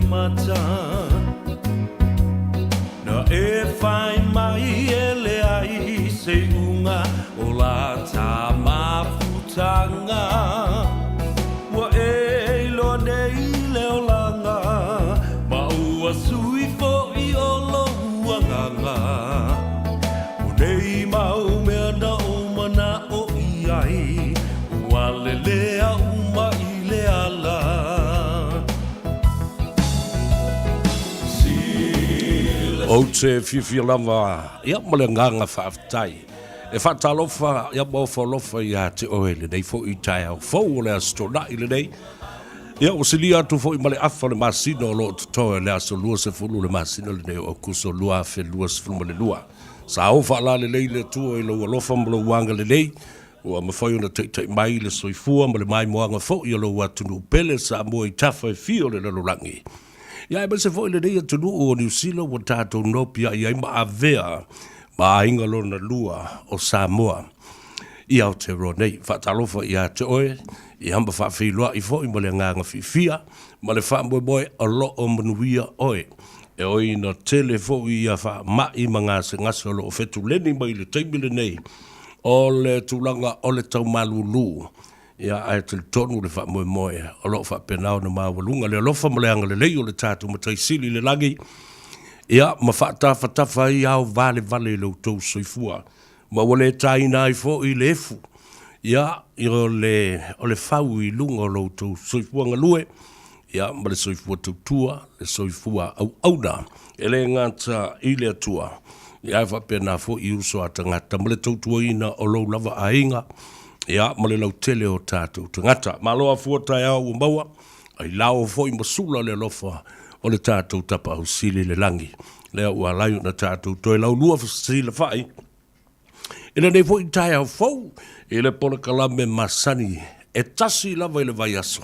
mata Na e whai mai e leai se iuga o la ta mafutanga Ua e iloa nei le olaga Ma ua sui foi o lou agaga O nei mau mea na ou mana'o i ai Ua lelea uma i le ala. Ou te fiafia lava ia ma le agaga faafetai e faatalofa ia ma ofo alofa ia te oe lenei foi taeao fou o le Aso Toonai lenei. Ia ua silia atu foi ma le afa o le masina o lo o totoe le aso 20 o le masina lenei o Aokuso 2022. Sa o faalalelei le Atua i lou alofa ma lou agalelei Ua mafai ona taitai mai le soifua ma le maimoaga foi o lou atunuu pele Samoa i tafa e fia o le lalolagi. Ia aemaise foi lenei atunuu o Niu Sila ua tatou nopiai ai ma avea ma aiga lona lua o Samoa i Aotearoa nei. Faatalofa ia te oe, ia ma faafeiloai foi ma le agaga fiafia ma le faamoemoe o lo o manuia oe. E oi ina tele foi ia faamai ma gasegase o lo o fetuleni mai i le taimi lenei O le tulaga o le taumalulu, ia ae talitonu le faamoemoe o lo o faapena ona maualuga le alofa ma le agalelei o le tatou Matai Sili i le lagi, ia ma faatafatafa ai ao valevale i lo outou soifua, ma ua le taina ai foi le efu, ia, o le, o le fau i luga o lo outou soifua galue, ia, ma le soifua tautua, le soifua auauna, e le gata i le Atua, ia ae faapena foi i uso a tagata ma le tautuaina o lou lava aiga, ia, ma le lautele o tatou tagata. Malo afua taeao ua maua, ai lao foi ma sula le alofa o le tatou Tapaau Sili i le lagi, lea ua ala ai ona tatou toe laulua fesilafai I lenei foi taeao fou, i le polokalame masani e tasi lava i le vaiaso,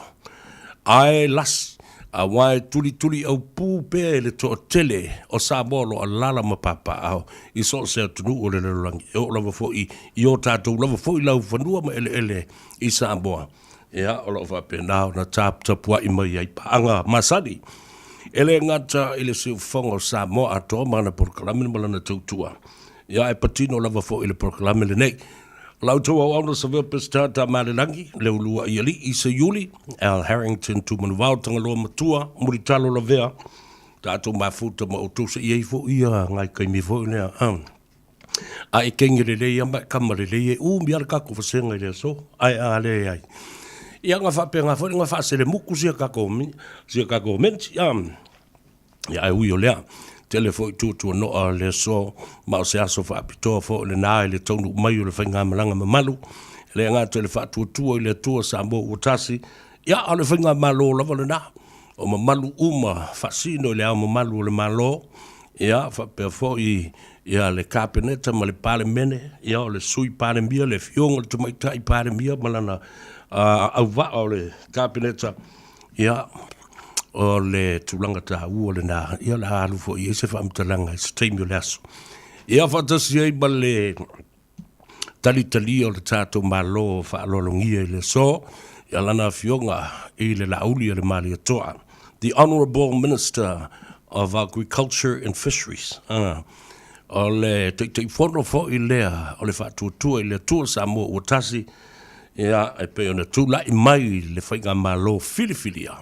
ae lasi, aua e tulituli aupū pea e le toatele o Samoa o lo o alaala ma papaaao i so o se atunuu o le lalolagi, e oo lava foi i o tatou lava foi laufanua ma eleele i Samoa. Ia, o lo o faapena ona taputapuai mai ai paaga masani. E le gata i le siufofoga o Samoa atoa ma ana polokalame ma lana tautua, Ia e patino lava foi le polokalame lenei. O la outou auauna Savea Peseta Tamalelagi, Leulua'i Alii Seiuli, Al Harrington Tumanuvao Tagaloa Matua, Mulitalo Lavea, tatou mafuta ma outou se i ai foi ia ngai taimi foi lea. A e kenge lelei ia ma e kama lelei e umi a le kako vasega i le aso, ae a le ai. Ia nga faapena foi nga faaselemuku sia kako sia kako menti. Ia ae ui o lea, tele foi tuatuanoa le aso ma o se aso faapitoa foi lena i le taunuu mai o le faigamalaga mamalu, e le gata i le faatuatua i le Atua Samoa ua tasi, ia a o le faigamalo lava lena, o mamalu uma faasino i le Ao Mamalu o le Malo, ia faapea foi ia le Kapeneta ma le Palemene, ia o le Sui Palemia, le Afioga i le Tamaitai Palemia ma lana auvaa o le Kapeneta, Ia, o le tulaga taua lena, ia o le a alu foi i ai se faamatalaga i se taimi o le aso. Ia faatasi ai ma le talitalia o le tatou Malo faaaloalogia i le aso, ia lana afioga i le Laauli a le Malietoa, the Honourable Minister of Agriculture and Fisheries. O le Taitaifono foi lea o le Faatuatua i le Atua Samoa ua tasi, Ia, e pei ona tulai mai le faigamalo filifilia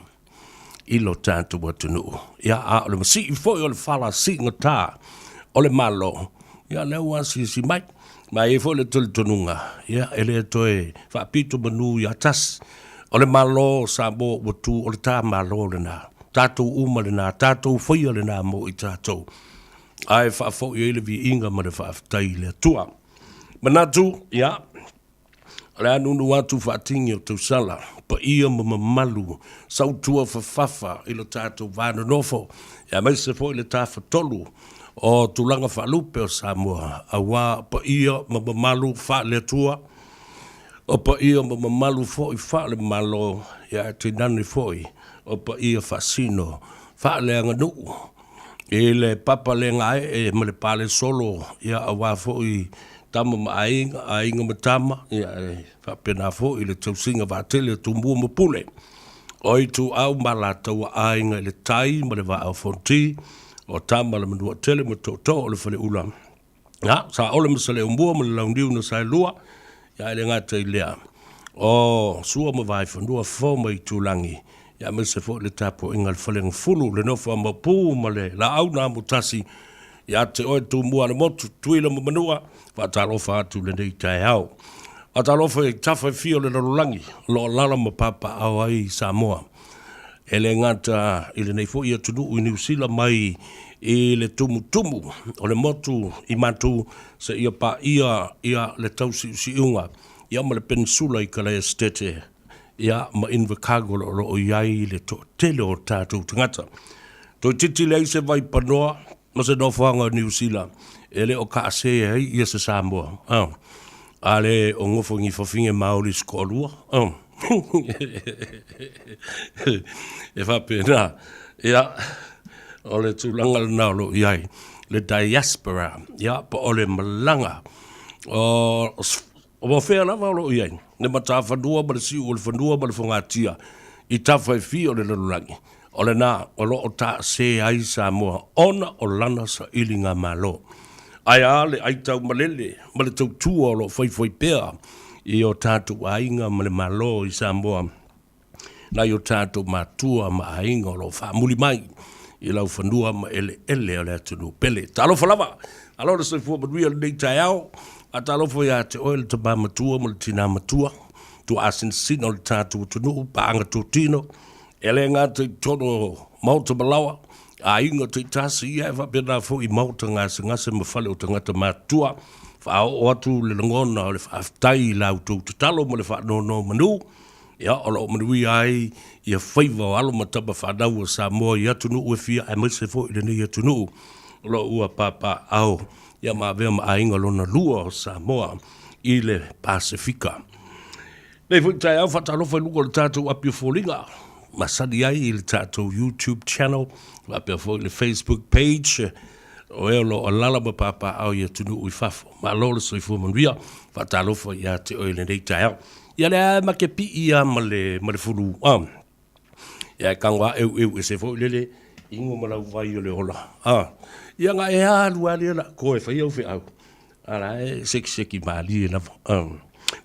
i lo tatou atunuu. Ia, a o le masii foi o le fala siigata o le Malo, ia lea ua asiasi mai. Ma e i ai foi le talitonuga, ia, e le toe faapito manu ia tasi. O le Malo o Samoa ua tu, o le ta Malo lena, tatou uma lena, tatou faia lena mo i tatou. Ae faafoi ai le viiga ma le faafetai i le Atua. Manatu, ia, O le a nunu atu faatini o tausala, paia ma mamalu, sautua fafafa i lo tatou va nonofo, aemaise foi le Tafatolu o tulaga faalupe o Samoa, aua paia ma mamalu faale-Atua, o paia ma mamalu foi faale-Malo, ia ae tainane foi o paia faasino faaleaganuu i le papa le gaee ma le pale solo, ia aua foi tama ma aiga, aiga ma tama, ia e faapena foi le tausiga vaatele a Tumua ma Pule. O Ituau ma Alataua, Aiga i le Tai ma le Vaa o Fonoti, o Tama le Manuatele ma Tootoo o le Faleula, ia, Saole ma Saleaaumua ma le Launiu na Saelua, ia e le gata i lea, o Sua ma Vaaifanua, Fofo ma Aitulagi, ia aemaise foi le tapuaiga a le Faleagafulu, le nofo a Maopu ma le Laau na Amotasi, ia te oe Tumua le motu, Tutuila ma Manua, faatalofa atu i lenei taeao. Faatalofa i tafa e fia o le lalolagi o lo o alaala ma papaaao ai Samoa. E le gata i lenei foi atunuu i Niu Sila mai i le tumutumu o le motu i Matu seia paia ia le tausiusiuga ia ma le penisula i Kalaesetete ia ma Invercargill o lo o i ai le toatele o tatou tagata. Toeitiiti leai se vaipanoa ma se nofoaga o Niu Sila e le o kaasē ai ia se Samoa. Ah. A le o gofo i fafine Maori se toalua. Ah. E faapena. Ia, o le tulaga lena o lo o i ai le diaspora, ia, po o le malaga o O fea lava o lo o i ai le matafanua ma le siu o le fanua ma le fogatia i tafa e fia o le lalolagi, o lena o lo o taasē ai Samoa ona o lana sailiga malo. Ae a le aitaumalele ma le tautua o lo o faifai pea i o tatou aiga ma le Malo i Samoa? Nai o tatou matua ma aiga o lo o faamuli mai i laufanua ma eleele o le atunuu pele. Talofa lava! Malo le soifua manuia i lenei taeao. Faatalofa ia te oe le tama matua ma le tina matua, tuaasinasina o le tatou atunuu, paaga totino, e le gata i totonu o maota ma laoa, aiga taitasi, ia e faapena foi i maota gasegase ma fale o tagata matutua. Faaoo atu le lagona o le faafetai i la outou tatalo ma le faanonomanu. Ia, o lo o manuia ai ia faiva o alo ma tama fanau a Samoa i atunuu e fia aemaise foi i lenei atunuu o lo o ua papaaao ia ma avea ma aiga lona lua o Samoa i le Pasefika. Nei foi taeao faatalofa i luga o le tatou api o foliga masani ai i le tatou YouTube channel faapea foi le Facebook page o e o lo o alala ma papaaao i atunuu i fafo. Malo le soifua manuia, faatalofa ia te oe i lenei taeao. Ia lea ma ke piʻi a ma le, ma le fulu, a. Ia e tago a ʻeuʻeu ese foi lele, inu ma lau vai o le ola, a. Ia na e alu a lea la koe fai au feau, a la e sekiseki malie lava, a.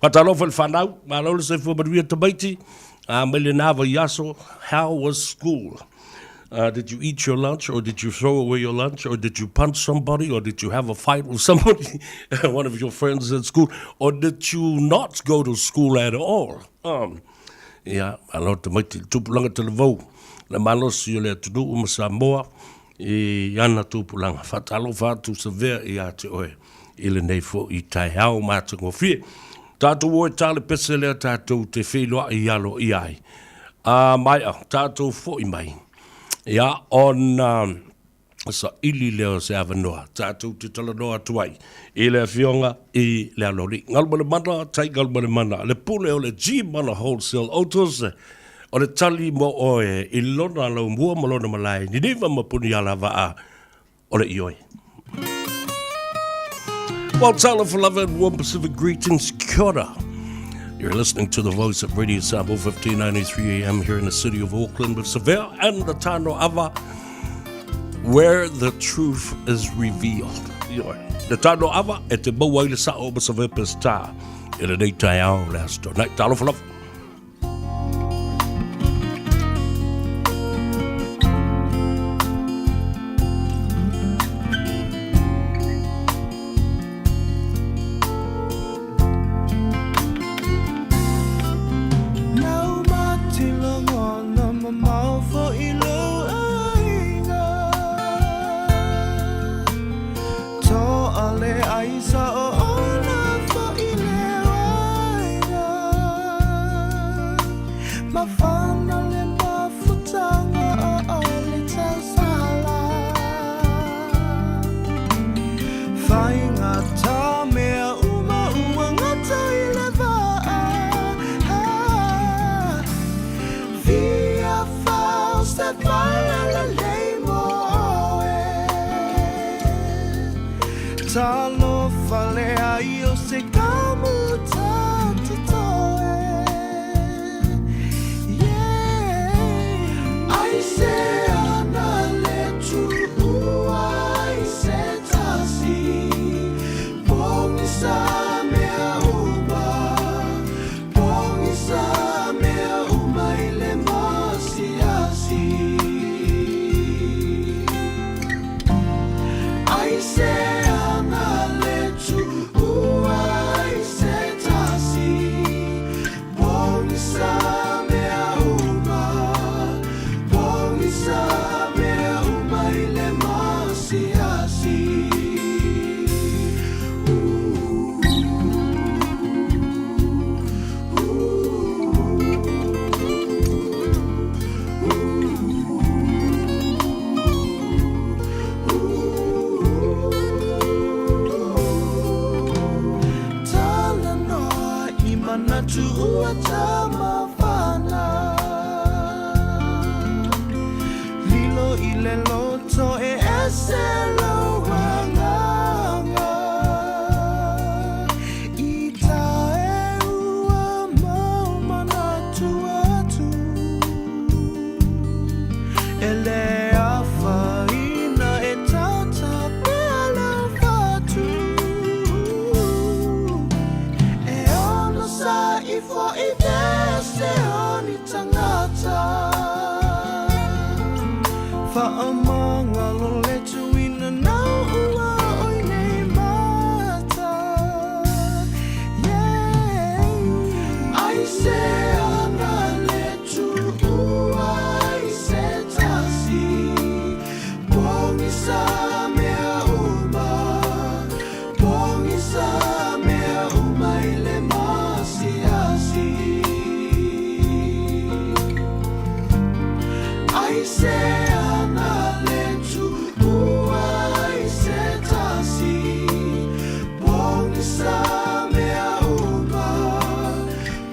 Faatalofa i le fanau, malo le soifua manuia tamaiti, a mai lena vaiaso, how was school? Did you eat your lunch or did you throw away your lunch or did you punch somebody or did you have a fight with somebody, one of your friends at school, or did you not go to school at all? Um, ia, malo tamaiti, le tupulaga talavou, le malosi o le atunuu ma Samoa i ana tupulaga. Faatalofa atu Savea ia te oe i lenei foi taeao matagofie. Tatou o e tā le pese lea tatou te feiloai aloaia ai. A maea, tatou foi mai, ia, ona saili lea o se avanoa tatou te talanoa atu ai i le Afioga i le Aloalii. Galumalemana, tai Galumalemana, le pule o le G-Mana Wholesale Autos, o le tali mo oe i lona laumua ma lona malae, Niniva ma Punialavaa, o le ioe. Well, talofa lava and warm Pacific greetings. Kia ora. You're listening to the voice of Radio Samoa 1593 AM here in the city of Auckland with Savea and the Tano Ava, where the truth is revealed. Ioe. Le Tano Ava e te maua ai le sao ma Savea Pesita i lenei taeao le aso tonight. Talofa lava. le loto e ese lou agaga I ta e ua mau manatu atu E le afaina e tata pea lau fatu E onosai fo'i vese o ni tangata Faamagalo le tuina nau ua oi nei mata Yeah Aisea na le tuua ai se tasi Pogisa mea uma Pogisa mea uma i le masiasi Aisea na le tuua ai se tasi Pogisa mea uma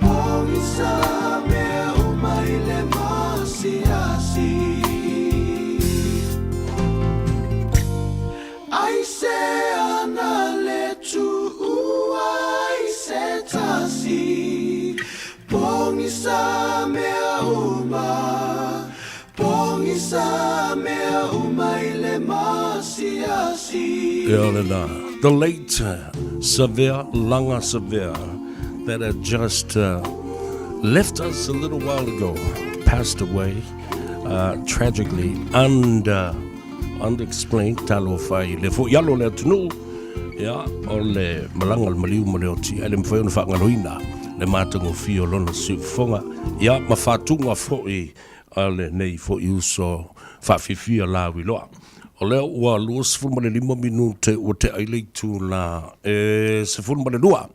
Pogisa mea uma i le masiasi Aisea na le tuua ai se tasi Pogisa mea uma Pogisa mea uma i le masiasi Ia lena, the late Savea Langa Savea that had just uh, left us a little while ago, passed away uh, tragically and uh, unexplained talofa i le fo'i alo o le atunuu ia o le malaga o le maliu ma le oti ae le mafai ona faagaloina le matagofie o lona siufofoga ia ma faatuga fo'i a lenei fo'i uso faafiafia lauiloa. O lea ua 25 minute ua tea ai le itula e 12.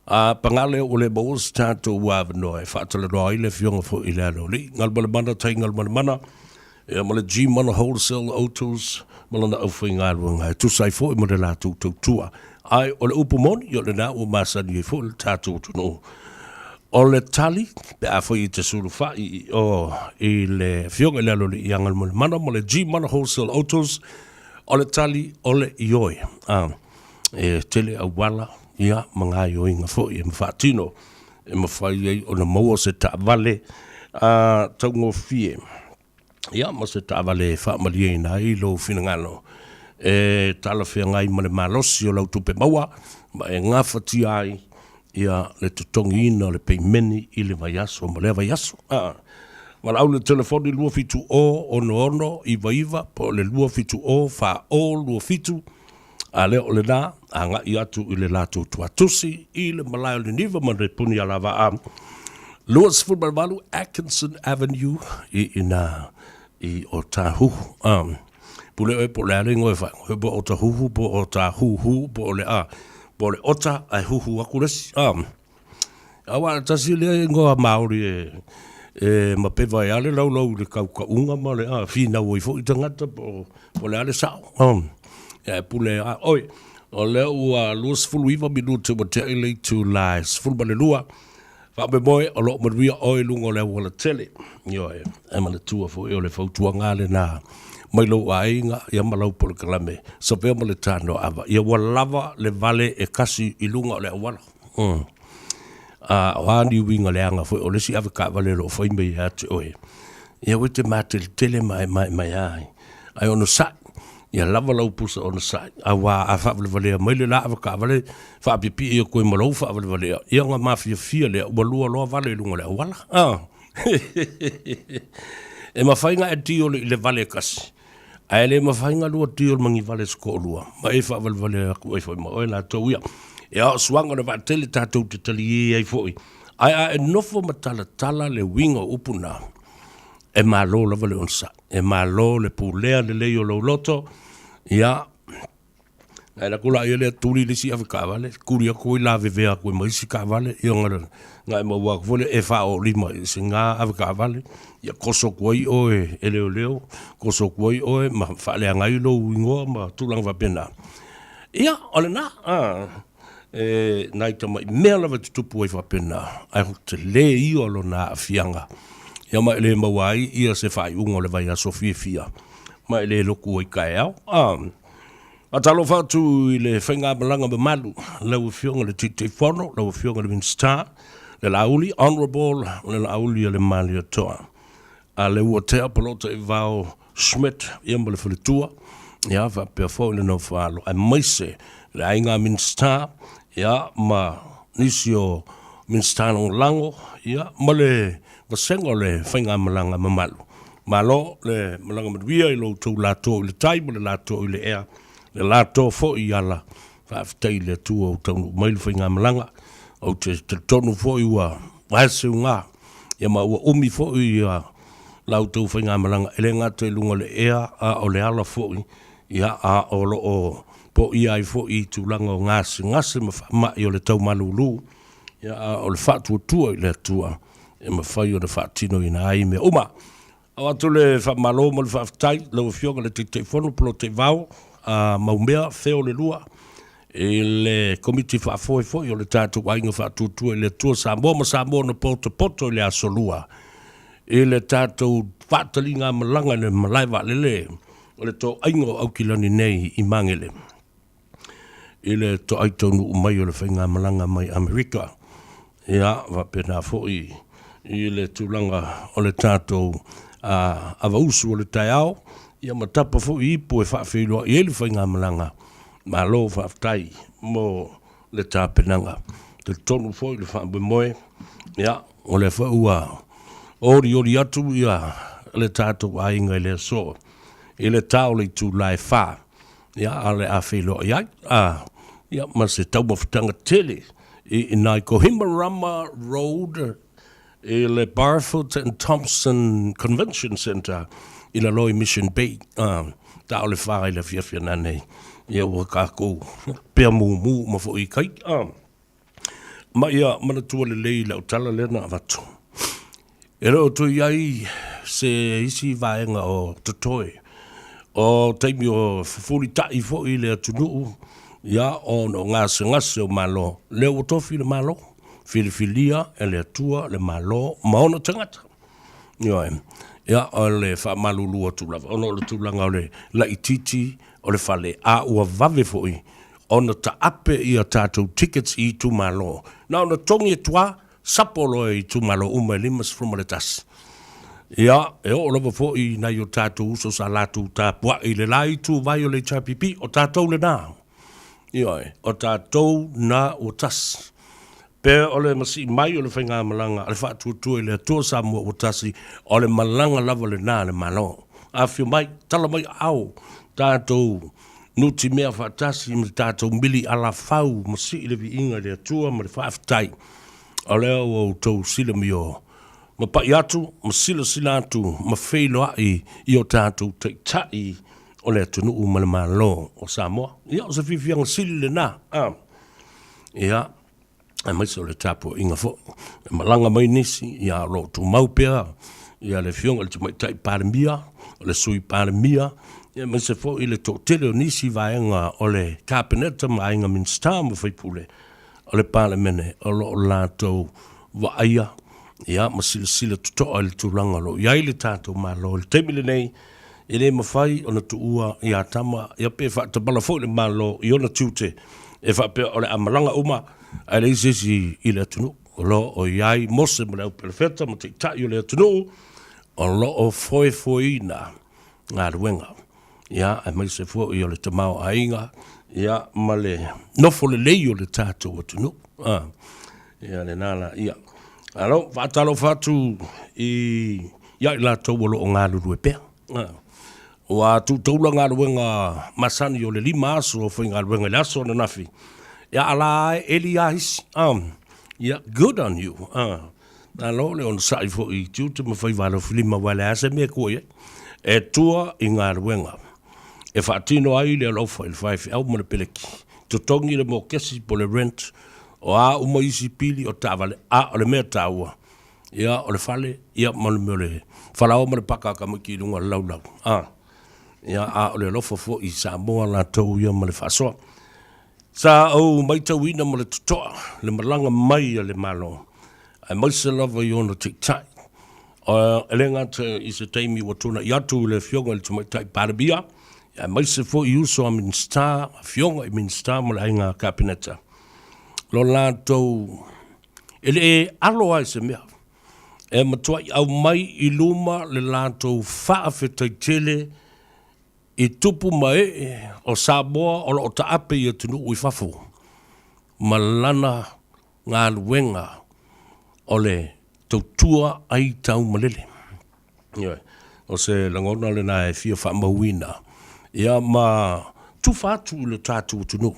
A paga lea ua le maua se tatou avanoa e faatalanoa ai le Afioga foi i le Aloalii, Galumalemana Tai Galumalemana, ia ma le G-Mana Wholesale Autos ma lana aufaigaluega e tusa ai foi ma le latou tautua. Ae o le upu moni, o lena ua masani ai foi le tatou atunuu. O le tali, pe a foi i te sulufai i o i le Afioga i le Aloalii ia Galumalemana ma le G-Mana Wholesale Autos, o le tali o le ioe. A, e tele auala, ia, ma gaoioiga foi e faatino e mafai ai ona maua se taavale a taugofie, ia, ma se taavale e faamalieina ai lou finagalo e talafeagai ma le malosi o lau tupe maua ma e gafatia ai ia le totogiina o le peimeni i le vaiaso ma lea vaiaso. A, valaau le telefoni 270 66 99 po o le 270 40 27 A lea o lena, agai atu i le latou tuatusi i le malae o Niniva ma le puni alavaa 28 Atkinson Avenue i ina i Otahuhu. Um, pule oe po o le a le ingoa e faaigoa, po o Otahuhu, po o Otahuhu, po o le a, po o le ota ae huhu aku le isi. Um, Aua tasi lea ingoa Māori e, e mapeva ai le laulau i le kaukauga ma le a, finau ai foi tagata po, po le a le sao. Um, ia e pule a, oi, o lea ua 29 minute ua tea i le itula e 12, faamoemoe o lo o manuia oe i luga o le auala tele. Ioe, e manatua foi o le fautuaga lena mai lou aiga ia ma lau polokalame, Savea ma le Tanoa Ava, ia ua lava le vale e kasi i luga o le auala. Mm. A, o a ni uiga leaga foi o le isi ave taavale o lo o fai mai ia te oe, ia ua te mateletele ma e maemaea ai. Ae onosai, ia lava lau pusa onosai, auā a faavalevalea mai le la ave taavale, faapiipii atu ai ma lou faavalevalea, ia ona mafiafia lea, ua lua loa vale i luga o le auala. A. E mafai ona e tiole i le vale e kasi, Ae le mafai na lua tui o le manivale se toalua, ma e faavalevale atu ai foi ma oe latou ia. Ia o suaga o le vaatele tatou te talie ai foi. Ae a e nofo ma talatala le uiga o upu na, e malo lava le onosai, e malo le pulea lelei o lou loto, ia, Ae lako la ia lea tuli le isi ave taavale, tuli atu ai lavevea atu ai ma isi taavale, ia ona na e maua atu foi lea e faaolima i se ga ave taavale, ia koso atu ai oe e leoleo, koso atu ai oe ma faaleaga ai lou igoa ma tulaga faapena. Ia, o lena, a, e nai tamai mea lava e tutupu ai faapena, ae o le tele ia o lona aafiaga, ia ma e le maua ai ia se faaiuga o le vaiaso fiafia. ma e le loku ai taeao. Faatalofa atu i le faigamalaga mamalu, lau Afioga i le Taitaifono, lau Afioga i le Minisita, le Laauli, Honourable le Laauli a le Malietoa, a le ua tea Palota i Vao Schmidt ia ma le faletua, ia faapea foi le nofo alo, aemaise le aiga Minisita, ia ma nisi o Minisita Lagolago, ia ma le vasega o le faigamalaga mamalu. Malo le malaga manuia i lo outou lato i le tai ma le lato i le ea, le lato foi i ala. Faafetai i le Atua ua taunuu mai le faigamalaga. Ou te talitonu foi ua vae se uga, ia ma ua umi foi ia la outou faigamalaga, e le gata i luga o le ea, a o le ala foi, ia, a o lo o poia ai foi i tulaga o gasegase ma faamai o le tau malulu, ia, a o le faatuatua i le Atua e mafai ona faatinoina ai mea uma. Avatu le faamalo ma le faafetai lau Afioga i le Taitaifono Polotaivao a Maumea Feo le Lua i le Komiti Faafoe foi o le tatou Aiga Faatuatua i le Atua Samoa ma Samoa na potopoto i le Aso Lua i le tatou faataligamalaga i le malae vaalele o le toaiga o Aukilani nei i Magele i le toai taunuu mai o le faigamalaga mai Amerika. Ia, faapena foi i le tulaga o le tatou avausu o le taeao, ia ma tapa foi ipu e faafeiloai ai le faigamalaga. Malo faafetai mo le tapenaga. Talitonu foi le faamoemoe, ia, o lea foi ua olioli atu ia le tatou aiga i le aso i le ta o le itula e 4. Ia, a o le a feiloai ai, a, ia, ma se taumafataga tele i ina i Kohimarama Road i le Barfoot and Thompson Convention Centre i lalo i Mission Bay, a, ta o le wha i le afiafi ana nei, ia ua kākou pea mumu ma fo i kai, a. Ma ia manatua lelei lau tala lea na avatu. E le o toe i ai se isi vaega o totoe o taimi o fefulitai foi le atunuu, ia, ona o gasegase o Malo. Lea ua tofi le Malo, filifilia e le Atua le Malo ma ona tagata. Ioe. Ia, o le faamalulu atu lava, ona o le tulaga o le laitiiti o le fale, a ua vave foi ona taape ia tatou tickets i itumalo. Na ona togi atu lava, sapo loa i itumalo uma e 51. Ia, e oo lava foi i nai o tatou uso sa latou tapuai i le la ituvai o le HRPP, o tatou lena. Ioe, o tatou na ua tasi. Pe o le masii mai o le faigamalaga a le Faatuatua i le Atua Samoa ua tasi, o le malaga lava lena a le Malo. Afio mai, tala mai aao, tatou nutimea faatasi ma tatou mili alafau ma sii le viiga i le Atua ma le faafetai. O lea ua outou silamio ma pai atu ma silasila atu ma feiloai i o tatou taitai o le atunuu ma le Malo o Samoa. Ia, o se fiafiaga sili lena. Ia, aemaise o le tapuaiga foi. E malaga mai nisi, ia o lo o tumau pea ia le Afioga i le Tamaitai Palemia, o le Sui Palemia, ia aemaise foi le toatele o nisi vaega o le Kapeneta ma aiga Minisita ma faipule o le Palemene o lo o latou vaaia ia ma silasila totoa i le tulaga o lo o i ai le tatou Malo i le taimi lenei. E le mafai ona tuua ia Tama, ia pe faatamala foi le Malo i ona tiute e faapea o le a malaga uma ae leai se isi i le atunuu. O lo o i ai Mose ma le au perofeta ma taitai o le atunuu o lo o foefoeina galuega, ia, aemaise foi o le tamaoaiga, ia, ma le nofo lelei o le tatou atunuu. A, ia lena la ia. Alo, faatalofa atu i ia i latou o lo o galulue pea. Ua tu taula galuega masani o le 5 aso o faigaluega i le aso ananafi. Ia ala e eli a isi. Ia, good on you. Malo le onosai foi i tiute ma faiva alofilima aua e leai se mea e tua i ai. E tua i galuega e faatino ai le alofa i le faifeau ma le peleki. Totogi le mokesi po le rent, o a uma isi pili o taavale, a o le mea taua, ia, o le fale, ia, ma le mea o le falaoa ma le paka a tamaiti i luga o le laulau, a. Ia, a o le alofa foi i Samoa latou ia ma le faasoa. Sa ou matauina ma le totoa le malaga mai a le Malo, aemaise lava i ona taitai. E le gata i se taimi ua tuanai atu i le Afioga i le Tamaitai Palemia, aemaise foi i uso a Minisita, Afioga i Minisita ma le Aiga Kapeneta, lo latou e le alo lava i se mea, e matuai aumai i luma le latou faafetai tele i tupu ma ee o Samoa o lo o taape i atunuu i fafo ma lana galuega o le tautua ai taumalele. Ioe, o se lagona lena e fia faamauina, ia ma tufa atu i le tatou atunuu.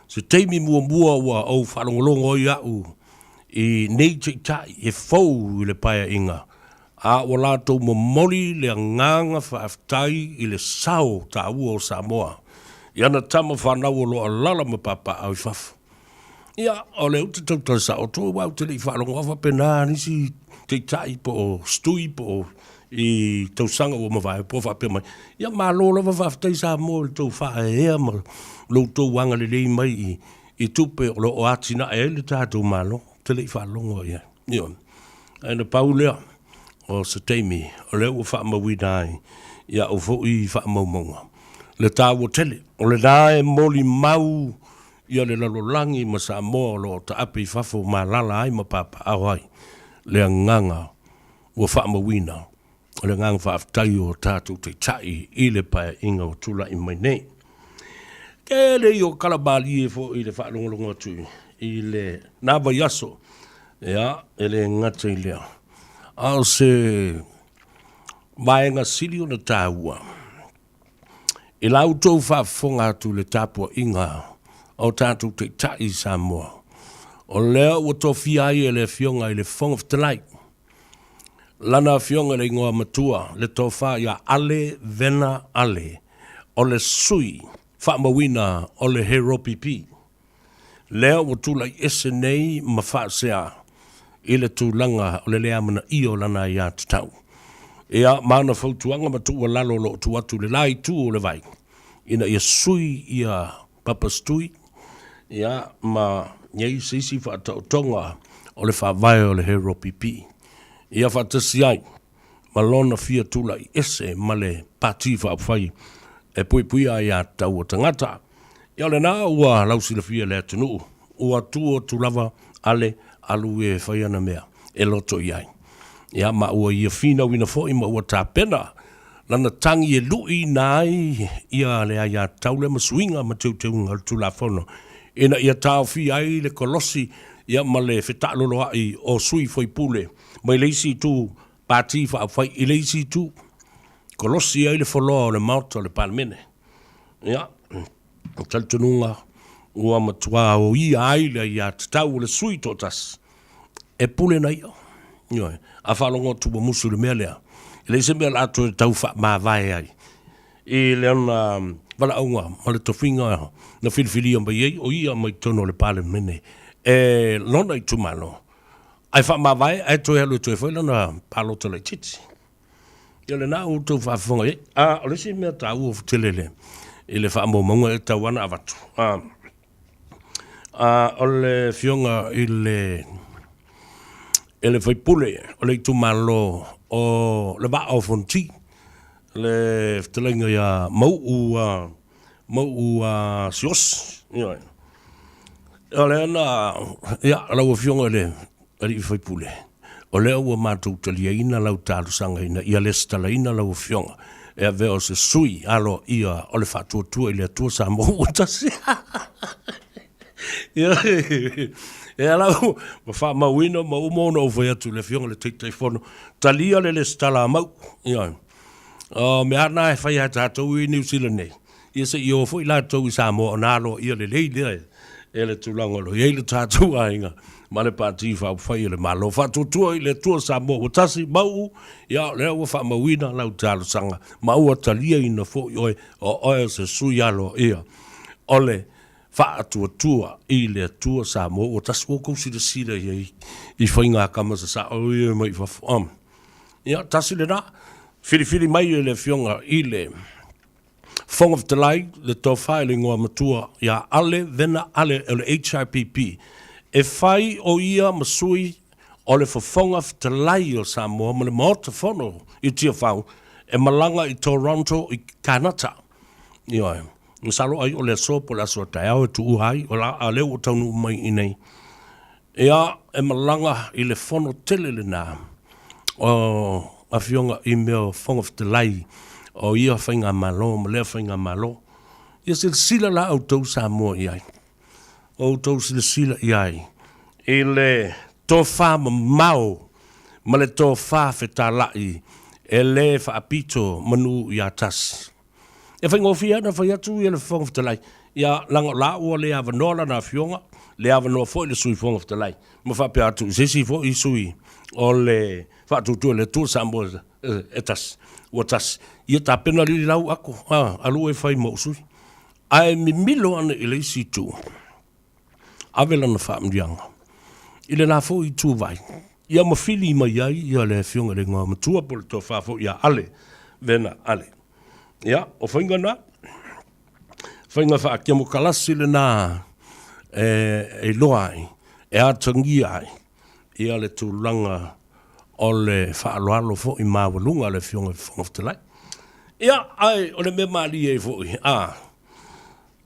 Se taimi muamua ua ou faalogologo ai au i nei taitai e fou i le Paeaiga, a ua latou momoli le agaga faafetai i le sao taua o Samoa i ana tama fanau o lo o alaala ma papaaao i fafo. Ia, o lea ou te tautala sao atu aua ou te le i faalogo lava faapena nisi taitai po o stui po o i tausaga ua mavae po o faapea mai, ia malo lava faafetai Samoa i le tou faaeaea ma lo outou agalelei mai i tupe o lo o atinae ai le tatou Malo. Ou te le i faalogo i ai. Ioe. Ae na pau lea o se taimi o lea ua faamauina ai i au foi faamaumauga le taua tele o lena e molimau ia le lalolagi ma Samoa o lo o taape i fafo ma alaala ai ma papaaao ai le agaga ua faamauina o le agaga faafetai o tatou Taitai i le Paeaiga ua tulai mai nei. Tele ia o tala malie foi i le faalogologo atu i lena vaiaso, ia, e le gata i lea, a o se vaega sili ona taua, I la outou faafofoga atu i le tapuaiga a o tatou Taitai i Samoa, o lea ua tofia ai e le Afioga i le Fofoga Fetalai lana Afioga i le Igoa Matua, le Tofa ia Ale Vena Ale, o le sui faamauina o le HRPP. Lea ua tulai ese nei ma faasea i le tulaga o le le amanaia o lana aiatatau. Ia, ma ana fautuaga ma tuualalo o lo o tuu atu i le la itu o le vai, ina ia sui ia Papa Stui, ia, ma i ai se isi faataotoga o le faavae o le HRPP. Ia faatasi ai ma lona fia tulai ese ma le Pati Faaupufai e puipuia aiatatau a tagata. Ia o lena ua lausilafia e le atunuu, ua tu atu lava Ale alu e fai ana mea e loto i ai. Ia ma ua ia finauina foi ma ua tapena lana tagi e luiina ai ia le aiatatau lea ma suiga ma teuteuga o le Tulafono ina ia taofia ai le kolosi ia ma le fetaaloloai o sui faipule mai le isi itu Pati Faaupufai i le isi itu, kolosi ai le foloa o le Maota o le Palemene. Ia, o talitonuga ua matua oia ai le aiatatau o le sui toatasi e pule na ia. Ioe, a faalogo atu ua musu i le mea lea, e leai se mea o le a toe tau faamavae ai i lana valaauga ma le tofiga na filifilia mai ai o ia mai totonu o le Palemene e lona itumalo, ae faamavae ae toe alu e toe fai lana palota laitiiti. Ia o lena ua outou faafofoga i ai. A o le isi mea taua tele le, i le faamaumauga e tatau lava ona avatu, a, a, o le Afioga i le, i le sui usufono o le itumalo o le Vaa o Fonoti, le fetalaiga ia Mauu, Mauu Siaosi, ioe. O lea na, ia, lau Afioga i le alii faipule, o lea ua matou taliaina lau talosaga ina ia lesitalaina lau Afioga e avea o se sui aloaia o le Faatuatua i le Atua Samoa ua tasi. E ala ua faamauina ma uma ona ou fai atu i le Afioga i le Taitaifono, talia le lesitala a Mauu. Ioe. O mea lava na e fai a tatou i Niu Sila nei, ia se i o foi latou i Samoa ona aloaia lelei lea e le tulaga o lo o i ai le tatou aiga ma le Pati Faaupufai o le Malo. Faatuatua i le Atua Samoa ua tasi, Mauu, ia o lea ua faamauina lau talosaga ma ua taliaina foi oe, o oe o se sui aloaia o le Faatuatua i le Atua Samoa ua tasi. Ua outou silasila i ai i faiga kama sasao ia mai fafo. Ia, tasi lena. Filifili mai e le Afioga i le Fofoga Fetalai le tofa i le igoa matua ia Ale Vena Ale o le HRPP e fai o ia ma sui O le Fofoga Fetalai o Samoa ma le Maota Fono i Tiafau e malaga i Toronto i Kanata. Ioe. Masalo ai o le aso po o le aso a taeao e tuua ai, o la, a lea ua taunuu mai i inei. Ia, e malaga i le fono tele lena o Afioga i mea o Fofoga Fetalai o ia faigamalo ma lea faigamalo. Ia silasila la outou Samoa i ai. Outou silasila i ai i le tofa mamao ma le tofa fetalai e le faapito manu ia tasi. E faigofie lava ona fai atu ia le Fofoga Fetalai, ia leaga o la ua le avanoa lana afioga, le avanoa foi le Sui Fofoga Fetalai, ma faapea atu i se isi foi sui o le Faatuatua i le Atua Samoa e tasi, ua tasi. Ia tapena alii lau ako, a, alu e fai ma ou sui. Ae mimilo ane i le isi itu, ave lana faamanuiaga i le la foi ituvai, ia ma fili mai ai ia le Afioga i le Igoamatua po o le Tofa foi ia Ale Vena Ale. Ia, o faiga na, faiga faakemokalasi lena e iloa ai, e atagia ai ia le tulaga o le faaaloalo foi maualuga a le Afioga i le Fofoga Fetalai. Ia, ae o le mea malie ai foi, a,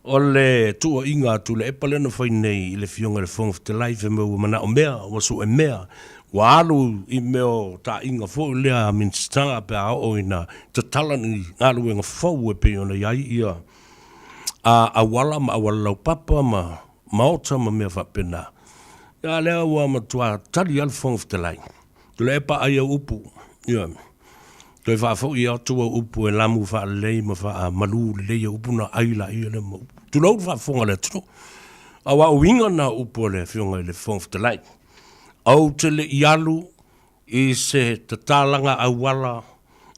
o le tuuaiga a Tuilaepa lea na fai nei i le Afioga i le Fofoga Fetalai, fai mai ua manao mea, ua sue mea, ua alu i mea o taaiga foi lea a Minisita pe a oo ina tatala ni galuega fou e pei ona i ai ia a auala ma auala laupapa ma maota ma mea faapena. A lea ua matua tali lava le Fofoga Fetalai. Tuilaepa ai au upu, ioe. Toe faafoi atu au upu e lamu faalelei ma faamalu lelei au upu ona ai laia lea ma upu. Tulou le faafofoga a le atunuu. Aua o uiga na o upu a le Afioga i le Fofoga Fetalai. Ou te le i alu i se tatalaga auala,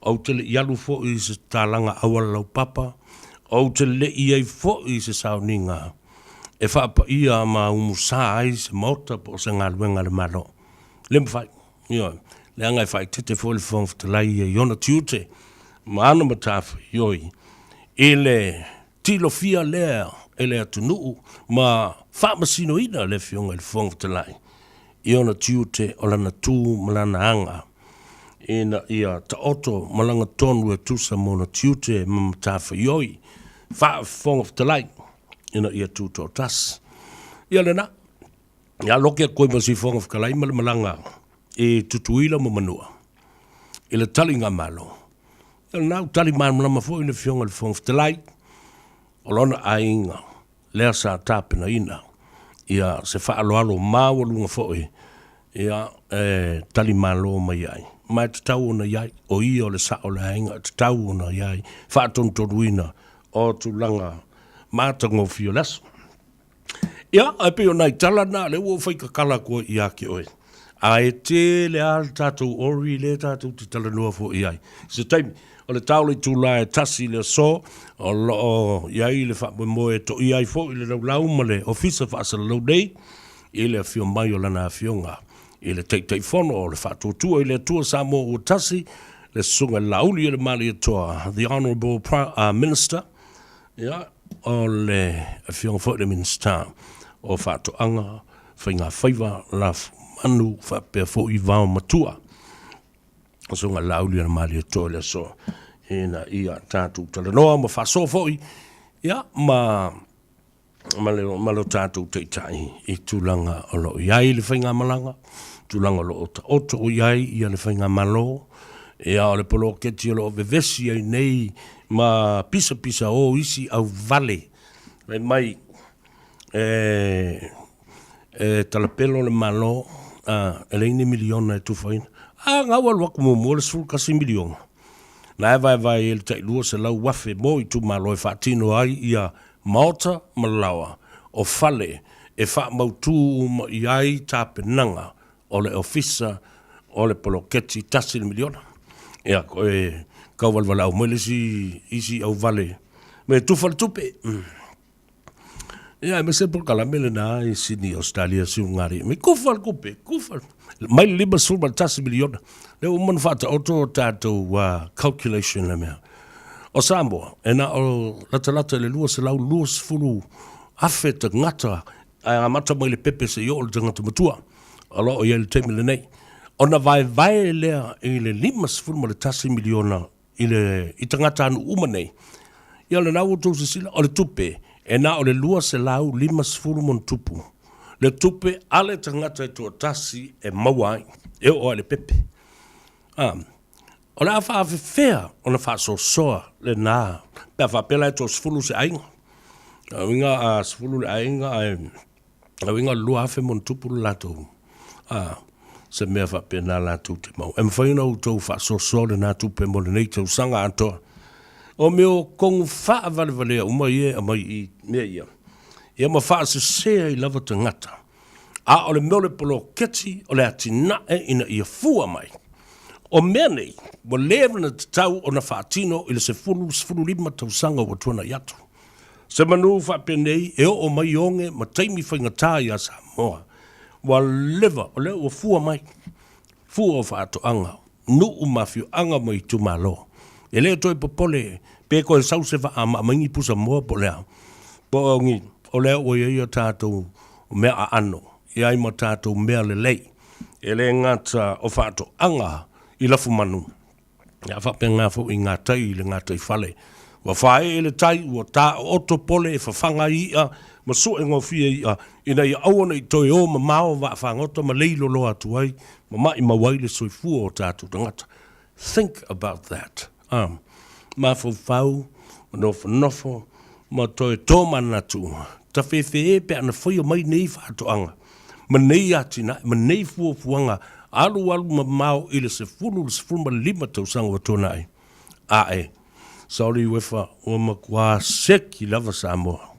ou te le i alu foi i se tatalaga auala laupapa, ou te le i i ai foi i se sauniga e faapaia ma umusa ai se maota po o se galuega a le Malo. Le mafai. Ioe. Leaga e faaeteete foi le Fofoga Fetalai ia i ona tiute ma ana matafaioi i le tilofia lea e le atunuu ma faamasinoina le Afioga i le Fofoga Fetalai i ona tiute o lana tu ma lana aga ina ia taoto ma lagatonu e tusa ma ona tiute ma matafaioi faa-Fofoga Fetalai ina ia tutoatasi. Ia lena. Ia loke atu ai ma si Fofoga Fetalai ma le malaga i Tutuila ma Manua i le taliga malo. Ia lena ua tali malamalama foi le Afioga i le Fofoga Fetalai, o lona aiga lea sa tapenaina ia se faaaloalo maualuga foi ia e tali malo mai ai. Ma e tatau ona i ai, o ia o le sao o le aiga, e tatau ona i ai faatonutonuina o tulaga matagofie o le aso. Ia, ae pei o nai tala na, lea ua ou fai tatala atu ai ia te oe. Ae tele lava le tatou ori lea tatou te talanoa foi i ai. I se taimi, o le tao o le itula e 1 i le aso, o lo o i ai le faamoemoe e toia ai foi le laulau ma le Ofisa Faasalalau nei i le afio mai o lana Afioga i le Taitaifono o le Faatuatua i le Atua Samoa ua Tasi, le Susuga i le Laauli o le Malietoa, The Honourable Minister, Ia, o le Afioga foi i le Minisita o Faatoaga, Faiga Faiva, Lafu Manu faapea foi Vao Matua, Susuga Laaulialemalietoa i le aso ina ia tatou talanoa ma faasoa foi ia ma ma le, ma lo tatou taitai i tulaga o lo o i ai le faigamalaga, tulaga o lo o taoto i ai ia le faigamalo, ia o le poloketi o lo o vevesi ai nei ma pisapisa o isi auvale fai mai e, e talapelo le Malo, a, e leai ni miliona e tufaina. A, na ua alu atu muamua le 11 miliona. Na e vaevae ai le tai 200,000 mo itumalo e faatino ai ia maota ma laoa o fale e faamautu uma i ai tapenaga o le ofisa o le poloketi tasi le miliona. Ia, e tau valevaleau mai le isi, isi auvale me tufa le tupe. Ia, aemaise le polokalame lena i Sydney, Australia, Siugari. Me kufa le tupe, kufa. Mai le 51 miliona. Lea ua uma ona faataoto tatou calculation le mea. O Samoa, e na o latalata i le 220 afe tagata ae amata mai le pepe seia oo i le tagata matua. o lo o i ai i le taimi lenei, ona vaevae lea i le $51 miliona i le i tagatanuu uma nei, ia o lena ua outou silasila, o le tupe e na o le 250 ma ona tupu le tupe a le tagata e toatasi e maua ai, e oo lava i le pepe. A, o le a faafefea ona faasoasoa lena pe a faapea la e toasefulu se aiga. O lona uiga a sefulu le aiga ae O lona uiga o le 2,000 ma ona tupu le latou, a, se mea faapena latou te maua. E mafai ona outou faasoasoa lena tupe mo lenei tausaga atoa. O mea o kogu faavalevalea uma ia e aumai i mea ia, ia ma faasese ai lava tagata. A o le mea o le poloketi o le atinae ina ia fua mai. O mea nei, ua leva ona tatau ona faatino i le 10, 15 tausaga ua tuanai atu. Se manu faapenei e oo mai oge ma taimi faigata iā Samoa. Ua leva, o lea ua fua mai, fua o faatoaga, nuu ma afioaga ma itumalo. E le toe popole pe toe sau se vaa ma aumai ni pusa moa po o le a, po o ni, o lea ua i ai a tatou mea aano, i ai ma tatou mea lelei. E le gata o faatoaga i lafumanu, A faapena foi i gatai i le gataifale. Ua faaee le tai, ua taooto pole e fafaga ai i'a ma sue gofie i'a ina ia aua ne i toe o mamao vaafagota ma leiloloa atu ai ma maimau ai le soifua o tatou tagata. Think about that. A mafaufau ma nofonofo ma toe tomanatu, tafefee pe ana faia mai nei faatoaga ma nei atinae ma nei fuafuaga alualu mamao i le 10 i le 15 tausaga ua tuanai ae. Sorry Uefa, ua matua seki lava Samoa.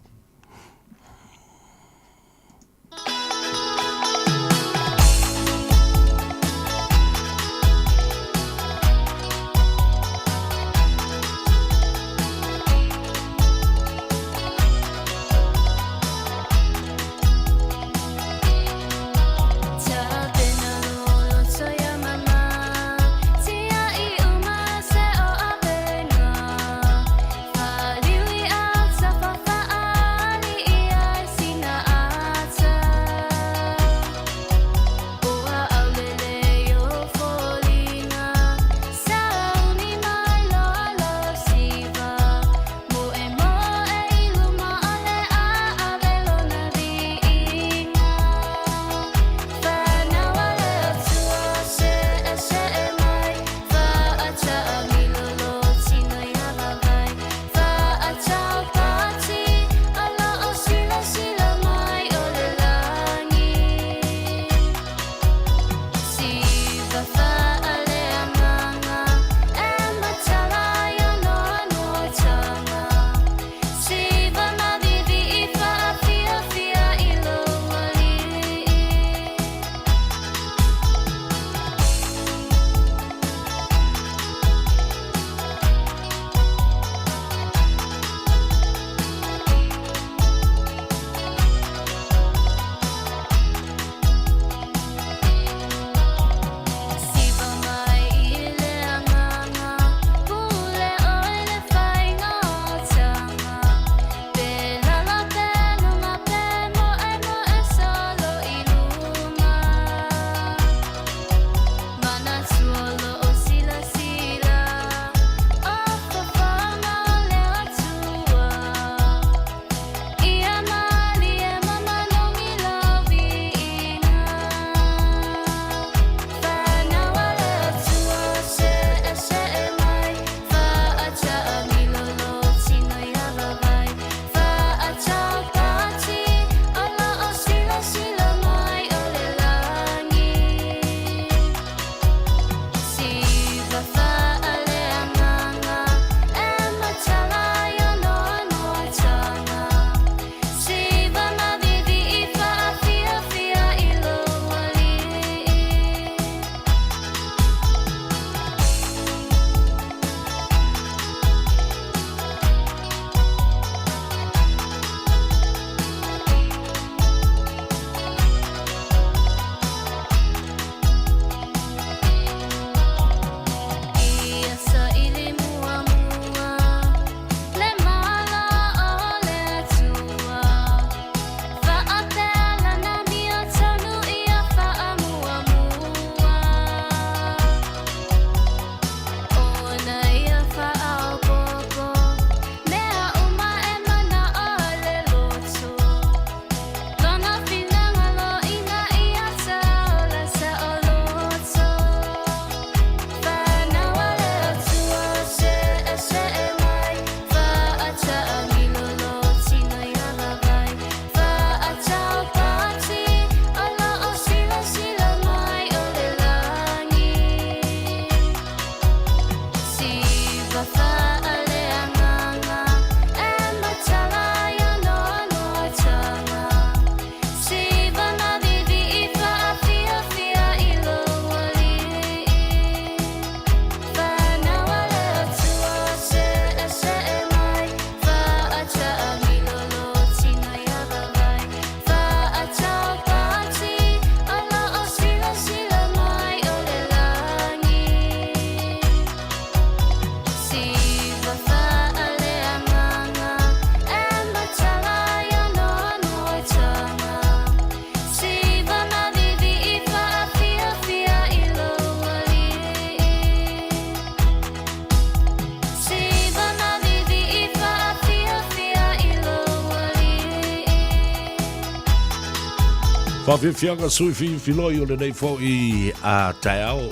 Faafiafiaga sui filifiloi o lenei fo'i a taeao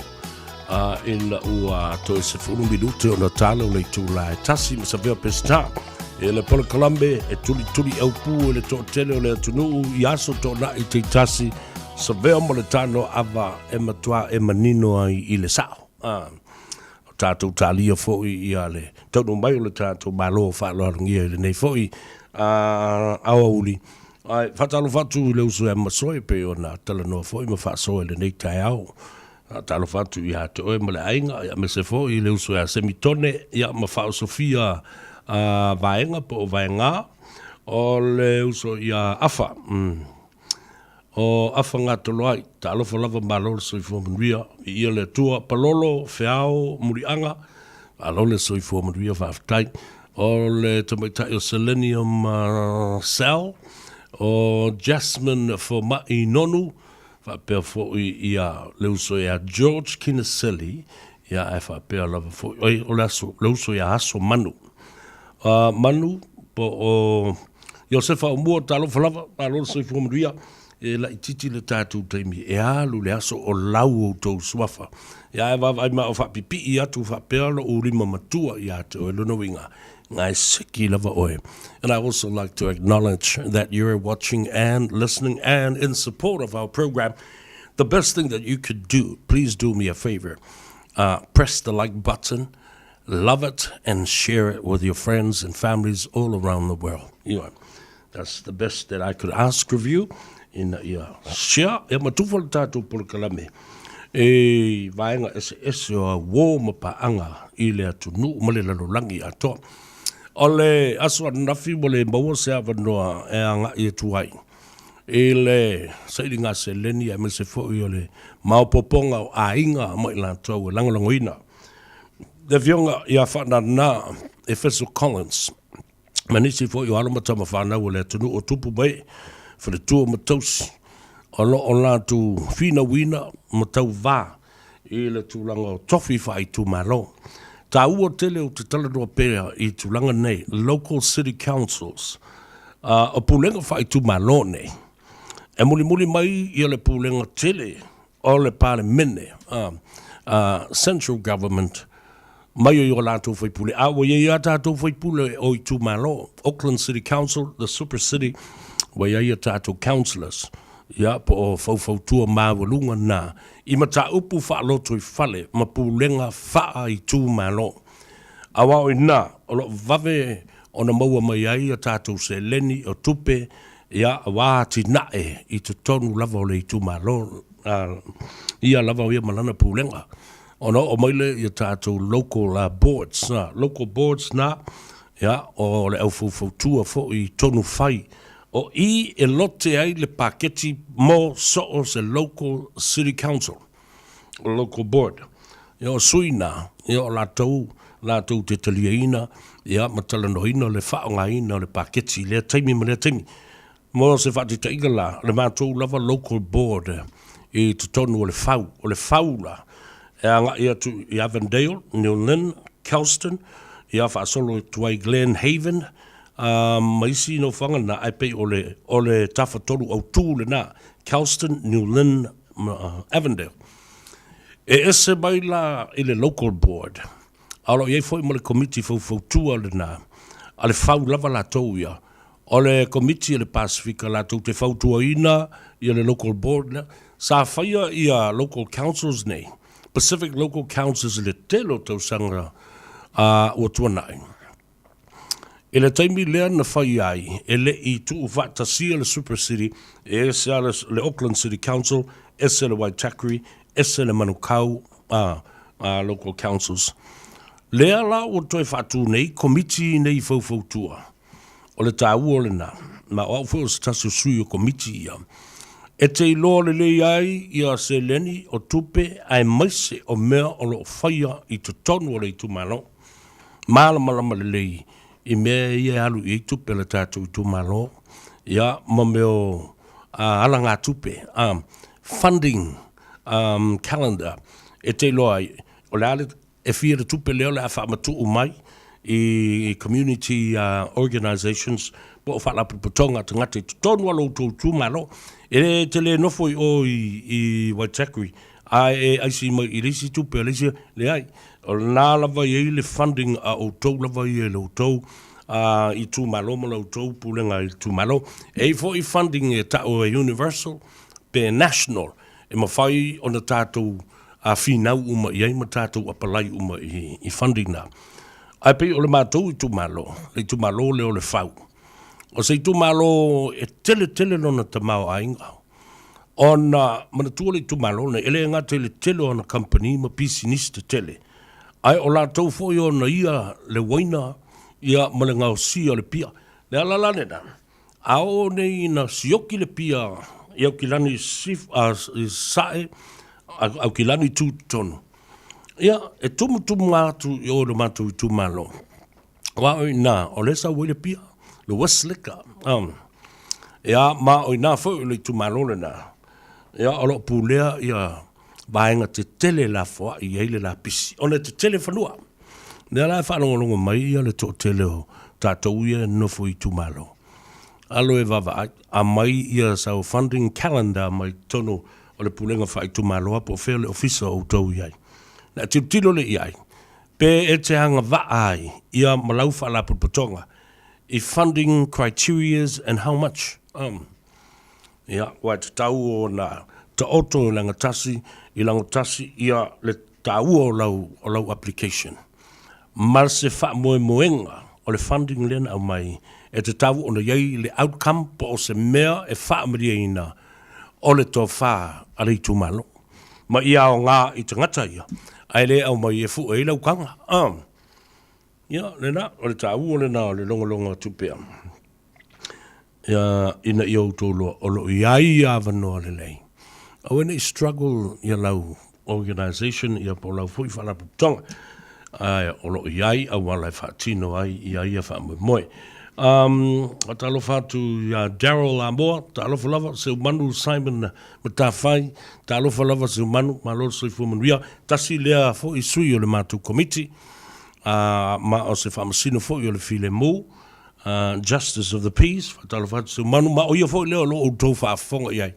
a ina ua toe 10 minute ona tala o le itula e tasi ma savea Peseta e le polokalame e tulituli aupū e le toatele o le atunuu i aso toonai taitasi savea ma le tano ava e matua e manino ai i le sao. A o tatou talia foi ia le taunuu mai o le tatou Malo faaaloalogia i lenei foi aoauli. Ae faatalofa atu i le uso ia Masoe pei ona talanoa foi ma faasoa i lenei taeao. Faatalofa atu ia te oe ma le aiga, aemaise foi i le uso ia Semitone ia ma Faaosofia Vaega po o Vaega, o le uso ia Afa. O Afa Gatoloai, talofa lava malo le soifua manuia, viia le Atua, Palolo, Feao, Muliaga, malo le soifua manuia faafetai. O le tamaitai o Selenium Sal, o Jasmine Fomai Nonu, faapea foi ia le uso ia George Kiniseli, ia ae faapea lava foi, oi, o le aso, le uso ia Aso Manu. Manu, po o Iosefa Aumua, talofa lava, malo le soifua manuia, e laitiiti le tatou taimi e alu le aso o lau outou suafa. Ia ae vaavaai ma o faapipii atu faapea lou lima matua ia te oe, lona uiga, gae seki lava oe. And I also like to acknowledge that you're watching and listening and in support of our program. The best thing that you could do, please do me a favor, press the like button, love it and share it with your friends and families all around the world. You know, that's the best that I could ask of you ina ia share ia ma tufa le tatou polokalame e vaega eseese o auō ma paaga i le atunuu ma le lalolagi atoa. O le aso ananafi ua le maua se avanoa e agai atu ai i le sailiga seleni aemaise foi o le maopoopoga o aiga ma i latou e lagolagoina le Afioga ia Faanana Efeso Collins ma nisi foi o alo ma tama fanau o le atunuu o tupu mai faletua ma tausi o lo o latou finauina ma tauvā i le tulaga o tofi faaitumalo. Taua tele ou te talanoa pea i tulaga nei, local city councils, o pulega faaitumalo nei, e mulimuli mai ia le pulega tele o le Palemene, Central Government, mai i o latou faipule, a ua i ai a tatou faipule o itumalo, Auckland City Council, the Super City, ua i ai a tatou councillors, ia, po o faufautua maualuga na, i mataupu faalotoifale ma pulega faaitumalo. Aua o i ina o lo o vave ona maua mai ai a tatou seleni o tupe, ia, aua atinae i totonu lava o le itumalo, ia lava ia ma lana pulega. Ona oo mai lea i a tatou local boards, local boards na, ia, o le au faufautua foi i tonu fai. O i e lote ai le paketi mo so o se local city council, local board. Ia, o sui na, ia, o latou, latou te taliaina, ia, ma talanoaina le faaaogaina o le paketi i lea taimi ma lea taimi. Mo se faataitaiga la, o le matou lava local board i totonu o le Fau. O le Fau la, e agai atu i Avondale, New Lynn, Kelston, ia faasolo atu ai Glen Haven, ma isi nofoaga na, ae pei o le, o le tafatolu autū lena, Kelston, New Lynn ma Avondale. E ese mai la i le local board, a o lo o i ai foi ma le komiti faufautua lena, a le Fau lava latou ia, O le Komiti a le Pasefika latou te fautuaina ia le Local Board lea. Sa faia ia Local Councils nei, Pacific Local Councils i le tele o tausaga ua tuanai. I le taimi lea na fai ai, e le i tuufaatasia le Super City, e ese lava le Auckland City Council, ese le Waitakere, ese le Manukau Local Councils. Lea la ua toe faatu nei Komiti nei faufautua. O le taua o lena, ma o au foi o se tasi o sui o komiti ia, e te iloa lelei ai ia seleni o tupe aemaise o mea o lo o faia i totonu o le itumalo. Malamalama lelei i mea ia e alu i ai tupe a le tatou itumalo, ia ma mea o alagatupe, funding calendar, e te iloa ai o le a le E fia le tupe lea o le a faamatuu mai? i community organisations po o faalapotopotoga a tagata i totonu o lo outou itumalo. E te le nofo i o i Waitakere ae e aisi mai i le isi tupe a le isi, leai. O lena lava e i ai le funding a outou lava ia i lo outou itumalo ma la outou pulega i le itumalo. E i ai foi funding e tau e universal pe national e mafai ona tatou finau uma i ai ma tatou apalai uma i funding na. Ae pei o le matou itumalo, le itumalo lea o Lefau, o se itumalo e tele tele lona tamaoaiga, ona manatua le itumalo lenei, e le gata i le tele o ana kamupani ma pisinisi tetele, ae o latou foi e ona ia le uaina ia ma le gaosia o le pia. Le ala la lena, a oo nei ina sioki le pia i Aukilani i Sasae, Aukilani Tutotonu, ia, e tumutumu atu i o i lo matou itumalo, aua o i ina o lea e sau ai le pia, le worst liquor. Ia, ma o i ina foi o le itumalo lena, ia, o lo o pulea ia vaega tetele e lafoai i ai le lapisi, ona e tetele fanua. O lea la e faalogologo mai ia le toatele o tatou ia e nonofo i itumalo, alo e vaavaai, aumai ia sau funding calendar mai totonu o le pulega faaitumalo po o fea le ofisa o outou i ai. Na tilotilo lea i ai, pe e te agavaa ai ia ma lau faalapotopotoga i funding criterias and how much. Ia, ua e tatau ona taoto i lagatasi, i lagotasi ia le taua o lau, o lau application ma se faamoemoega o le funding lea na aumai e tatau ona i ai le outcome po o se mea e faamalieina o le tofa a le itumalo ma ia aoga i tagata ia ae le aumai e fue ai lau taga. Ia, lena, o le taua lena o le logologo atu pea ia, ina ia outou iloa o lo o i ai ia avanoa lelei. Aua ne i struggle ia lau organization ia po o lau foi faalapotopotoga, ae o lo o i ai auala e faatino ai ia ia faamoemoe. Faatalofa atu ia Daryl Amoa, talofa lava, Seumanu Simon Matafai, talofa lava Seumanu, malo le soifua manuia. Tasi lea foi sui o le matou komiti, ma o se faamasino foi o le filemu, Justice of the Peace, faatalofa atu Seumanu, ma o ia foi lea o lo o outou faafofoga i ai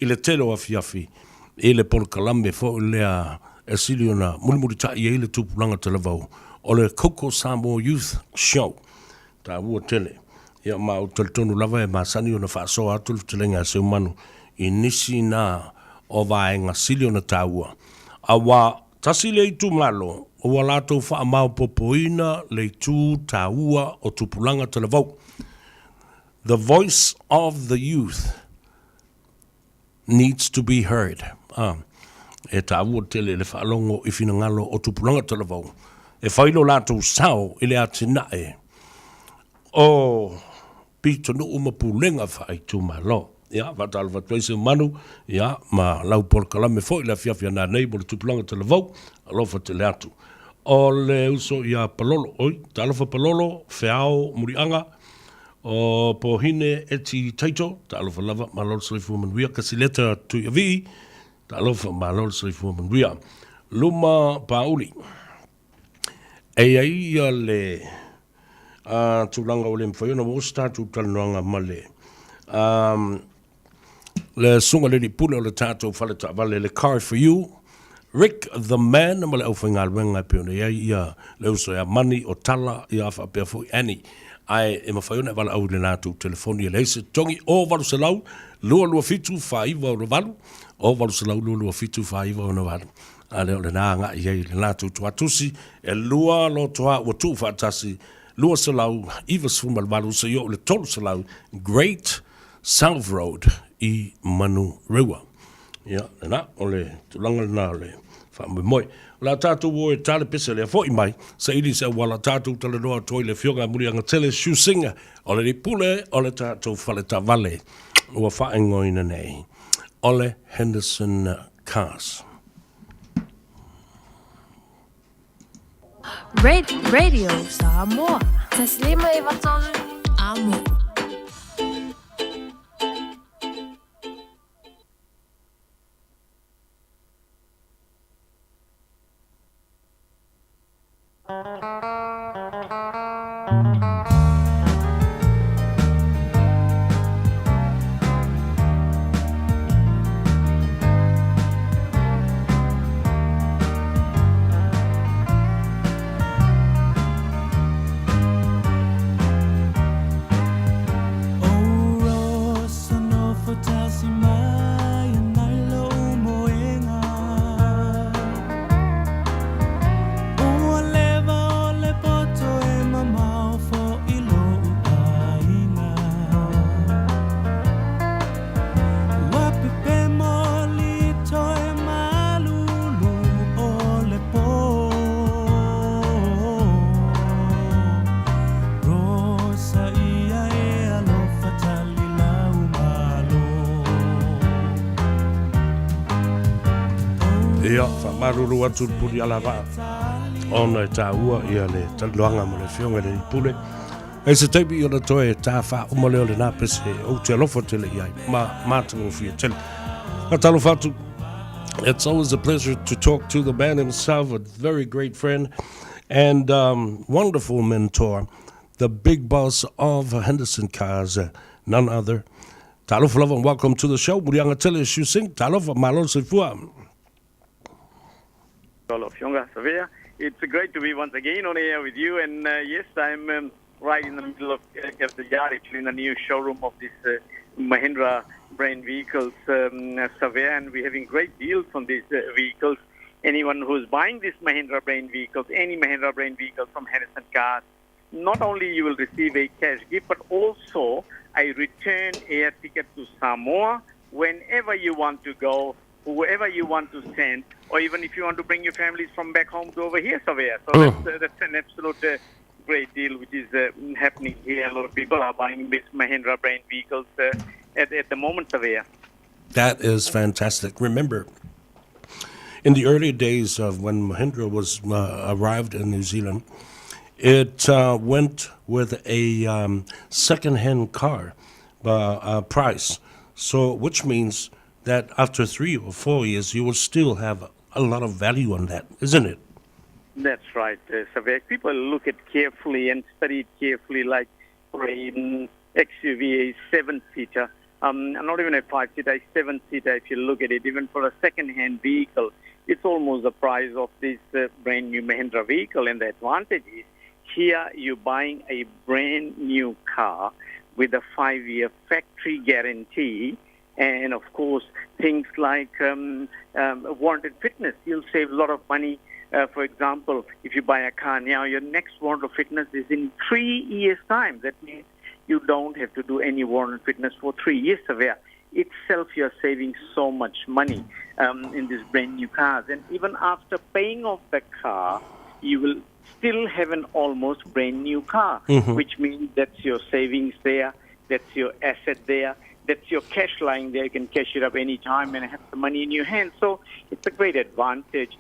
i le tele o afiafi i le polokalame foi lea e sili ona mulimulitai ai le tupulaga talavou, o le Koko Samoa Youth Show. Taua tele. Ia, ma ou te talitonu lava e masani ona faasoa atu le fetalaiga a Seumanu i nisi na o vaega sili ona taua, aua tasi lea itumalo ua latou faamaopoopoina le itu taua o tupulaga talavou. The voice of the youth needs to be heard. A, e taua tele le faalogo i finagalo o tupulaga talavou e fai lo latou sao i le atinae o pitonuu ma pulega faaitumalo. Ia, faatalofa atu ai Seumanu, ia, ma lau polokalame foi le afiafi a nanei mo le tupulaga talavou, alofa tele atu. O le uso ia Palolo, oi, talofa Palolo, Feao Muliaga, O Pohine Eti Taito, talofa lava, malo le soifua manuia. Kasileta Tuiavii, talofa, malo le soifua manuia. Luma Pauli, e i ai ia le a, tulaga ua le mafai ona oo se tatou talanoaga ma le a, le susuga i le alii pule o le tatou fale taavale, le Car for You, Rick the Man ma le aufaigaluega e pei ona i ai ia le uso ia Mani o Tala ia faapea foi Annie. Ae e mafai ona e valaau i le latou telefoni e leai se totogi o 800 227 4968 o 800 227 4968. A lea o lena agai i ai le latou tuatusi e lua lotoa ua tuu faatasi 298 seia oo i le 300 Great South Road i Manurewa. Ia, lena, o le tulaga lena o le faamoemoe. O le a tatou o e ta le pese lea foi mai, saili se auala tatou talanoa atu ai le Afioga ia Muliagatele Shu Singh, o le alii pule o le tatou fale taavale ua faaigoaina nei o le Henderson Cars. Radio Samoa. Taslima e vatolu amo. Ia, faamalulu atu le puli alavaa ona e taua ia le talanoaga ma le afioga i le Pule. E se taimi ona toe tā faauma lea o lena pese ou te alofa tele i ai ma matagofie tele. Faatalofa atu. It's always a pleasure to talk to the man himself, a very great friend and wonderful mentor, the big boss of Henderson Cars, none other. Talofa lava and welcome to the show. Muliaga tele Shu Singh. Talofa, malo le soifua. Lau Afioga Savea. It's great to be once again on air with you. And yes, I'm right in the middle of the yard, actually, in the new showroom of this Mahindra brand vehicles, Savea, and we're having great deals on these vehicles. Anyone who's buying this Mahindra brand vehicles, any Mahindra brand vehicle from Henderson Cars, not only you will receive a cash gift, but also a return air ticket to Samoa whenever you want to go, whoever you want to send, or even if you want to bring your families from back home to over here, Savea. So that's an absolute great deal which is happening here. A lot of people are buying this Mahindra brand vehicles at the moment, Savea. That is fantastic. Remember, in the early days of when Mahindra was arrived in New Zealand, it went with a second-hand car price. So, which means that after 3 or 4 years, you will still have a lot of value on that, isn't it? That's right, Savea. People look at carefully and study it carefully, like for a XUV, a seven-seater, not even a five-seater, a seven-seater. If you look at it, even for a second-hand vehicle, it's almost the price of this brand new Mahindra vehicle. And the advantage is here you're buying a brand new car with a 5-year factory guarantee. And of course, things like warranted fitness, you'll save a lot of money. For example, if you buy a car now, your next warrant of fitness is in 3 years' time. That means you don't have to do any warrant of fitness for 3 years. Savea. Itself, you're saving so much money in these brand new cars. And even after paying off the car, you will still have an almost brand new car, which means that's your savings there, that's your asset there, that's your cash lying there. You can cash it up any time and have the money in your hand. So it's a great advantage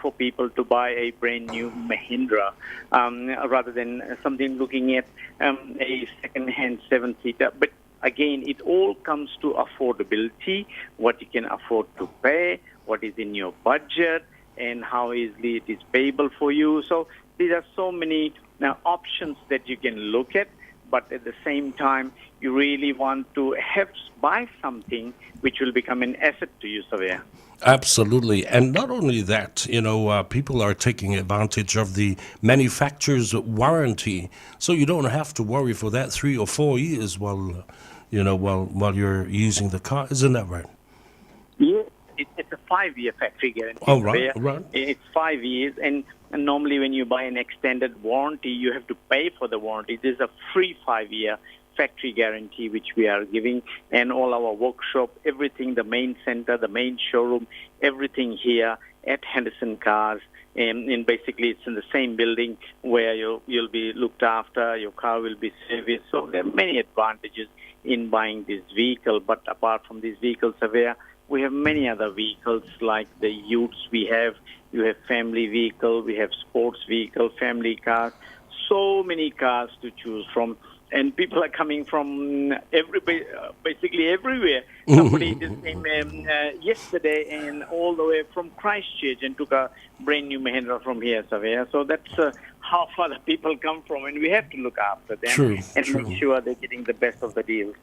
for people to buy a brand new Mahindra rather than something looking at a second-hand seven-seater. But again, it all comes to affordability, what you can afford to pay, what is in your budget, and how easily it is payable for you. So these are so many now options that you can look at, but at the same time, you really want to have buy something which will become an asset to you, Savea. Absolutely. And not only that, people are taking advantage of the manufacturer's warranty. So you don't have to worry for that 3 or 4 years while you're using the car. Isn't that right? Yeah, it's a 5-year factory guarantee. Oh, right, Savea. It's 5 years, and normally when you buy an extended warranty, you have to pay for the warranty. There's a free 5-year factory guarantee which we are giving, and all our workshop, everything, the main center, the main showroom, everything here at Henderson Cars. And basically, it's in the same building where you'll be looked after, your car will be serviced. So there are many advantages in buying this vehicle. But apart from these vehicles, Savea, we have many other vehicles like the utes we have. You have family vehicle, we have sports vehicle, family cars, so many cars to choose from. And people are coming from basically everywhere. Somebody just came yesterday and all the way from Christchurch and took a brand new Mahindra from here, Savea. So that's how far the people come from, and we have to look after them true, and true. make sure they're getting the best of the deals.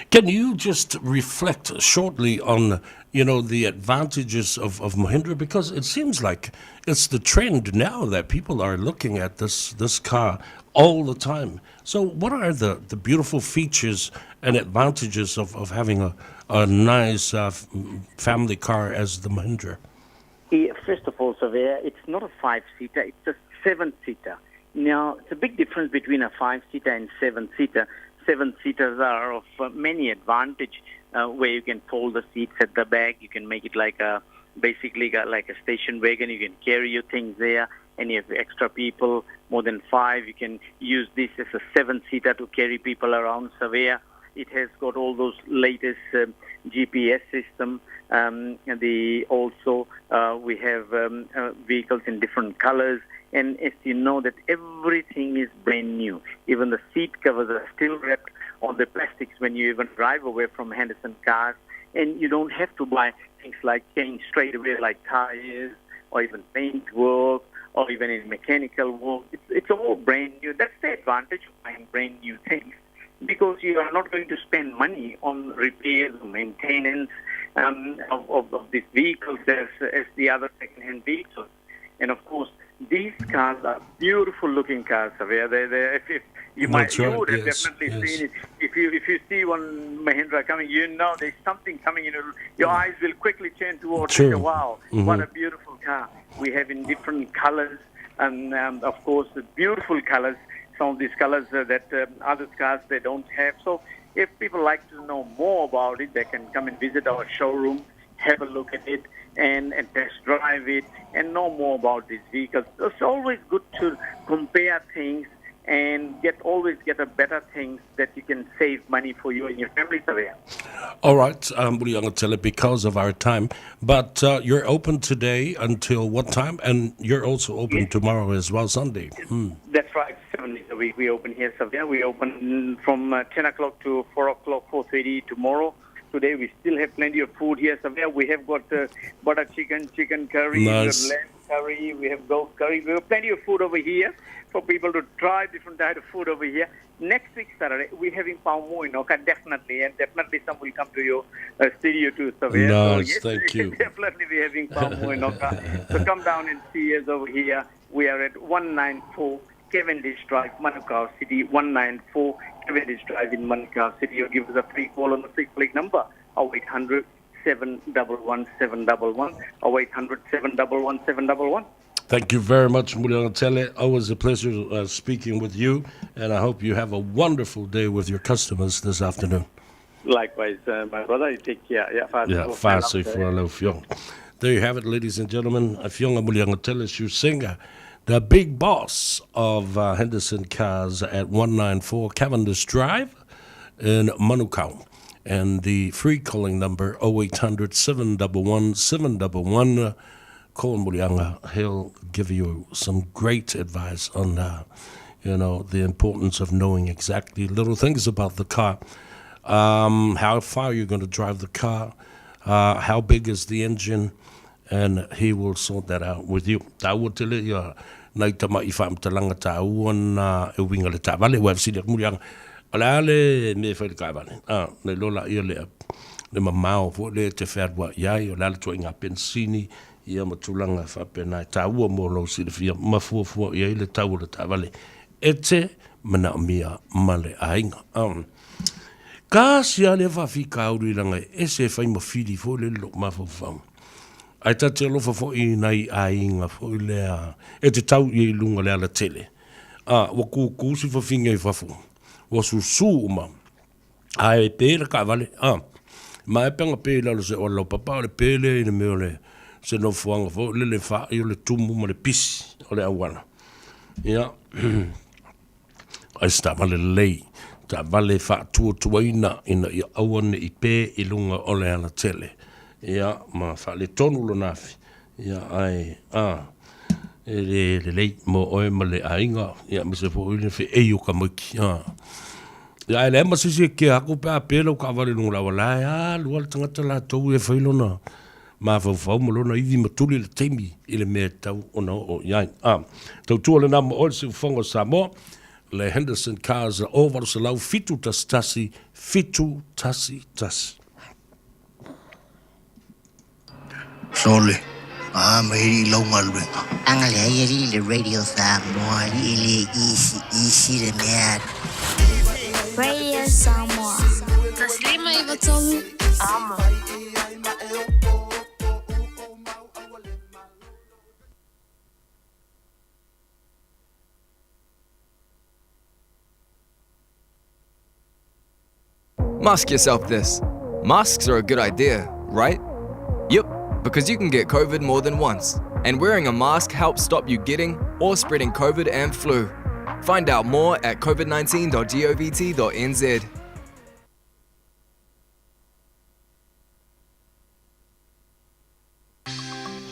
Can you just reflect shortly on, you know, the advantages of, of Mahindra? Because it seems like it's the trend now that people are looking at this, this car all the time. So what are the, the beautiful features and advantages of, of having a, a nice uh, family car as the Mahindra? Yeah, first of all, Savea, it's not a five-seater, it's a seven-seater. Now, it's a big difference between a five-seater and seven-seater. Seven-seaters are of uh, many advantage, uh, where you can fold the seats at the back, you can make it like a, basically like a station wagon, you can carry your things there, and you have extra people, more than five, you can use this as a seven-seater to carry people around Savea. It has got all those latest um, GPS system. Um, and the also uh, we have um, uh, vehicles in different colors. And as you know that everything is brand new. Even the seat covers are still wrapped on the plastics when you even drive away from Henderson cars. And you don't have to buy things like change straight away, like tires or even paint work or even in mechanical work. It's, it's all brand new. That's the advantage of buying brand new things because you are not going to spend money on repairs, maintenance um, of, of, of these vehicles as, as the other second-hand vehicles. And of course, these cars are beautiful looking cars, Xavier. They, they, if, if you might, That's right, you would have yes, definitely yes. seen it. If you if you see one Mahindra coming, you know there's something coming. You know, your eyes will quickly turn towards it. True. Wow, what a beautiful car! We have in different colors, and um, of course, the beautiful colors. Some of these colors uh, that um, other cars they don't have. So, if people like to know more about it, they can come and visit our showroom, have a look at it, and, and test drive it, and know more about these vehicles. It's always good to compare things and get always get a better things that you can save money for you and your family. Surveyor. All right, um, Muliagatele, because of our time, but uh, you're open today until what time? And you're also open tomorrow as well, Sunday. Hmm. That's right, 7 days a week we open here, Savia. We open from uh, 10 o'clock to 4 o'clock, 4.30 tomorrow. Today we still have plenty of food here, Savia. We have got uh, butter chicken, chicken curry, we have Nice. lamb curry, we have goat curry. We have plenty of food over here for people to try different type of food over here. Next week, Saturday, we're having Paumu in Oka, definitely, and definitely some will come to your uh, studio too, Savia. So, Nice, yes, thank you. Definitely we're having Paumu in Oka. So come down and see us over here. We are at 194 Cavendish Drive, Manukau City, 194 Cavendish Drive in Manukau City. Or give us a free call on the free click number, 0800 711 711, 0800 711 711. Thank you very much, Muliagatele. Always a pleasure uh, speaking with you, and I hope you have a wonderful day with your customers this afternoon. Likewise, uh, my brother, you take care. Yeah, Yeah, fasi for lau fionga. There you have it, ladies and gentlemen. Afionga Muliagatele Siusenga, the big boss of uh, Henderson Cars at 194 Cavendish Drive in Manukau. And the free calling number 0800 711 711. Call Mulianga. He'll give you some great advice on, uh, you know, the importance of knowing exactly little things about the car um, how far you're going to drive the car, uh, how big is the engine, and he will sort that out with you. Tāua tele ia nai tama i whaamtalanga tāua na e winga le tāvale, ua sili aku mulianga. O le ale me whai le kāvale. Ah, nei lola ia le, le mamao fo le te whearua iai, o le ale tua i ngā pensini, ia ma tūlanga whapena e tāua mō lau silafia, mafuafua ia i le tau o le tāvale. E te manaomia ma le aiga. Um, ka sia le faafikauli langa e ese e fai ma fili foi le lou mafaufau. Ae ta te alofa foi i nai aiga foi lea e te tau ia i luga le alatele. A, ua kūkū si fafine i fafo, ua susū uma, ae pē le taavale, a, ma e pega pē i lalo se ola lau papa, o le pē lea i le mea o le se nofoaga foi lele faai o le tumu ma le pisi o le auala. Ia, ai se taavale lelei, taavale faatuatuaina ina ia aua ne i pē i luga o le alatele. Ia, ma faaletonu lona afi. Ia, ae, a, e le lelei mo oe ma le aiga, ia, aemaise foi le feei o ka maiki. A. Ia, ae leai ma se isi e kea aku pe a pē lau taavale i luga o le auala, ae alu lava le tagata latou e fai lona. mafaufau ma lona ivi ma tuli le taimi i le mea e tatau ona oo i ai. A, tautua lena ma oe le siufofoga o Samoa, le Henderson Cars o 800 711 711. Sole, a mai alii lau galuega. Aga leai alii le Radio Samoa alii e le easy easy le mea. Radio Samoa. 153 Amo. Mask yourself this. Masks are a good idea, right? Yep, because you can get COVID more than once. And wearing a mask helps stop you getting or spreading COVID and flu. Find out more at covid19.govt.nz.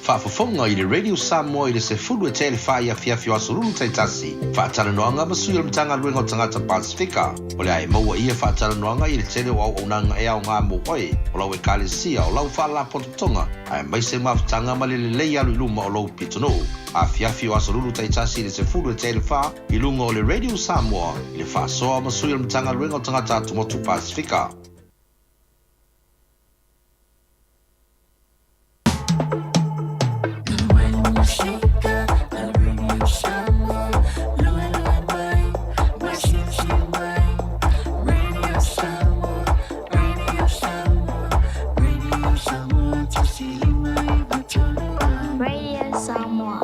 Faafofoga i le Radio Samoa i le sefulu e te le whai afiafi o aso lulu taitasi. Faatalanoaga ma sui o le Matagaluega o Tagata Pasifika. O le a e maua ia faatalanoaga i le tele o auaunaga e aoga mo oe, o lau ekalesia, o lau faalapotopotoga, aemaise mafutaga ma le lelei alu i luma o lou pitonuu. Afiafi o aso lulu taitasi i le sefulu e te le wha i lunga o le Radio Samoa i le faasoa ma sui o le Matagaluega o Tagata Atumotu Pasifika. Radio Samoa.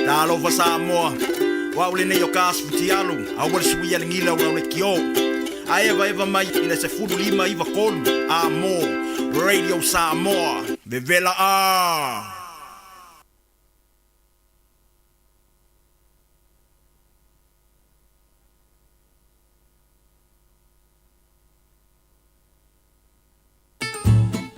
Talofa Samoa, o au lenei o ka asu futialu, aua le suia le gila o lau lekiō. A evaeva mai i le 15 93 a mo Radio Samoa, vevela a!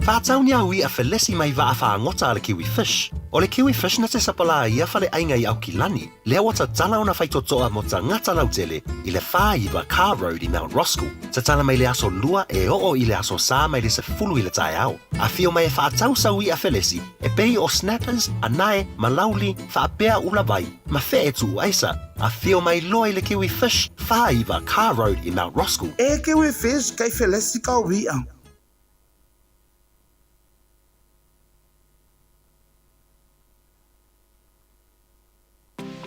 Faatau ni au i'a felesi mai vaa faagota a le Kiwi Fish. O le Kiwi Fish na te sapalā ia faleaiga i Aukilani, lea ua tatala ona faitotoa mo tagata lautele i le 49 Carr Road i Mount Roskill. Tatala mai le aso Lua e oo i le aso Sa mai le 10 i le taeao. Afio mai e faatau sau i'a felesi e pei o snappers, anae, malauli, faapea ulavai, ma fe'e tu'u aisa. Afio mai loa i le Kiwi Fish, 49 Carr Road i Mount Roskill. E Kiwi Fish kai felesi ka ui'a.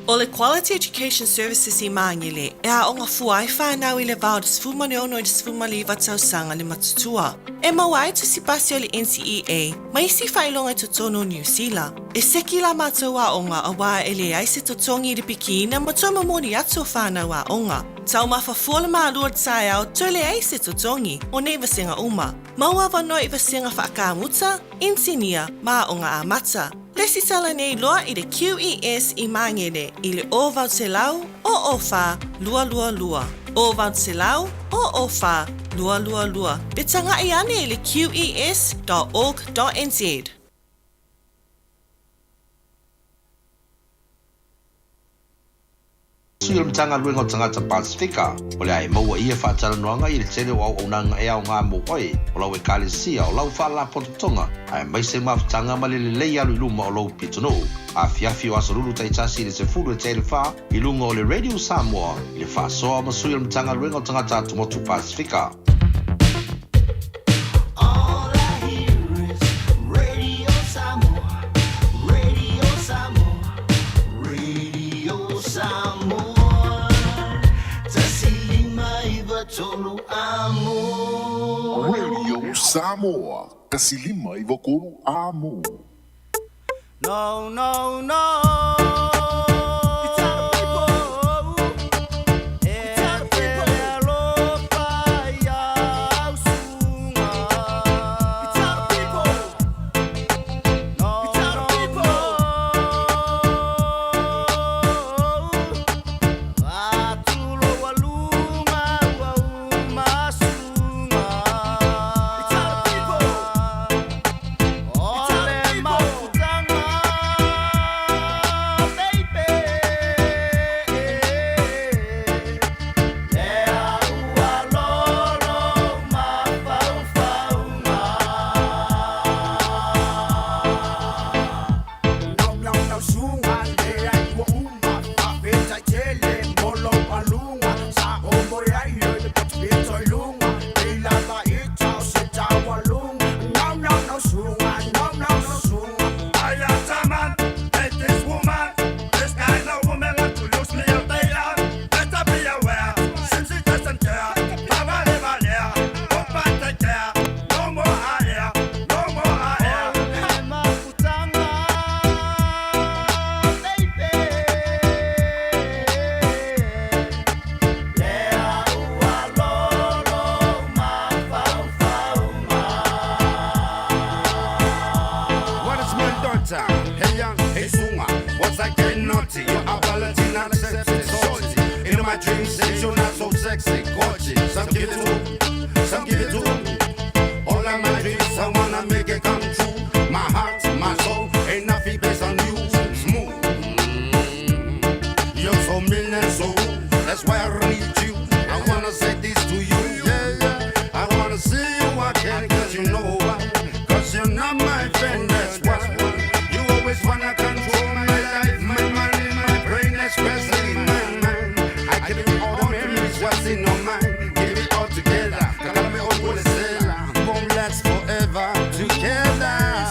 O le Quality Education Services i Māngere, e aoga fua ai whānau i le va o le 16 i le 19 tausaga le matutua. E maua ai tusi pasi o le NCEA ma isi faailoga i totonu o Niu Sila. E seki la mātou aoga auā e leai se totogi i le pikiina ma toe momoli atu o whānau aoga. Taumafa fua le malua le taeao toe leai se totogi o nei vasega uma. Maua avanoa i vasega faakamuta, inisinia ma aoga amata. Lesitala nei loa i le QES i Māngere i le 0800 004 222. 0800 004 222. Pe tagai ane i le qes.org.nz. Sui o le Matagaluega o Tagata Pasefika, o le a e maua i ia faatalanoaga i le tele o auaunaga e aoga mo oe, o lau ekalesia, o lau faalapotopotoga, aemaise mafutaga ma le lelei alu i luma o lou pitonuu. Afiafi o aso Lulu taitasi i le 10:15 i luga o le Radio Samoa i le faasoa ma sui o le Matagaluega o Tagata Atumotu Pasefika. All I hear is Radio Samoa, Radio Samoa, Radio Samoa. 1 5 9 3 amo. Radio. Samoa, 153 Amo. No, no, no. What is my daughter? Hey young, hey Sunga. What's I getting naughty? Your ability not accepted, salty. In my dreams, since you're not so sexy, gorgeous. Some give it to, some give it to. All of my dreams, I wanna make it come true. My heart, my soul, ain't nothing based on you. Smooth. You're so mean and so rude. That's why I need you. I wanna say this to you. Yeah, yeah. I wanna see you again, cause you know why. Cause you're not my friend, that's why. You always wanna control my life, my money, my brain, especially my mind. I give you all the memories, what's in your mind. Give it all together. Call me all Won't last forever together.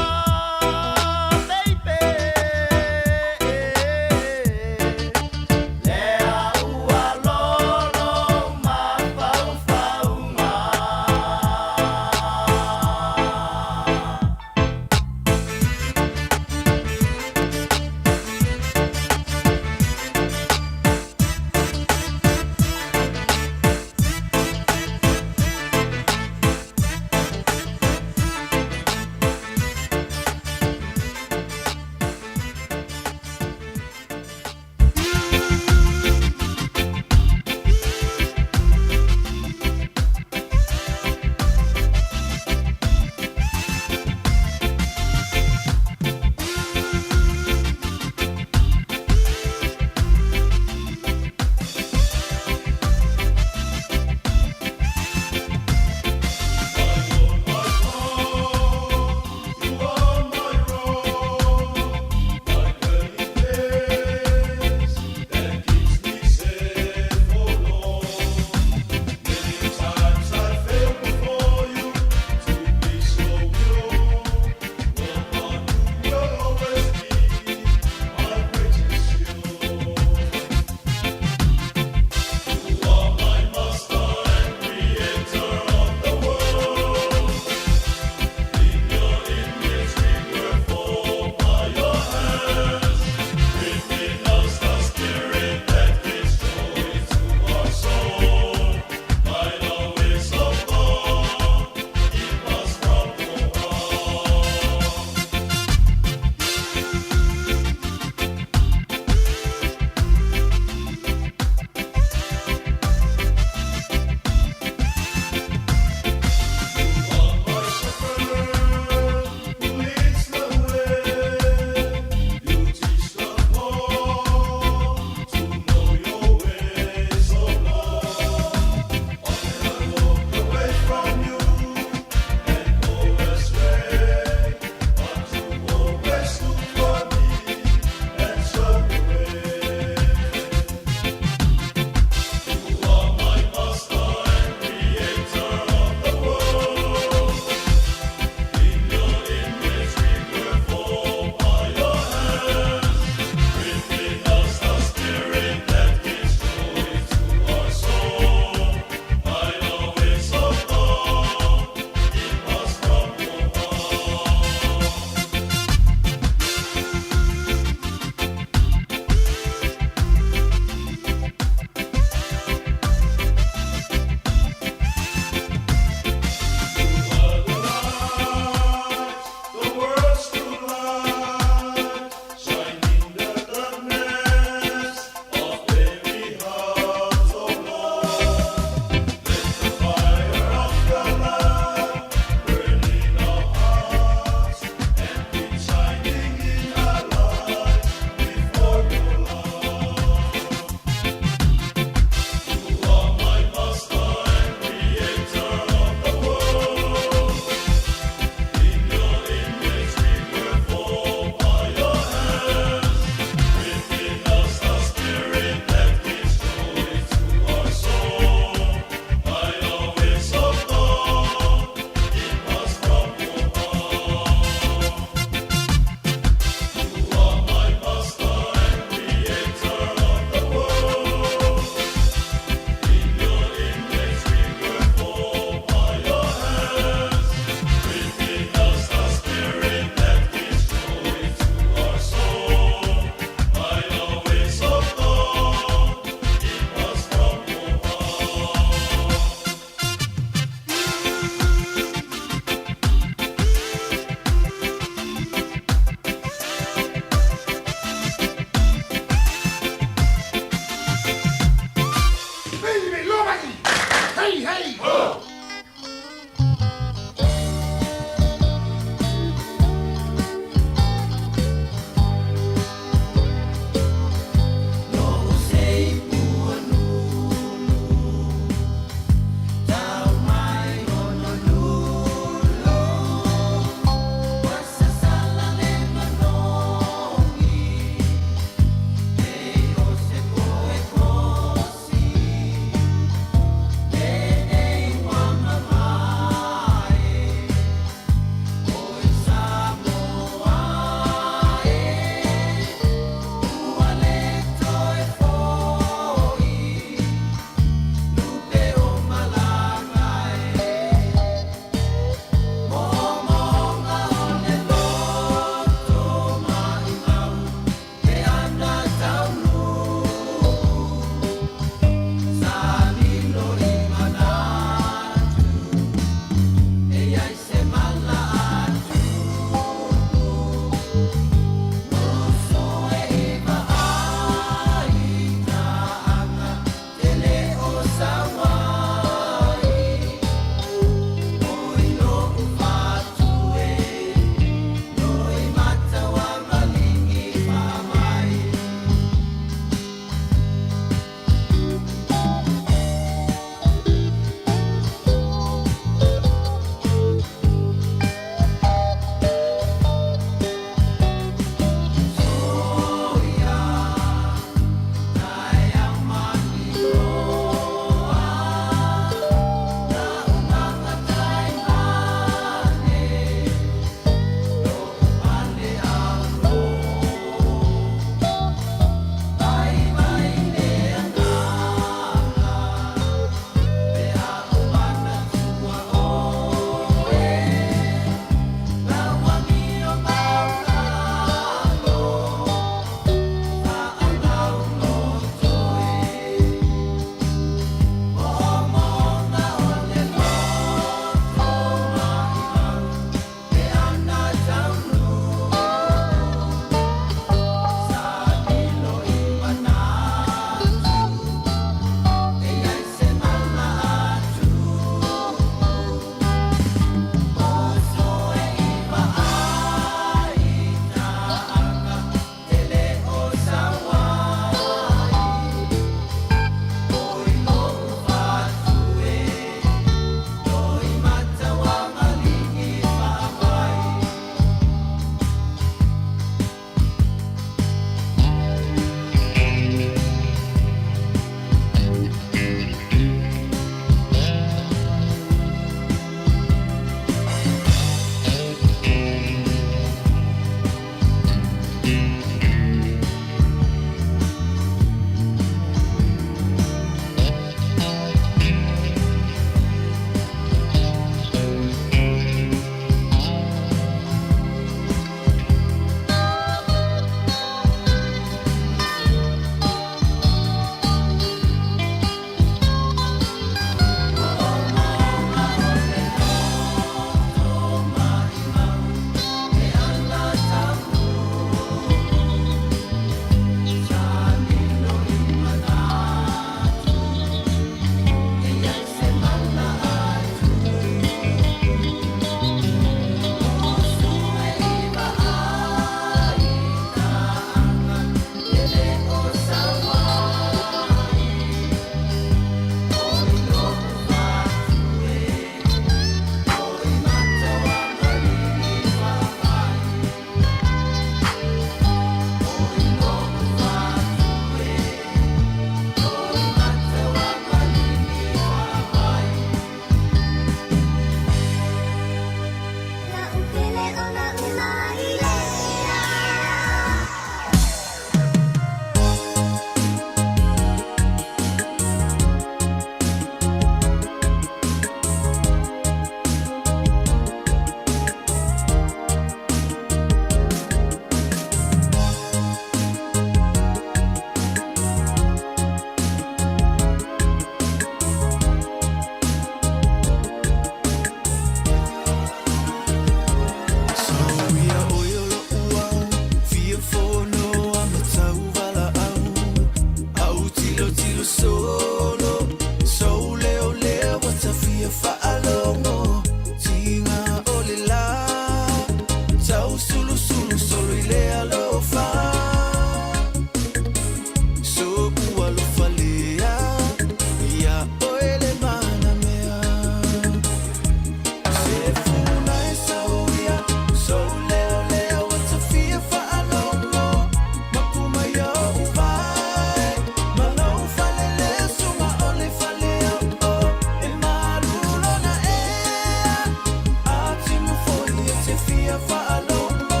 fia faalogo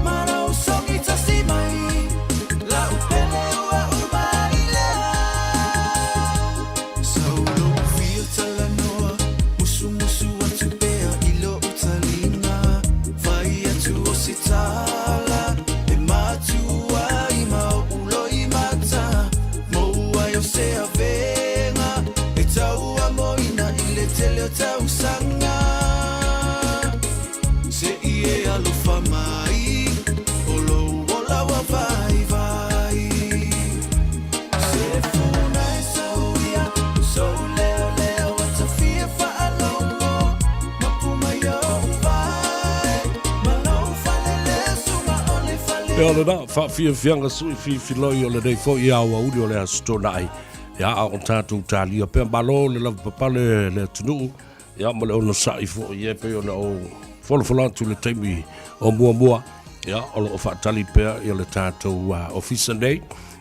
Ma lou sogi tasi mai Lau pele ua uma i lea Sau lou fia talanoa Musumusu atu pea i lou taliga Fai atu o se tala E matua ai ma o'u loimata Mou ai o se avega E tauamoina i le tele o tausaga Se i e alofa mai O lou ola ua vaivai Se funa e sau ia Sou leo lea ua ta fia faalogo Mapu mai o'u vae Ma lou fale lea suga o le fale. Ia lena faafiafiaga sui fifiloi o lenei foi aoauli o le Aso Toonai. Ia a o tatou talia pea malo le lavapapale le atunuu ia ma le onosai foi e pei ona ou folafola atu i le taimi o muamua ia o lo o faatali pea ia le tatou ofisa nei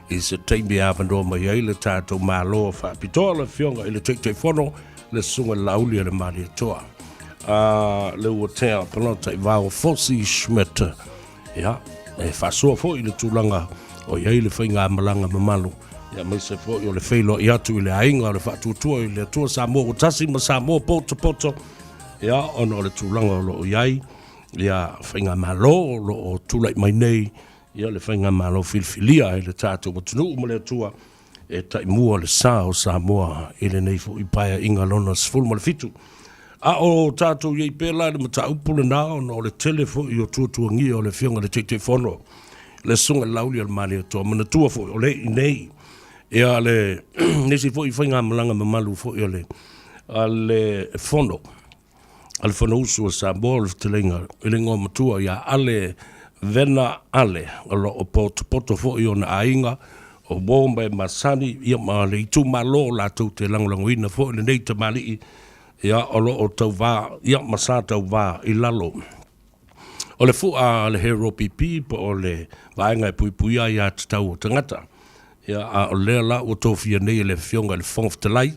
i se taimi e avanoa mai ai le tatou Malo faapitoa le Afioga i le Taitaifono le Susuga i le Laauli a le Malietoa a le ua tea palota i vao Fosi Schmidt ia e faasoa foi i le tulaga o i ai le faigamalaga mamalu ia aemaise foi o le feiloai atu i le aiga o le faatuatua i le Atua Samoa ua tasi ma Samoa potopoto ia ona o le tulaga o lo o i ai ia faigamalo o lo o tulai mai nei ia le faigamalo filifilia e le tatou atunuu ma le Atua e taimua le sa o Samoa i lenei foi Paeaiga lona 17. A o tatou i ai pea la i le mataupu lena ona o le tele foi o tuatuagia o le Afioga i le Taitaifono, le Susuga i le Laauli a le Malietoa, manatua foi o lea i inei ia le nisi foi faigamalaga mamalu foi a le a le Fono a le Fonousu a Samoa o le fetalaiga i le igoa matua ia Ale Vena Ale, o lo o potopoto foi ona aiga o uo ma e masani ia ma le itumalo latou te lagolagoina foi lenei tamalii ia o lo o tauva ia ma sa tauva i lalo o le fua a le Hero PP po o le vaega e puipuia ai aiatatau o tagata. Ia, a o lea la ua tofia nei e le Afioga i le Fofoga Fetalai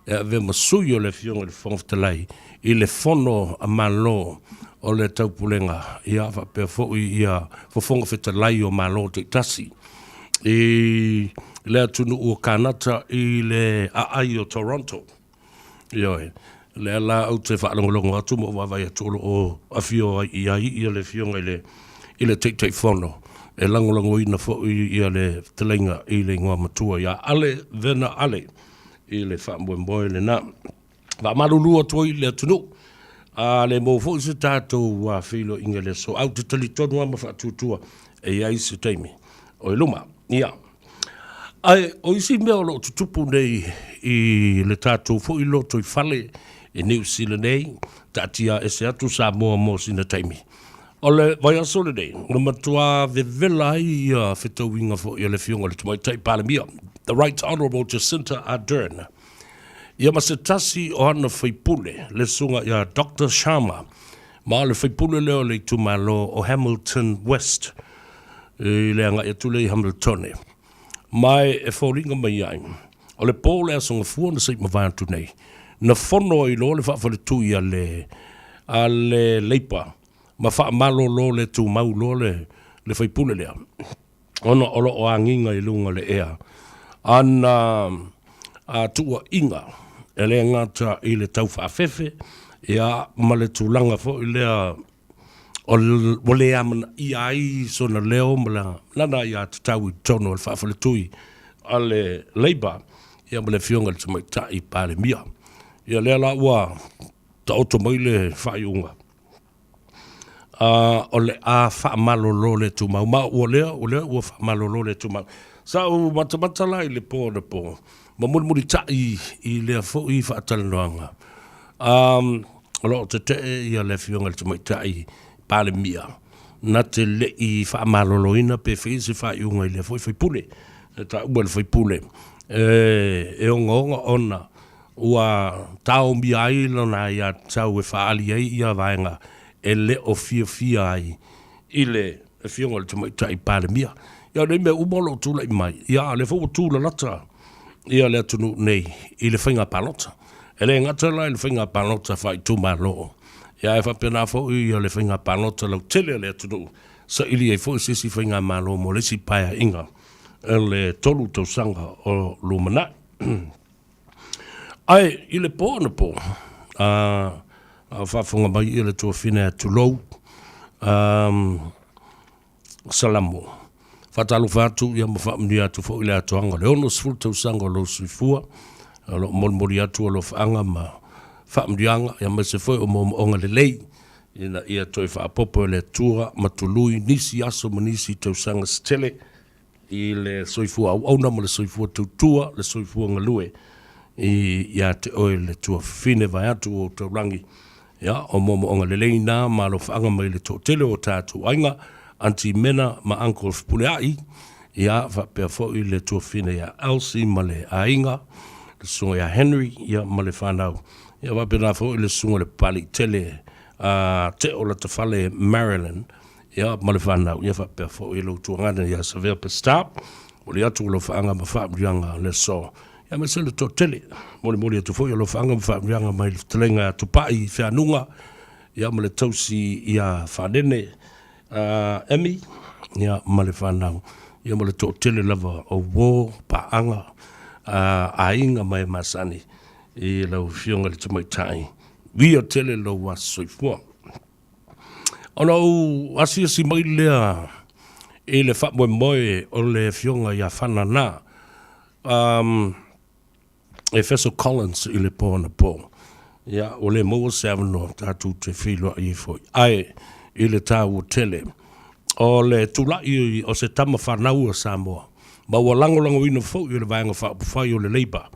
e avea ma sui o le Afioga i le Fofoga Fetalai i le Fono a Malo o le Taupulega, ia, faapea foi ia Fofoga Fetalai o Malo taitasi i le atunuu o Kanata i le aai o Toronto. Ioe, lea la ou te faalogologo atu ma ou vaavaai atu o lo o afio ai i ai ia le Afioga i le i le Taitaifono e lagolagoina foi ia le fetalaiga i le igoa matua ia Ale Vena Ale i le faamoemoe lena. Faamalulu atu ai i le atunuu, a le maua foi se tatou feiloaiga i le aso, ae ou te talitonu lava ma faatuatua e i ai se taimi o i luma. Ia. Ae o isi mea o lo o tutupu nei i le tatou foi lotoifale i Niu Sila nei, taatia ese atu Samoa mo sina taimi. O le vaiaso lenei, na matua vevela ai ia fetauiga foi a le Afioga i le Tamaitai Palemia, The Right Honourable Jacinta Ardern, ia ma se tasi o ana faipule, le Susuga ia Doctor Sharma, ma o le faipule lea o le itumalo o Hamilton West, i le agai atu lea i Hamiltone. Ma e foliga mai ai, o le po o le Aso Gafua na se i mavae atu nei, na fono ai loa le faafaletui a le, a le Leipa ma faamalolo le tumau loa le, le faipule lea, ona o lo o agiga i luga o le ea ana a tuuaiga e le gata i le taufaafefe, ia, ma le tulaga foi lea ua le amanaia ai sona leo ma lana aiatatau i totonu o le faafaletui a le Labour ia ma le Afioga i le Tamaitai Palemia. Ia lea la ua taoto mai le faaiuga o le a faamalolo le tumau, ma ua lea, ua lea ua faamalolo le tumau. Sa ou matamata la i le po anapo ma mulimulitai i lea foi faatalanoaga. O lo o tetee ia le Afioga i le Tamaitai Palemia na te le i faamaloloina pe fai se faaiuga i lea foi faipule. E taua e le faipule e ogaoga ona ua taomia ai lona aiatatau e faaali ai ia vaega e le o fiafia ai i le Afioga i le Tamaitai Palemia. Ia o nei mea uma o lo o tulai mai, ia a o lea foi ua tulalata ia le atunuu nei i le faiga palota. E le gata la i le faiga palota faaitumalo, Ia ae faapena foi ia le faiga palota lautele a le atunuu, saili ai foi se isi faigamalo mo le isi paeaiga o le 3 tausaga o lumanai. Ae i le po anapo, a o faafofoga mai ia le tuafine a Tulou, Salamo. Faatalofa atu ia ma faamanuia atu foi le atoaga o le 60 tausaga o lou soifua. O lo o molimoli atu alofaaga ma faamanuiaga aemaise foi o moomooga lelei ina ia toe faaopoopo e le Atua ma tului nisi aso ma nisi tausaga se tele i le soifua auauna ma le soifua tautua, le soifua galue ia te oe le tuafafine vaeatu o ou taulagi. Ia, o moomooga lelei na ma alofaaga mai le toatele o tatou aiga, Aunty Mena ma Uncle Fepuleai, ia, faapea foi le tuafafine ia Elsie ma le aiga, le susuga ia Henry, ia, ma le fanau. Ia, faapena foi le susuga i le Papaliitele a Teo Latafale Marilyn, ia, ma le fanau, ia, faapea foi lou tuagana ia Savea Pestar. Momoli atu alofaaga ma faamanuiaga o le aso. Ia aemaise le toatele. Molimoli atu foi alofaaga ma faamanuiaga mai le fetalaiga ia Tupai Feanuga, ia ma le tausi ia Fanene Emmy, ia ma le fanau, ia ma le toatele lava o uo, paaga, aiga ma e masani i lau Afioga i le Tamaitai. Viia tele lou aso soifua. Ona ou asiasi mai lea i le faamoemoe o le Afioga ia Fanana, Efeso Collins i le po anapo. Ia, ua le maua se avanoa tatou te feiloai ai foi. Ae i le taua tele o le tulai o se tama fanau a Samoa, ma ua lagolagoina foi e le Vaega Faaupufai o le Labour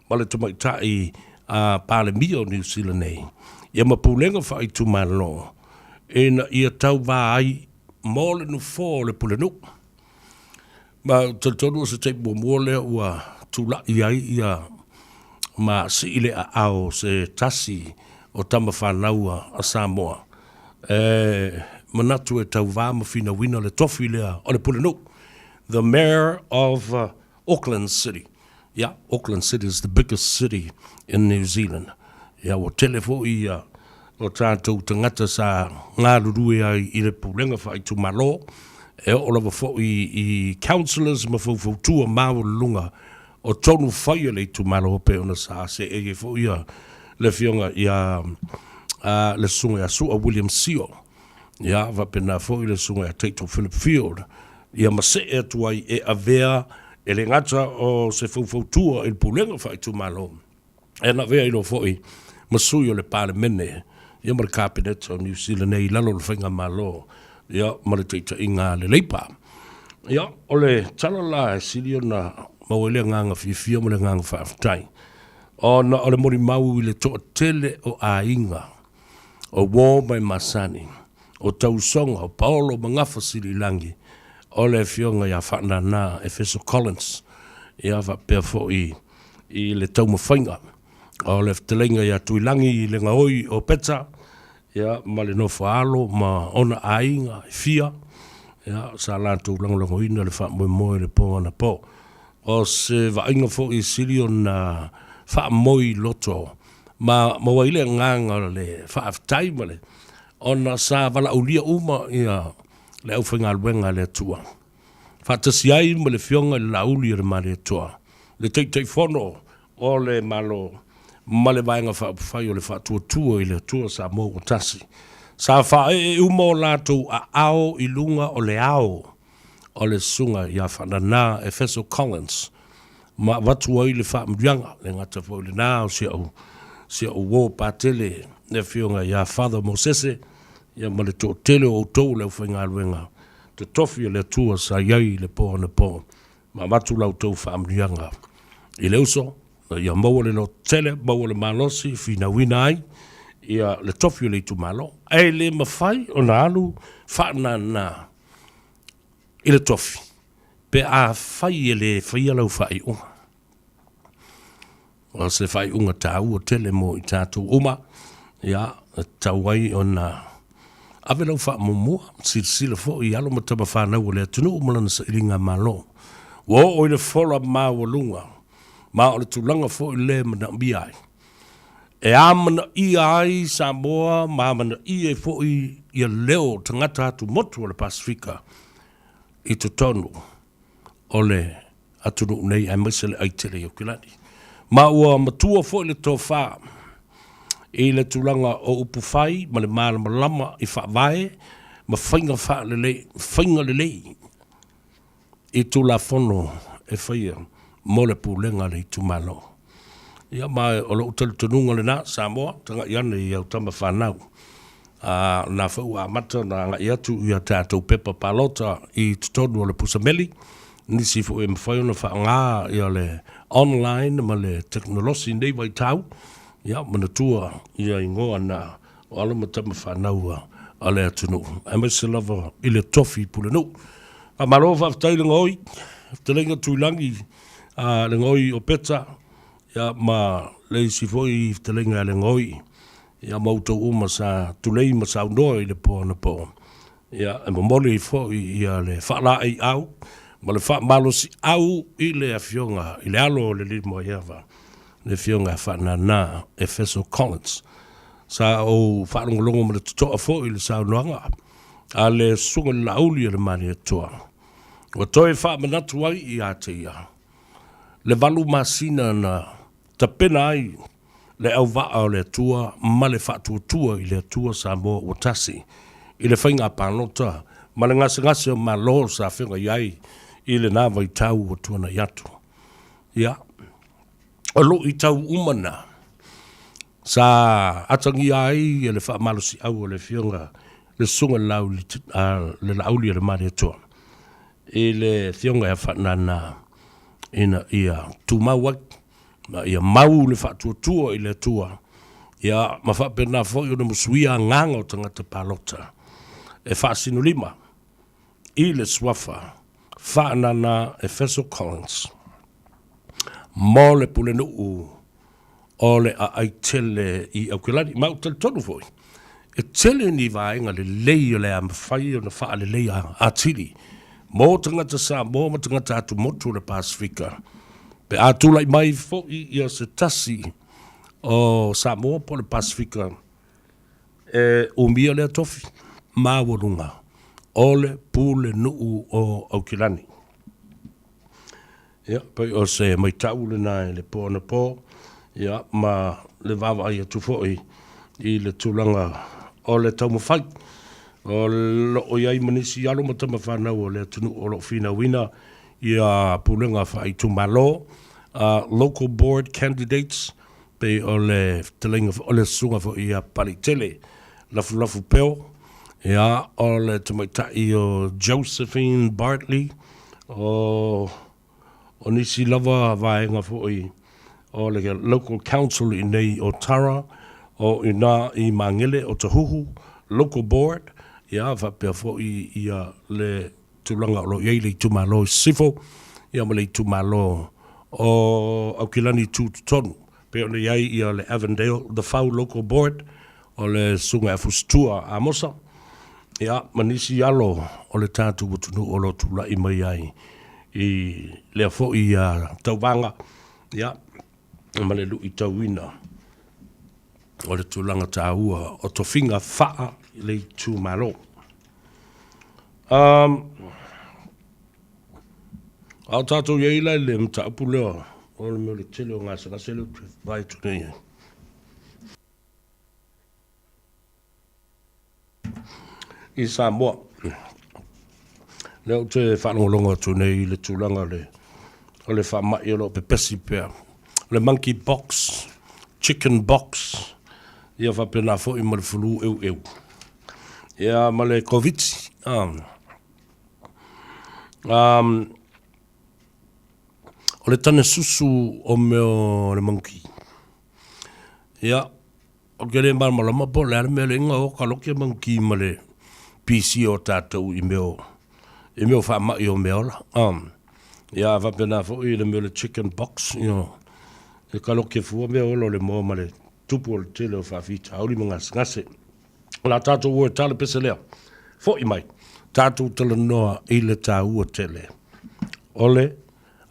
ma le Tamaitai a Palemia o Niu Sila nei, ia ma pulega faaitumalo ina ia tauva ai mo le nofoa o le Pulenuu. Ma ou te talitonu o se taimi muamua lea ua tulai ai ia ma sii le aao o se tasi o tama fanau a Samoa e manatu e tauva ma finauina le tofi lea o le Pulenuu, the Mayor of Auckland City. Yeah, Auckland City is the biggest city in New Zealand. Ia, ua tele foi ia o tatou tagata sa galulue ai i le pulega faaitumalo, e oo lava foi i councillors ma faufautua maualuluga o tonu fai a le itumalo pei ona sa seei ai foi ia le afioga ia le susuga ia Su'a William Sio. Ia, faapena foi le susuga ia Taito Philip Field, ia ma see atu ai e avea e le gata o se faufautua i le pulega faaitumalo, e na avea ai loa foi ma sui o le Palemene ia ma le Kapeneta o Niu Sila nei i lalo o le Faigamalo ia ma le taitaiga a le Leipa. Ia, o le tala la e sili ona maua ai le agaga fiafia ma le agaga faafetai, ona o le molimau i le toatele o aiga o uo ma e masani, o Tausoga, o Paolo ma Gafasililagi, o le Afioga ia Faanana Efeso Collins, ia faapea foi i le taumafaiga o le fetalaiga ia Tuilagi i le gaoi o Peta, ia ma le nofo a alo ma ona aiga e fia, ia sa latou lagolagoina le faamoemoe i le po anapo. O se vaaiga foi e sili ona faamoi loto ma maua ai le agaga o le faafetai ma le ona sa valaaulia uma ia le aufaigaluega a le Atua faatasi ai ma le Afioga i le Laauli o le Malietoa, le Taitaifono o le Malo ma le Vaega Faaupufai o le Faatuatua i le Atua Samoa ua Tasi. Sa faaee uma o latou aao i luga o le ao o le Susuga ia Faanana Efeso Collins ma avatu ai le faamanuiaga, le gata foi i lena o si au si au uo Patele le Afioga ia Father Mosese ia ma le toatele o outou o le aufaigaluega totofi a le Atua sa i ai i le po anapo ma avatu la outou faamanuiaga i le uso ina ia maua le lototele, maua le malosi e finauina ai ia le tofi o le itumalo. Ae le mafai ona alu faanana i le tofi pe afai e le faia lau faaiuga. O se faaiuga taua tele mo i tatou uma, ia, e tatau ai ona ave lau faamuamua, silasila foi i alo ma tama fanau a le atunuu ma lana sailiga malo. Ua oo i le fola maualuga, ma o le tulaga foi lea e manaomia ai. E amanaia ai Samoa ma amanaia ai foi ia leo o tagata atumotu o le Pasefika i totonu o le atunuu nei aemaise le aitele i Aukilani. Ma ua matua foi le tofa i le tulaga o upu fai ma le malamalama i faavae ma faiga faalelei, faiga lelei i Tulafono e faia mo le pulega a le itumalo. Ia ma o lou talitonuga lena, Samoa, tagai ane i au tama fanau. A, o lena foi ua amata ona agai atu ia tatou pepa palota i totonu o le pusa meli, nisi foi e mafai ona faaaoga ia le online ma le tekonolosi i lenei vaitau, ia manatua ia igoa na o alo ma tama fanau a le atunuu, aemaise lava i le tofi pulenuu. Faamalo faafetai le gaoi, fetalaiga Tuilagi, a le gaoi o Peta, ia ma le isi foi fetalaiga a le gaoi, ia ma outou uma sa tulei ma saunoa i le po anapo. Ia e momoli ai foi ia le faalaeiau ma le faamalosiau i le Afioga i le alo o le Lilimoaiava, le Afioga ia Faanana Efeso Collins. Sa ou faalogologo ma le totoa foi i le saunoaga a le Susuga i le Laauli o le Malietoa, ua toe faamanatu ai ia te ia le valu masina na tapena ai le auvaa o le Atua ma le faatuatua i le Atua Samoa ua tasi i le faiga palota ma le gasegase o Malo sa feagai ai i lena vaitau ua tuanai atu. Ia, o luitau uma na sa atagia ai e le faamalosiau o le Afioga le Susuga i le Laauli a le Malietoa i le Afioga ia Faanana ina ia tumau ai ma ia mau le faatuatua i le Atua, ia ma faapena foi ona musuia agaga o tagata palota e faasinolima i le suafa Faanana Efeso Collins mo le pulenuu o le aai tele i Aukilani. Ma ou te talitonu foi, e tele ni vaega lelei o le a mafai ona faaleleia atili mo tagata Samoa ma tagata atumotu o le Pasefika pe a tulai mai foi ia se tasi o Samoa po o le Pasefika e umia lea tofi maualuga o le pulenuu o Aukilani. Ia, pei o se maitau lena i le po anapo, ia, ma le vaavaai atu foi i le tulaga o le taumafai o lo o i ai ma nisi alo ma tama fanau o le atunuu o lo o finauina ia pulega faaitumalo, local board candidates, pei o le fetalaiga o le susuga foi ia Papaliitele Lafulafu Peo, ia, o le tamaitai o Josephine Bartley, o, o nisi lava vaega foi o le Local Council i inei o Tara, o i ina i Magele o Tahuhu Local Board, ia, faapea foi ia le tulaga o lo o i ai le itumalo i Sisifo, ia ma le itumalo o Aukilani Tutotonu, pei ona i ai ia le Avondale, The Whau Local Board, o le Susuga ia Fusitua Amosa, ia, ma nisi alo o le tatou atunuu o lo o tulai mai ai i lea foi tauvaga, ia, ma le luitauina o le tulaga taua o tofiga faa le itumalo. A o tatou i ai la i le mataupu lea o le mea o le tele o gasegase lea ou te vaai atu nei ai. I Samoa. Lea ou te faalogologo atu nei i le tulaga o le, o le faamai o lo o pepesi pea. O le monkey box, chicken box, ia faapena foi ma le flu eueu. Ia ma le Koviti. O le tane susu o mea o le monkey. Ia, Ou te le malamalama po o le a le mea lea ina o kaloke manukī ma le pisi o tatou i mea o, i mea o faamai o meaola. Ia a faapena foi le mea o le chicken box, you know, e kaloke fua meaola o le moa ma le tupu o le tele o faafitauli ma gasegase. O le a tatou o e ta le pese lea. Foi mai, tatou talanoa i le taua tele o le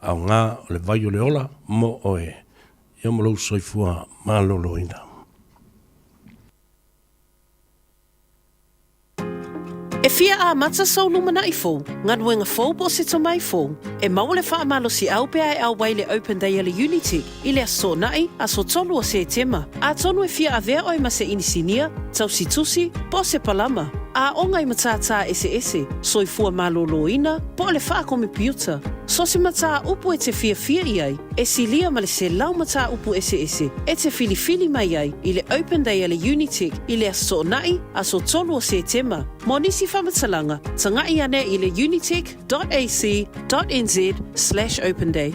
aoga o le vai o le ola mo oe. Ia ma lou soifua maloloina. E fia amata sou lumanai fou, galuega fou po o se tomai fou? E maua le faamalosiau pe a e auai i le Open Day a le Unitec i le Aso Toonai, aso 3 o Setema. Atonu e fia avea oe ma se inisinia, tausitusi, po o se palama. Aoga i matata eseese, soifua malōlōina, po o le faakomepiuta. So o se mataupu e te fiafia i ai, e silia ma le 100 mataupu eseese e te filifili mai ai i le Open Day a le Unitec i le Aso Toonai, aso 3 o Setema. Mo nisi faamatalaga, tagai ane i le unitec.ac.nz/openday.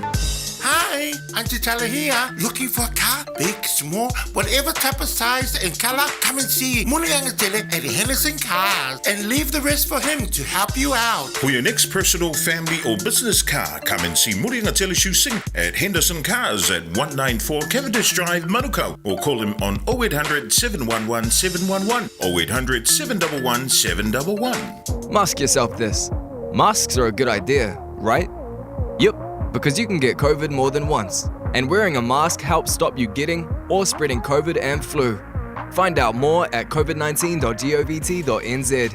Hi, Auntie Tala here. Looking for a car? Big, small, whatever type of size and color, come and see Muliangatele at Henderson Cars and leave the rest for him to help you out. For your next personal, family or business car, come and see Muliangatele Sing at Henderson Cars at 194 Cavendish Drive, Manukau, or call him on 0800 711 711, 0800 711 711. Mask yourself this. Masks are a good idea, right? Yep, because you can get COVID more than once. And wearing a mask helps stop you getting or spreading COVID and flu. Find out more at covid19.govt.nz.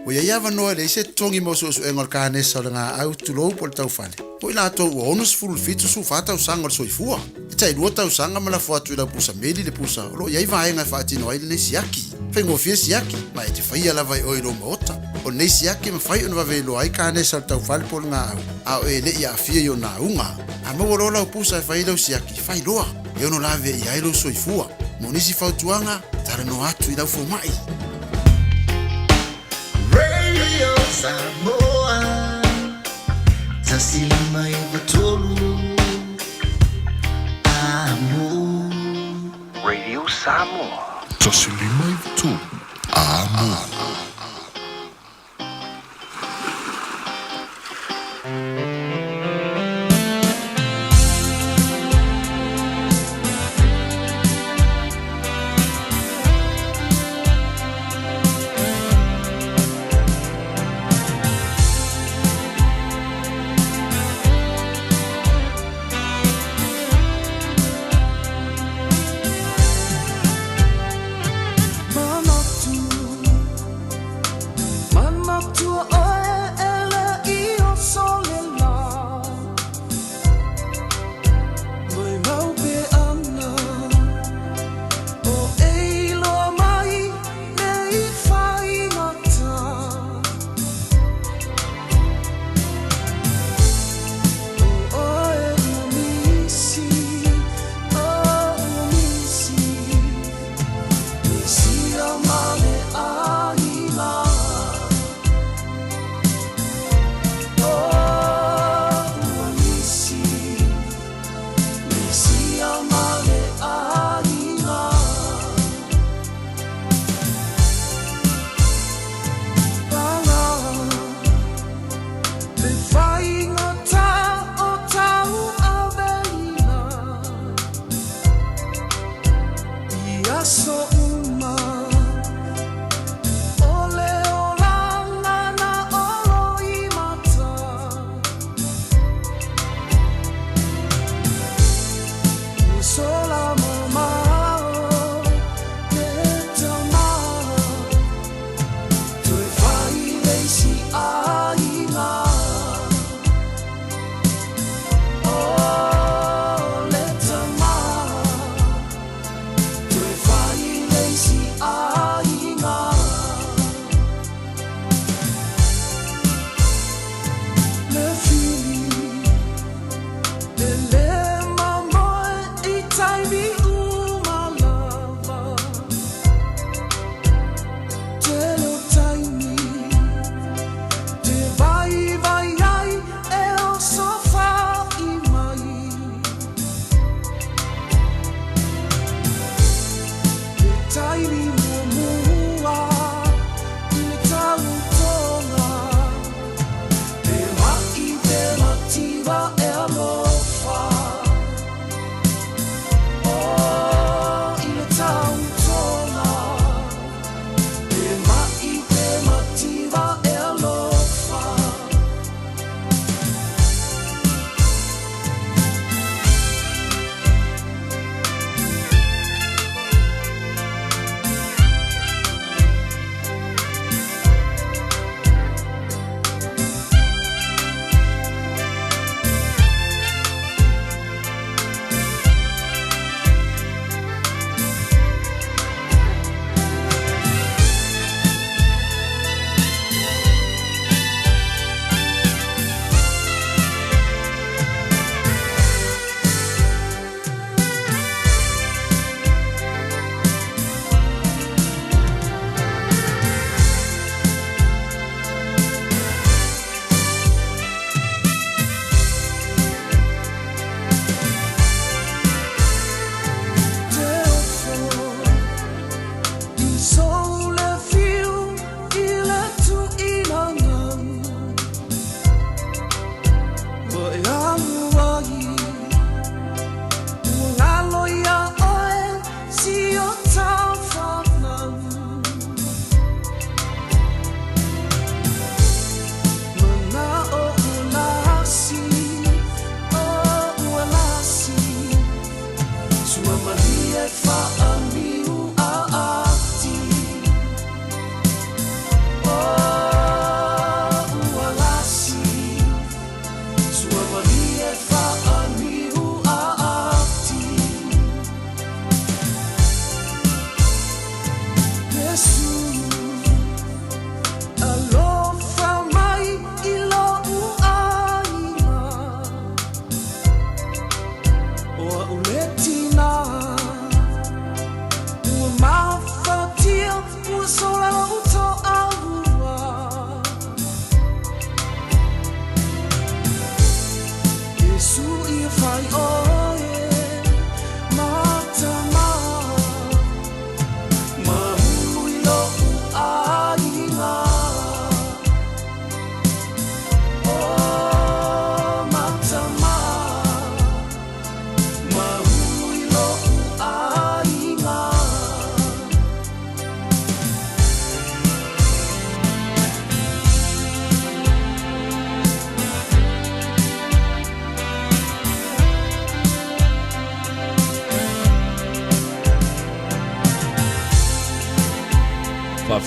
Ua i ai avanoa e leai se totogi mo suesuega o le kanesa o le gaau, tulou, po o le taufale, mo i latou ua 67 14 tausaga o le soifua. E tailua tausaga ma lafo atu i lau pusa meli le pusa o lo o i ai vaega e faatino ai lenei siaki. Faigofie siaki, ma e te faia lava e oe i lou maota. O lenei siaki e mafai ona vave iloa ai kanesa o le taufale po o le gaau, a o e le i aafia i ona auga. A maua loa lau pusa e fai ai lau siaki, fai loa, e ono lavea i ai lou soifua. Mo nisi fautuaga, talanoa atu i lau fomai. Radio Samoa 1593 Amo. Radio Samoa. 1593 Amo.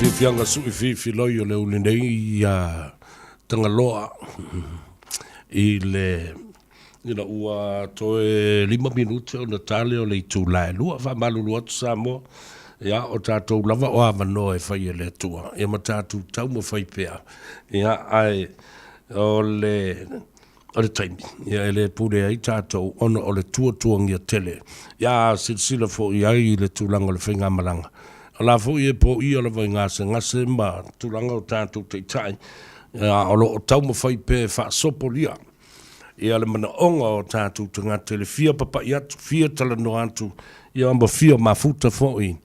Fiafiaga suʻi fifiloi o le uli nei ia Tagaloa i le ina ua toe 5 minute ona tale o le itula e 2. Faamalulu atu Samoa, ia o tatou lava o avanoa e fai e le Atua, ia ma tatou taumafai pea, ia ae o le o le taimi, ia e le pule ai tatou ona o le tuatuagia tele. Ia silasila foi i ai i le tulaga o le faigamalaga, o la foi e poia lava i gasegase ma tulaga o tatou taitai, ia, o lo o taumafai pea e faasopolia ia le manaoga o tatou tagata i le fia papai atu, fia talanoa atu, ia ma fia mafuta foi.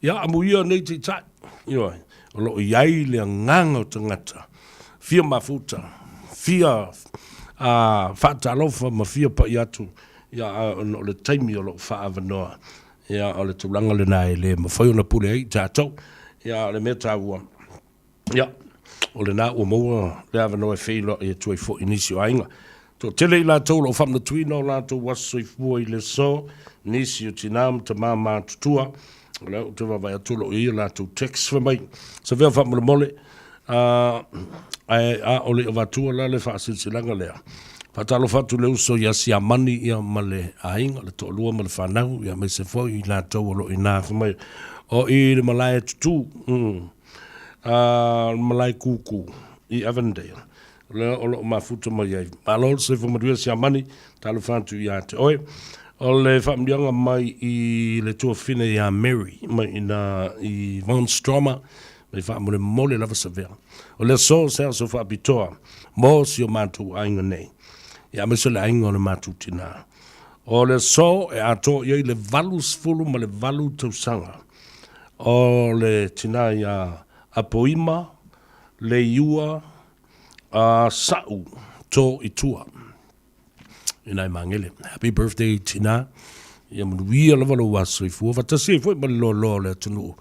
Ia amuia nei taitai, ioe, o lo o i ai le agaga o tagata, fia mafuta, fia faatalofa ma fia pai atu, ia, a ona o le taimi o lo o faaavanoa, ia, o le tulaga lena e le mafai ona pule ai i tatou. Ia, o le mea taua, ia, o lena ua maua le avanoa e feiloai atu ai foi i nisi o aiga. Toatele i latou o lo o faamanatuina o latou aso soifua i le aso, nisi o tina ma tama matutua, o lea ou te vaavaai atu o lo o i ai a latou text fai mai, Savea faamolemole, ae a o le i avatua la le faasilasilaga lea, faatalofa atu i le uso ia Siamani ia ma le aiga, le toalua ma le fanau, ia aemaise foi i latou o lo o i ina fai mai, o i le malae tutū, le malae kūkū i Avondale, lea o lo o mafuta mai ai. Malo le soifua manuia Siamani, talofa atu ia te oe. O le faamanuiaga mai i le tuafafine ia Mary mai ina i Von Stromer, mai faamolemole lava Savea. O le aso se aso faapitoa mo si o matou aiga nei, ia aemaise le aiga o le matou tina. O le aso e atoa i ai le 88 tausaga o le tina ia Apoima Leiua a Sa'u To i tua i nai Magele. Happy birthday tina. Ia manuia lava lou aso soifua. Faatasi ai foi ma le loaloa o le atunuu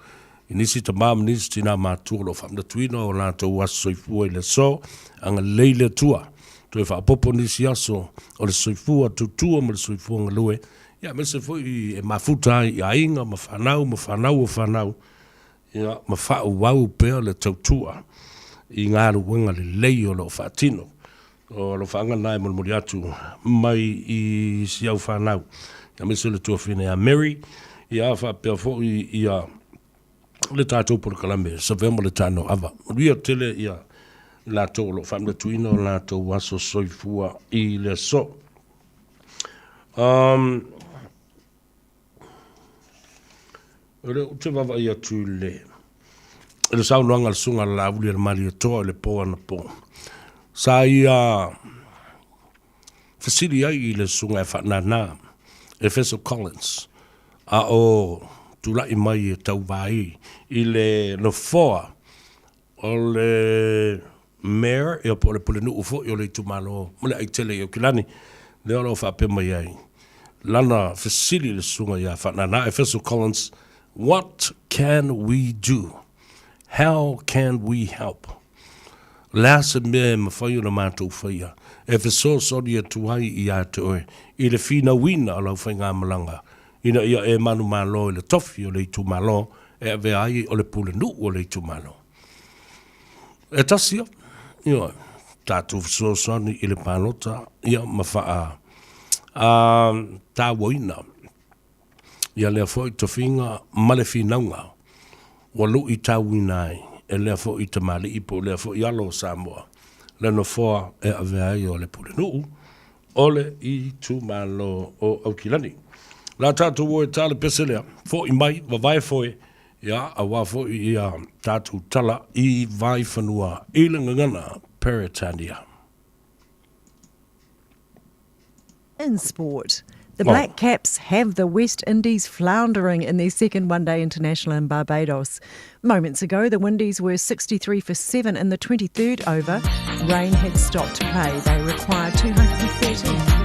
i nisi tama ma nisi tina matua o lo o faamanatuina o latou aso soifua i le aso. Agalelei le Atua. Toe faaopoopo nisi aso o le soifua tutua ma le soifua galue. Ia aemaise foi e mafuta ai i aiga ma fanau ma fanau o fanau. Ia, ma faaauau pea le tautua i galuega lelei o lo o faatino. O alofaaga na e molimoli atu mai i si au fanau, aemaise le tuafine ia Mary, ia faapea foi ia le tatou polokalame Savea ma le Tano Ava. Manuia tele ia latou o lo o faamanatuina o latou aso soifua i le aso. O lea ou te vaavaai atu i le i le saunoaga a le Susuga a Laauli a le Malietoa i le po anapo. Sa ia fesili ai i le Susuga e Faanana, Efeso Collins, a o tulai mai e tauva ai i le nofoa O le Mayor, ia po o le Pulenuu foi o le itumalo ma le Aitele i Aukilani, lea o lo o faapea mai ai lana fesili i le susuga ia Faanana Efeso Collins, What can we do? How can we help? O le a se mea e mafai ona matou faia e fesoasoani atu ai ia te oe i le finauina o lau faigamalaga ina ia e manumalo i le tofi o le itumalo e avea ai o le pulenuu o le itumalo. E tasi ia, ioe, tatou fesoasoani i le palota ia ma faa a, tauaina ia lea foi tofiga ma le finauga ua luitauina ai e lea foi tamalii po o lea foi alo o Samoa le nofoa e avea ai o le pulenuu o le itumalo o Aukilani. La tatou o e ta le pese lea, fo'i mai, vavae foe, ia, auā foi ia tatou tala i Vaifanua i le gagana Peretania. In sport, the Black Caps have the West Indies floundering in their second one day international in Barbados. Moments ago, the Windies were 63 for 7 in the 23rd over. Rain had stopped play. They required 213.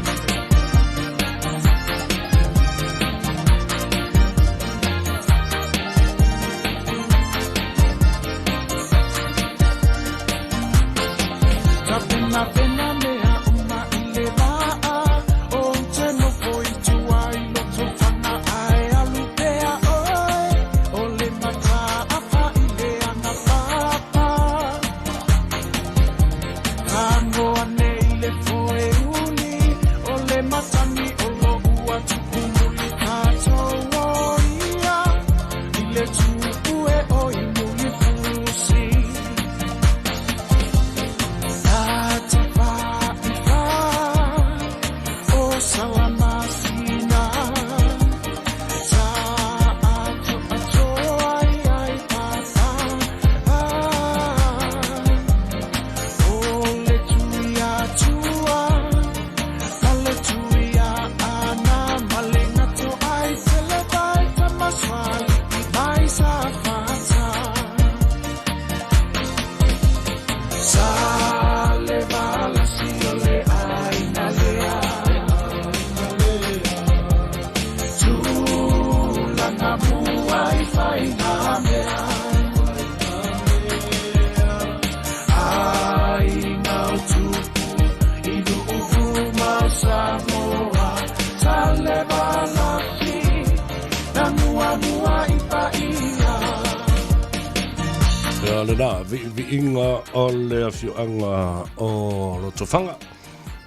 lena viiviiga o le afioaga o Lotofaga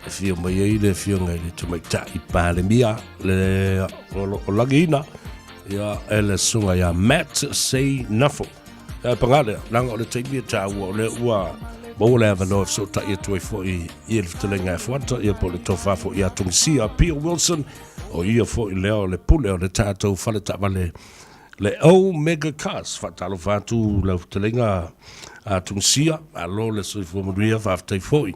e fia mai ai le afioga i le Tamaitai Palemia le o lo o lagiina ia e le susuga ia Matt Seinafo. Ia paga lea, leaga o le taimi e taua o lea ua maua le avanoa e fesootai atu ai foi i le fetalaiga e Fuata ia po o le tofa foi ia Tungisia Pio Wilson, o ia foi lea o le pule o le tatou fale taavale le Omega Cars. Faatalofa atu lau fetalaiga a Tungisia, malo le soifua manuia, faafetai foi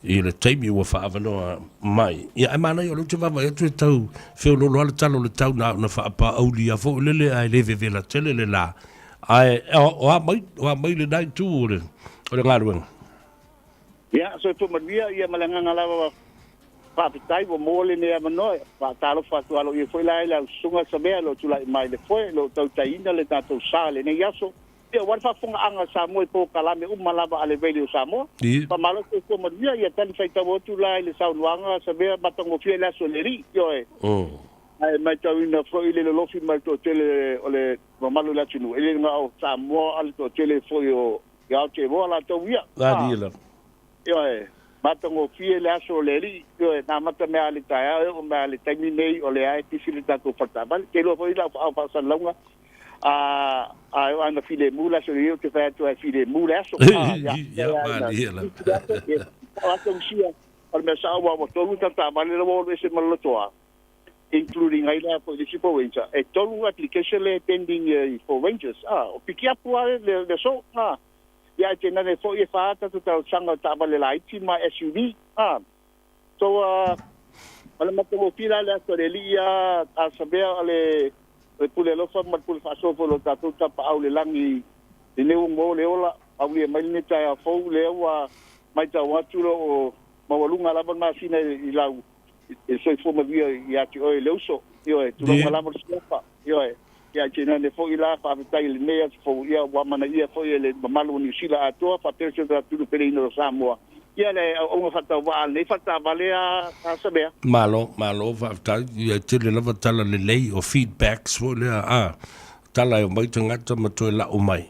i le taimi ua faaavanoa mai. Ia, ae manaia o lea ou te vaavaai atu e tau feoloolo lava le tala o le tau na ona faapaauli lava foi lele ae le vevela tele le la. Ae o a mai, o a mai lena itu o le, o le galuega? Ia, soifua manuia, ia ma le agaga lava faafetai ua maua lenei avanoa. Faatalofa atu aloaia foi la i lau susuga Samea i lou tulai mai le foe, lo tautaiina le tatou sa i lenei aso. Ia, aua le faafofogaaga a Samoa i polokalame uma lava a le Radio Samoa. Faamalo soifua manuia, ia tali faitau atu la i le saunoaga Samea matagofie le aso e le alii. Ioe. Ae matauina foi le lolofi mai le toatele o le mamalu o le atunuu, e le na o Samoa a le toatele foi o Aotearoa latou ia. Ioe, matagofie le aso o le Alii, ioe, na amata mai lava i le taeao e oo mai lava i le taimi nei o lea e pisi le tatou faletaavale. Ou te iloa foi lau faasalalauga, a a oo lava ina filemu le aso lenei, ou te fai atu lava e filemu le aso. Ia, malie lava. O le mea sao aua ua tolu ta taavale la ua alu ese ma le lotoa, including ai la foi le isi Ford Ranger. E tolu application lea e pending i Ford Rangers. O pikiapu lava le aso. Ia ae tainane foi e fa tatou talosaga o taavale laiti ma SUV. So, o le matagofie la le aso a le Alii a Samea o le pule alofa ma le pule faasoa foi o lo tatou Tapaau i le lagi lenei ua maua le ola, aulia mai lenei taeao fou lea ua matau atu lo o maualuga lava le masina i lau i le soifua manuia ia te oe le uso. Ioe, tulaga lava le suafa. Ioe, ia tainane foi la faafetai i lenei aso fou, ia ua amanaia foi e le mamalu o Niu Sila atoa faapea si o tatou lupeleina o Samoa. Ia le auauna faatauvaa a lenei faletaavale a Samea. Malo, malo faafetai. Ia e tele lava tala lelei o feedbacks foi lea a tala e omai tagata ma toe lau mai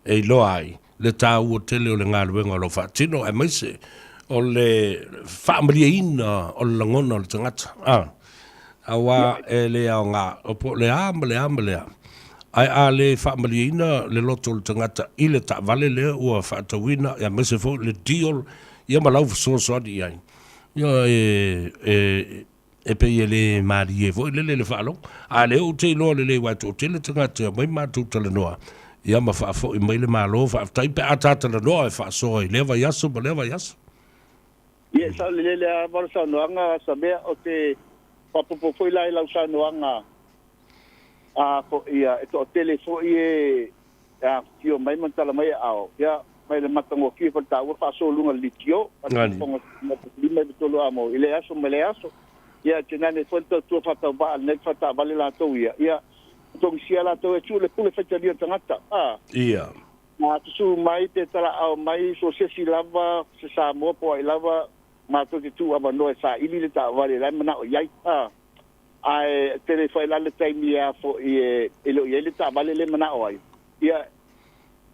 e iloa ai le taua tele o le galuega o lo o faatino aemaise o le faamalieina o le lagona o le tagata. A, aua e le aoga, o po o le a ma le a ma le a, ae a le faamalieina le loto o le tagata i le taavale lea ua faatauina, aemaise foi le deal ia ma lau fesoasoani i ai, ia e, e, e pei e le malie foi lele le faalogo. A lea ou te iloa lelei aua e toatele tagata e omai matou talanoa, ia ma faafoi mai le Malo faafetai pe a ta talanoa e faasoa i lea vaiaso ma lea vaiaso. Ia, e sao lelei lava le saunoaga Samea, ou te faaopoopo foi la i lau saunoaga a foi e toatele foi e afifio mai ma tala mai aao, ia, mai le matagofie foi le taua faasoa i luga o le litio, a le fofoga 5 i 3 amo i lea aso ma lea aso. Ia, tainane foi le tautua faatauvaa a lenei faletaavale latou ia, ia, togisia latou e tuu le pule faitalia o tagata, a. Ia. Na susuu mai pe talaau mai so se isi lava, se Samoa po o ai lava, matou te tuu avanoa e saili le taavale la e manao i ai. A. Ae tele foi la le taimi a foi e le o i ai le taavale le manao ai. Ia,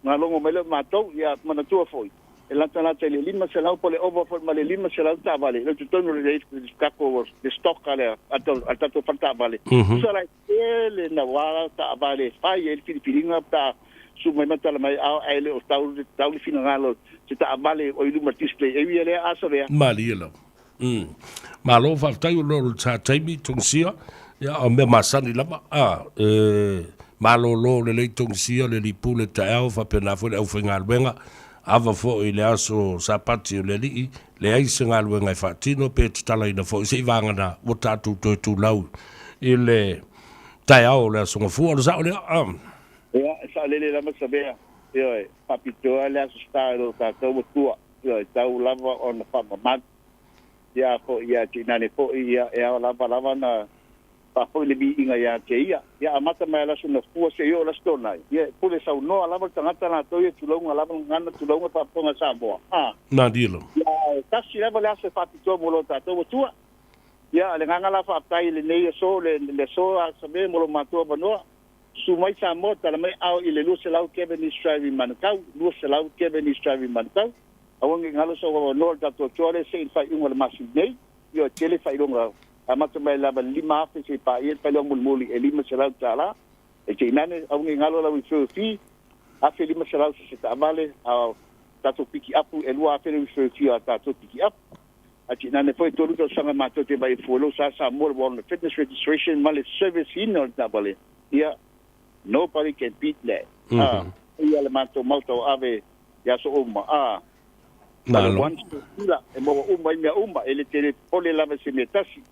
na logo mai lea o matou, ia manatua foi, e latalata i le 500 po o le ova foi ma le 500 taavale, le totonu o le tatou le stock a le tatou fale taavale. Tusa la e tele naua taavale e fai ai le filifiliga pe a susu mai ma tala mai ao ae le o tau tau le finagalo se taavale o i luma display area lea a Savea. Malie lava. Malo faafetai o lo sa taimi Tongisia. Ia o mea masani lava. A e malolo lelei Tongisia le lipu le taeao faapena foi le aufaigaluega. Ava foi i le aso Sapati o le Alii, leai se galuega e faatino pe tatalaina foi se i vagana ua tatou toe tulau i le taeao o le Aso Gafua. O le sao lea? Ia, e saolele lava Savea. Ioe, faapitoa le Aso Sa i lo tatou Atua. Ioe, tau lava ona faamamalu. Ia foi ia tainane foi ia e ao lava lava na faafoi le viiga ia te ia. Ia amata mai le Aso Gafua seia oo i le Aso Toonai, ia e pule saunoa lava le tagata latou ia tulauga lava gagana tulauga faafofoga a Samoa. A. Malie lava. Ia e tasi lava le aso e faapitoa mo lo tatou Atua. Ia o le agaga la faafetai i lenei aso le aso a Same mo lo matou avanoa. Susu mai Samoa, tala mai ao i le 200 Cavendish Drive i Manukau, 200 Cavendish Drive i Manukau. Aua ne i galo sou avanoa i le tatou toa lea se i le faaiuga o le masina nei. Ioe, tele faailoga amata mai lava i le 5,000 seia paia le faailoga mulimuli e $500. E tainane, aua ne i galo lau referral fee, $1,500 se se taavale, a o tatou pikiapu e $2,000 le referral fee o a tatou pikiapu. Ae tainane foi e tolu tausaga matou te vaai fua i lou sa Samoa le Wellness Fitness Registration ma le service ina o le taavale, ia, nobody can beat that. A, ia le matou maota o ave i aso uma, a, ma le one stop dealer e maua uma ai mea uma, e le tele popole lava i se mea tasi.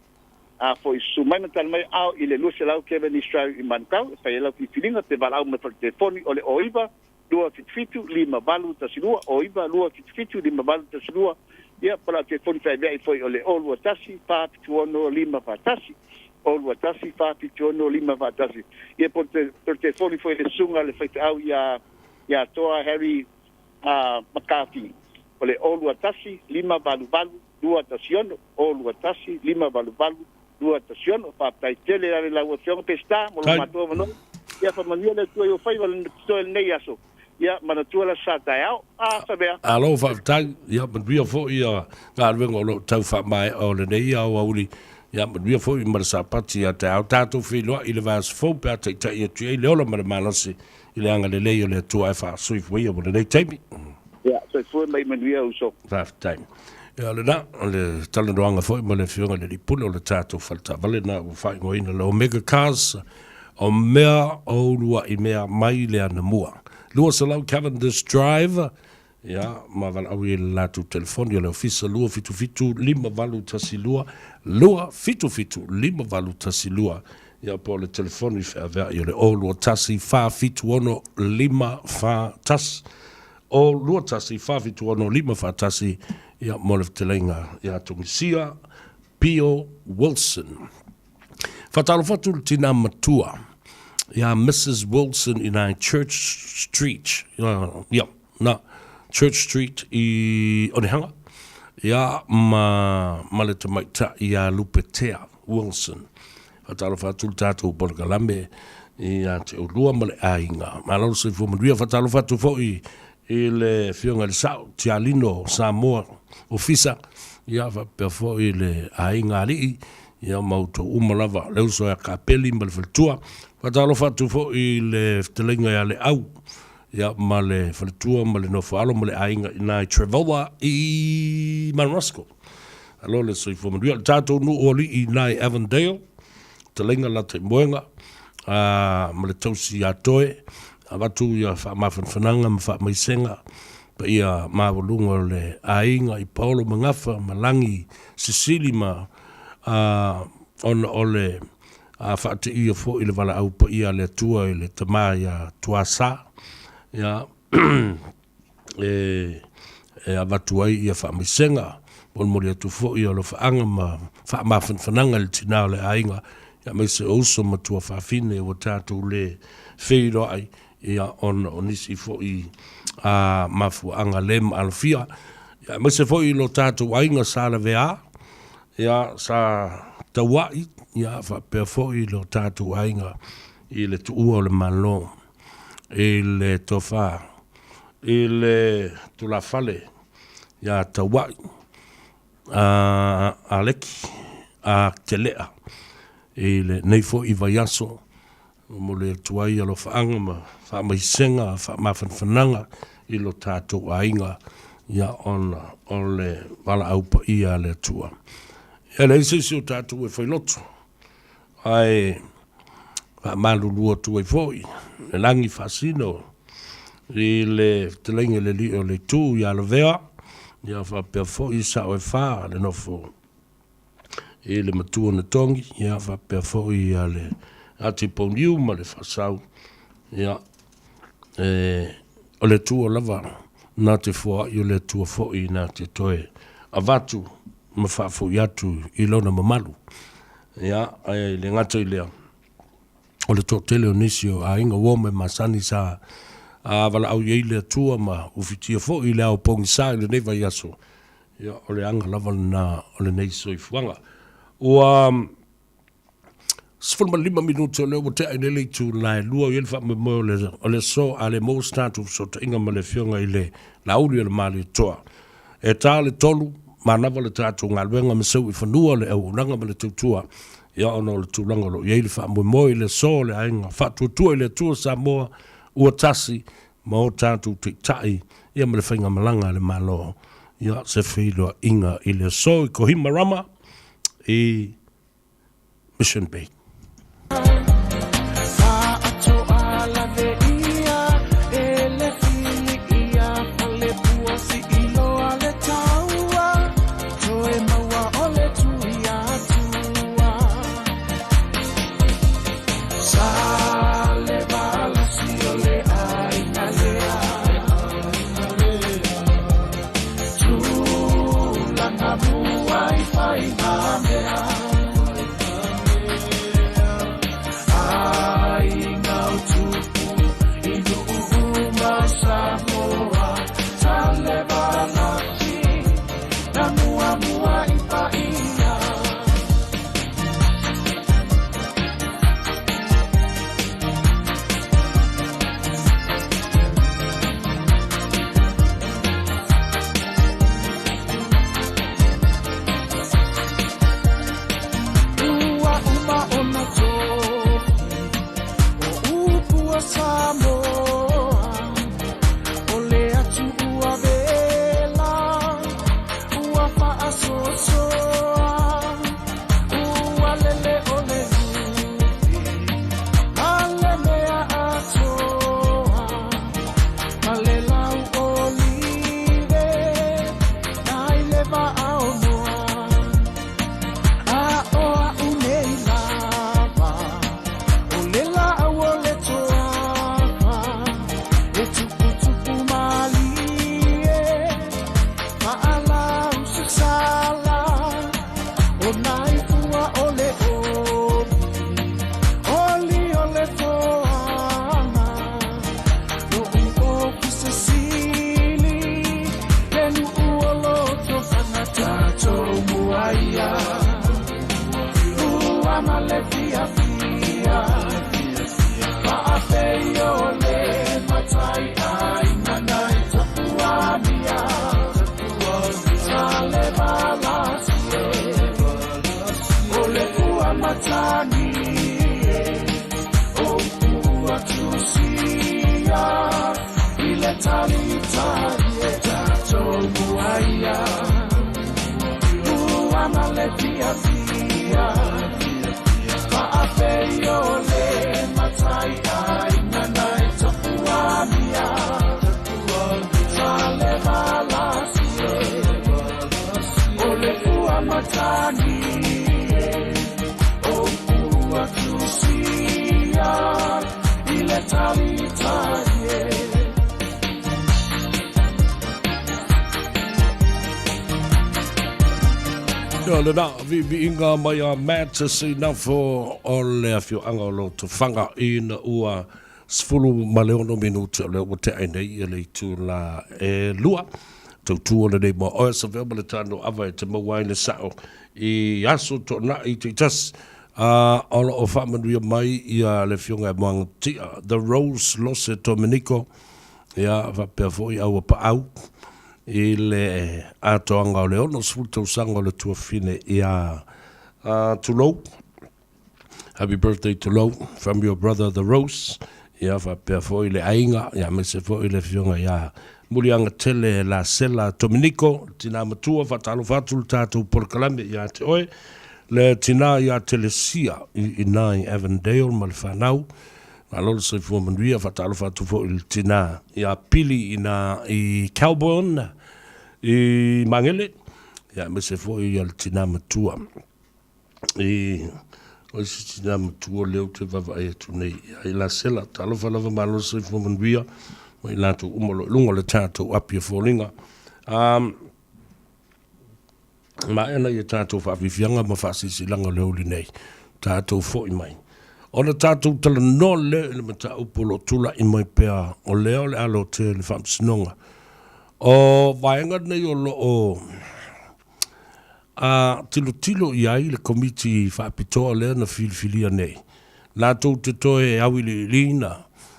A foi susu mai ma tali mai ao i le 200 Cavendish Drive i Manukau e fai ai lau filifiliga pe valaau mai faletelefoni o le 09 277 5812, 09 277 5812, ia po o lau telefoni feaveai foi o le 021 476 541, 021 476 541. Ia po o le telefoni foi le susuga le faifeau ia ia Toa Harry McCarthy o le 021 588 216, 021 588 216. Faafetai tele lava i lau Afioga Peseta mo lo matou avanoa. Ia faamanuia le Atua i ou faiva totoe i lenei aso. Ia manatua le aso sa taeao. A Savea. Malo faafetai. Ia manuia foi ia galuega o lo o tau faamaea o lenei aoauli. Ia manuia foi ma le Sapati ia taeao. Tatou feiloai i le vaiaso fou pe a taitai atu i ai le ola ma le malosi i le agalelei o le Atua ae faasoifua ia mo lenei taimi. Ia, soifua ma ia manuia uso. Faafetai. Ia, o lena, o le talanoaga foi ma le Afioga i le Alii Pule o le tatou fale taavale lena ua faaigoaina le Omega Cars, o mea o uluai mea mai le anamua. 200 Cavendish Drive, ia, ma valaau i le latou telefoni o le ofisa 277 5812, 277 5812, ia, po o le telefoni feaveai o le 021 476 541. O 21 476 541, ia, mo le fetalaiga ia Togisia Pio Wilson. Faatalofa atu le tina matua ia Mrs Wilson i nai Church Street, ia, na, Church Street i Onehunga, ia, ma, ma le tamaitai ia Lupetea Wilson. Faatalofa atu le tatou polokalame ia te oulua ma le aiga. Malo le soifua manuia. Faatalofa atu foi i le Afioga i le Sao Tialino Samoa Ofisa, ia faapea foi le aiga alii, ia ma outou uma lava, le uso ia Kapeli ma le faletua. Faatalofa atu foi i le fetalaiga ia Leau, ia ma le faletua ma le nofoalo ma le aiga i ina i Trevella i Mount Roskill. Malo le soifua manuia. O le tatou nuu o alii i ina i Avondale, fetalaiga Lataimoega, a, ma le tausi ia Toe, avatu ia faamafanafanaga ma faamaisega paia maualuga o le aiga i Paolo ma Gafa ma Lagi Sisili ma, a, ona o le a, faateia foi le valaau paia a le Atua i le tama ia Tuasa, ia, e, e avatu ai ia faamaisega, molimoli atu foi alofaaga ma faamafanafanaga i le tina o le aiga, aemaise o uso ma tuafafine ua tatou le feiloai, ia, ona o nisi foi a mafuaaga le maalofia, ia, aemaise foi lo tatou aiga sa lavea, ia, sa tauai, ia, faapea foi lo tatou aiga i le tuua o le Malo i le tofa i le tulafale ia Tauai a Aleki a Telea i lenei foi vaiaso. Momoli atu ai alofaaga ma faamaisega faamafanafanaga i lo tatou aiga ia ona o le valaau paia a le Atua. E leai se isi o tatou e failoto, ae faamalulu atu ai foi le lagi faasino i le fetalaiga i le Alii o le Itu ia Lavea, ia faapea foi sao e fa le nofo i le matua na togi, ia faapea foi ia le Ati Pouniu ma le Faasau, ia e, o le Atua lava na te foai, o le Atua foi na te toe avatu ma faafoi atu i lona mamalu. Ia, ae le gata i lea, o le toatele o nisi o aiga ua ma masani sa a valaau i ai le Atua ma ufitia foi i le ao pogisa i lenei vaiaso. Ia, o le aga lava lena o lenei soifuaga. Ua 15 minute o lea ua tea i nei le itula e lua, o i ai le faamoemoe o le, o le aso a le maua se tatou fesootaiga ma le Afioga i le Laauli o le Malietoa. E ta le tolu, manava le tatou galuega ma seu i fanua le auaunaga ma le tautua, ia ona o le tulaga o lo o i ai le faamoemoe i le aso o le aiga faatuatua i le Atua Samoa ua tasi ma o tatou taitai ia ma le faigamalaga a le Malo, ia se feiloaiga i le aso i Kohimarama i Mission Bay. Ia lena viiviiga mai a Matt Seinafo o le afioaga o Lotofaga ina ua 16 minute o lea ua tea ai nei le itula e lua. Tautua lenei mo oe sa vea ma le tano ava e te maua ai le sao i aso toonai taitasi. A o lo o faamanuia mai ia le afioga e Moagatia, The Rose Lose Dominico, ia faapea foi Aua Paau i le atoaga o le 60 tausaga o le tuafine ia Tulou. Happy birthday Tulou from your brother The Rose. Ia faapea foi le aiga, ia aemaise foi le afioga ia Muliagatele Lasela Dominico, le tina matua, faatalofa atu le tatou polokalame ia te oe, le tina ia Telesia i ina i Avondale ma le fanau, malo le soifua manuia, faatalofa atu foi i le tina ia Pili i ina i Kelburn i Magele, ia aemaise foi ia le tina matua i o isi tina matua lea ou te vaavaai atu nei i Lasela. Talofa lava malo le soifua manuia ma i latou uma o lo o i luga o le tatou api o foliga. Um, maea na ia tatou faafiafiaga ma faasisilanga o le aoauli nei, tatou foi mai. Ona tatou talanoa lea i le mataupu o lo o tulai mai pea o lea o le a lotea i le Faamasinoga. O vaega nei o lo o. A tilotilo i ai le Komiti Faapitoa lea na filifilia nei, latou te toe auiliiliina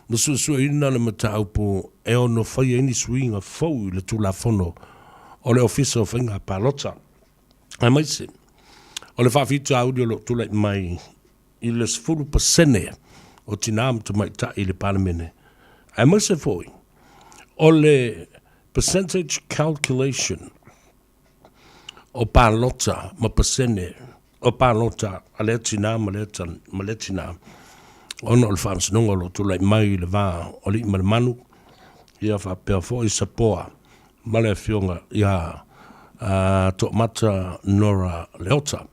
ma suesueina le mataupu e ono fai ai ni suiga fou i le Tulafono o le Ofisa o Faiga Palota, aemaise o le faafitauli o lo o tulai mai i le 10% o tinā ma tamaitai i le Palemene, aemaise foi o le percentage calculation o palota ma pasene o palota a lea tinā ma lea, ma lea tinā, ona o le faamasinoga o lo o tulai mai i le va o Aliimalemanu, ia faapea foi Sapoa ma le afioga ia Toomata Nora Leota.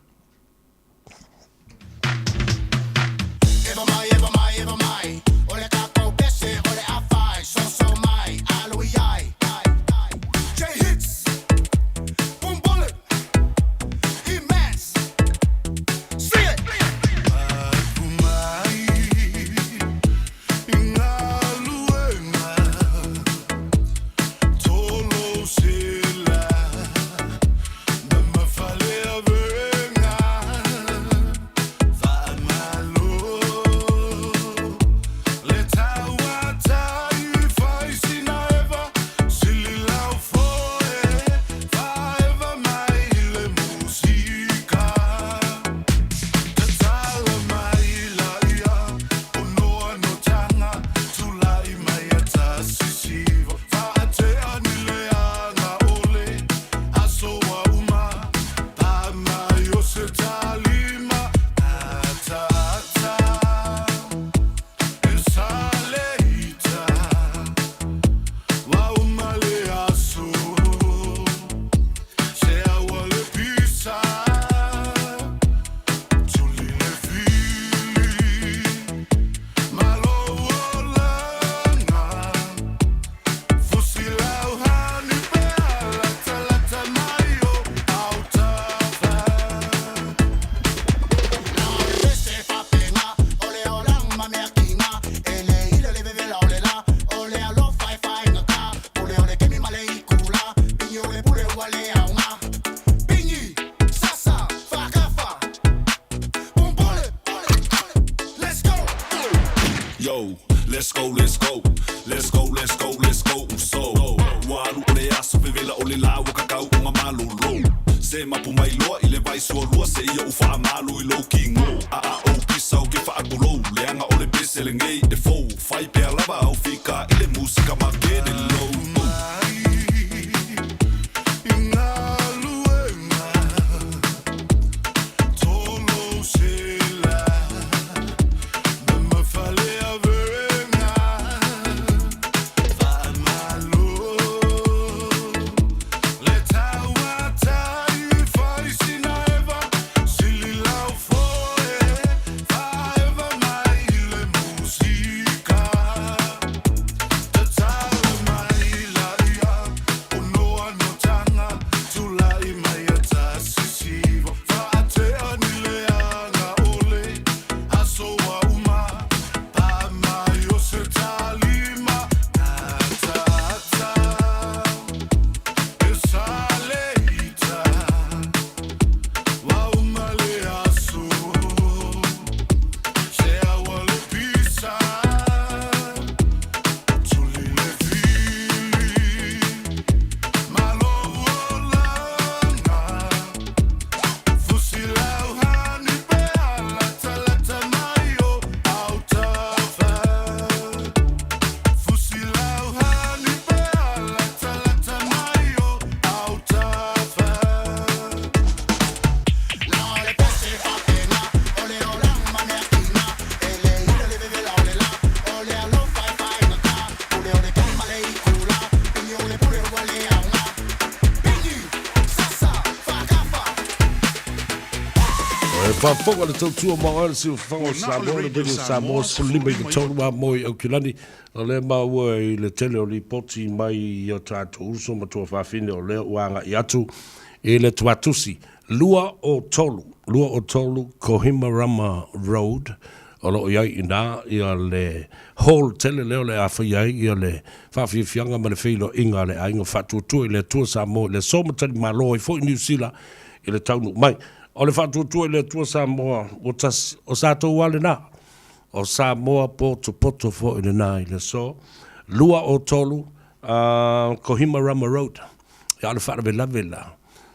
Yo, let's go, let's go Let's go, let's go, let's go So, ua alu o le aso vevela o le la ua kakau o mamalolo Se mapu mai loa i le vai sualua se ia u faamalu i lou kigo A a ou pisa o ke faapulou leaga o le pese lenei e fou Fai pea lava au fika i le musika ma get it low. E faafofoga le tautua ma oe le siufafaga o Samoa, le Radio Samoa, 15 i le 3 a moe i Aukilani. O lea maua i le tele o lipoti mai i o tatou uso ma tuafafine o lea ua agai atu i le tuatusi 2 o 3, 2 o 3 Kohimarama Road, o lo o i ai i inā ia le hall tele lea o le a faia ai ia le faafiafiaga ma le feiloaiga a le Aiga Faatuatua i le Atua Samoa i le aso ma talimalo ai foi Niu Sila. i le taunuu mai. O le faatuatua i le Atua Samoa ua tasi, o satou lava lena. O Samoa potopoto foi lena i le aso 2 o 3, Kohimarama Road. Ia, o le faalavelave la,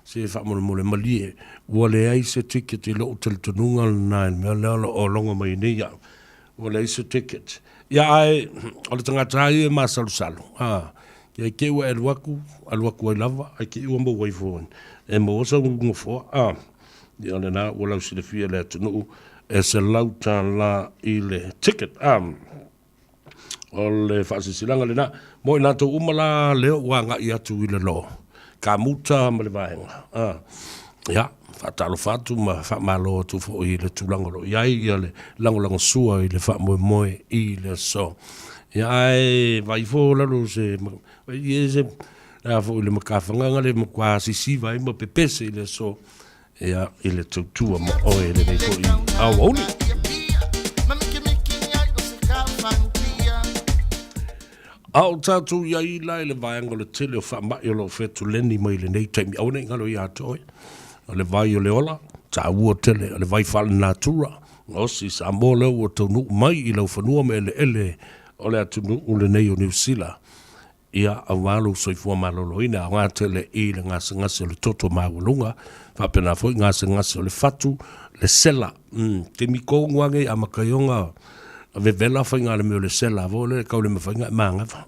se faamolemole malie, ua leai se ticket i lou talitonuga lena i le mea lea o lo o logo mai nei au. Ua leai se ticket. Ia, ae o le tagata lava ia e masalosalo, a, ia i te i ua e alu atu, alu atu ai lava, ae te i ua maua ifo e maua sau nofoa, a. Ia o lena ua lausilafia e le atunuu e $100 i le ticket, a. O le faasilasilaga lena mo i latou uma la lea ua agai atu i le lo kamuta ma le vaega. A, ia, faatalofa atu ma faamalo atu foi i le tulaga o lo o i ai ia le lagolagosua i le faamoemoe i le aso. Ia, ae vaai ifo lalo se ia se a foi le makafaga le matua sisiva ai ma pepese i le aso, ia, i le tautua ma oe lenei foi aoauli. A o tatou i ai la i le vaega o le tele o faamai o lo o fetuleni mai lenei taimi, aua ne i galo ia te oe, o le vai o le ola, taua tele, o le vai faalenatura, gaosi i Samoa lea ua taunuu mai i laufanua ma eleele o le atunuu lenei o Niu Sila. Ia, aua lou soifua maloloina, aoga tele i le gasegase o le toto maualuga, faapena foi gasegase o le fatu, le sela. Taimi tonu lava nei amata ai ona vevela faiga le mea o le sela foi lea tau le mafai ona e manava.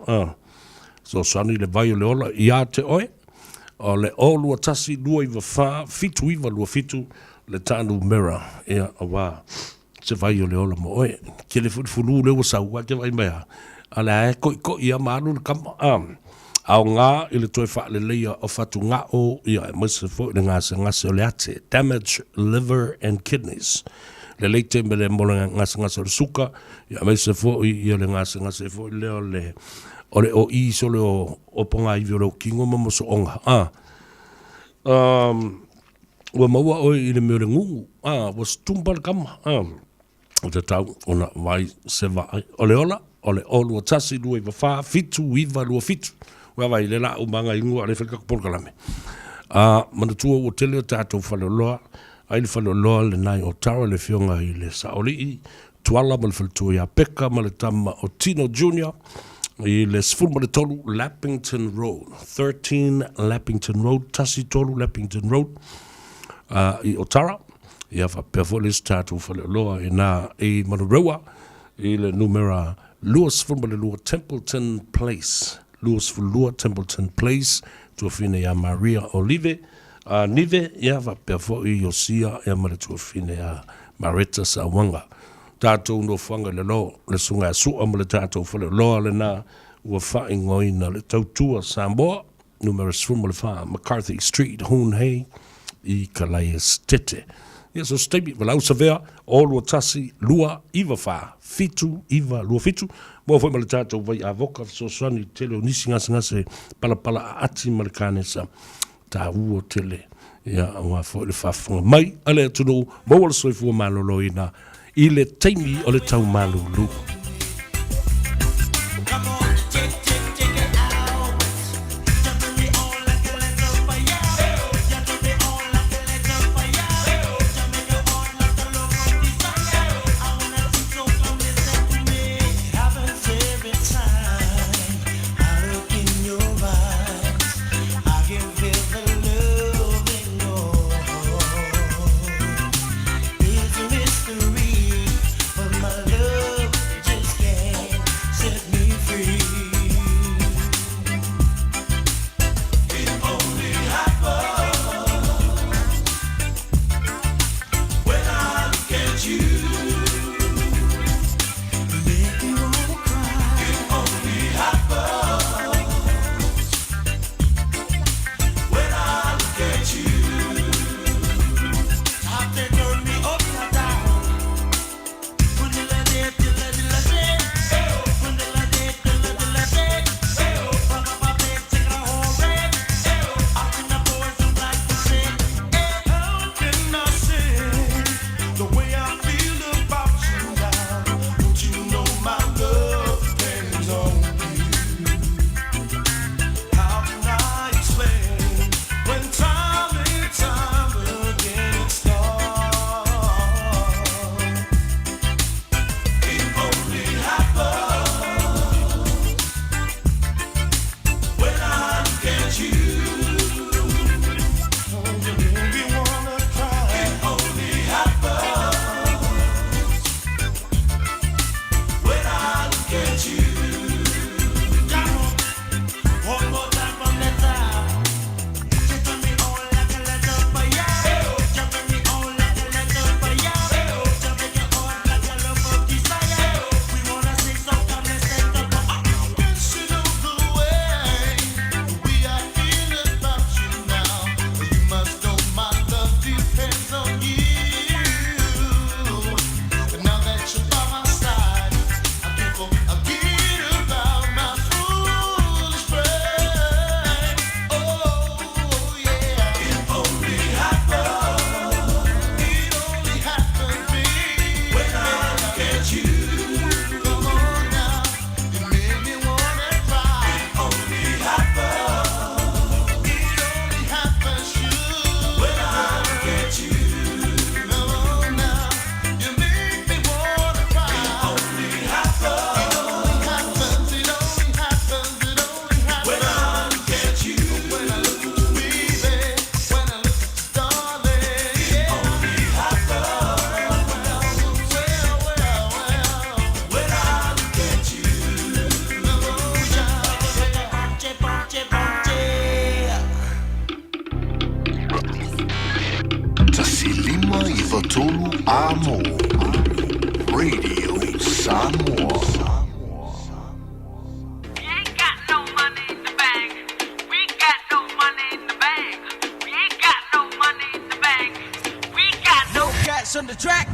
Fesoasoani le vai o le ola ia te oe, o le 0 21 294 7927 le ta numera, ia, aua se vai o le ola mo oe. Tele foi le fulu lea ua sau, ae te vaai mai lava, a o lea e koikoi lava ma alu le kama. Aoga i le toe faaleleia o fatugao, ia, aemaise foi le gasegase o le ate, damage liver and kidneys. Lelei tele mo le gasegase o le suka, ia, aemaise foi ia le gasegase foi lea o le oi sole o pogaivi o le okino ma mosooga. Ua maua oe i le mea o le gugu, a, ua situmba le kama, a, o te tau ona vai se vaai. O le ola, o le 0 21 294 7927. Ua vai le la umaga ingoa o le fai tatou polokalame. A, manatua ua tele o tatou faleoloa, ai le faleoloa lenai o Tara le afioga i le Saolii, Tuala ma le faletua ia Peka ma le tama o Tino Junior i le 13 Lappington Road, 13 Lappington Road, 13 Lappington Road, i Otara. Ia faapea foi le isi tatou faleoloa i na i Manurewa i le numera 22 Templeton Place, 22 Templeton Place, tuafine ia Maria Olive, Nive, ia faapea foi Iosia, ia ma le tuafine ia Mareta Sauaga. Tatou nofoaga i le lo, le susuga ia Sua ma le tatou faleoloa lena ua faaigoaina le Tautua Samoa, numera 14 McCarthy Street, Hoon Hay, i Kalaesetete. Ia so se taimi, valaau savea, 0 21 294 7927. Maua foi ma le tatou vai avoka fesoasoani tele o nisi gasegase palapala aati ma le kanesa. Taua tele, ia, aua foi le faafofoga mai a le atunuu, maua le soifua maloloina i le taimi o le taumalulu. Amo Radio Samoa. No cash on the track.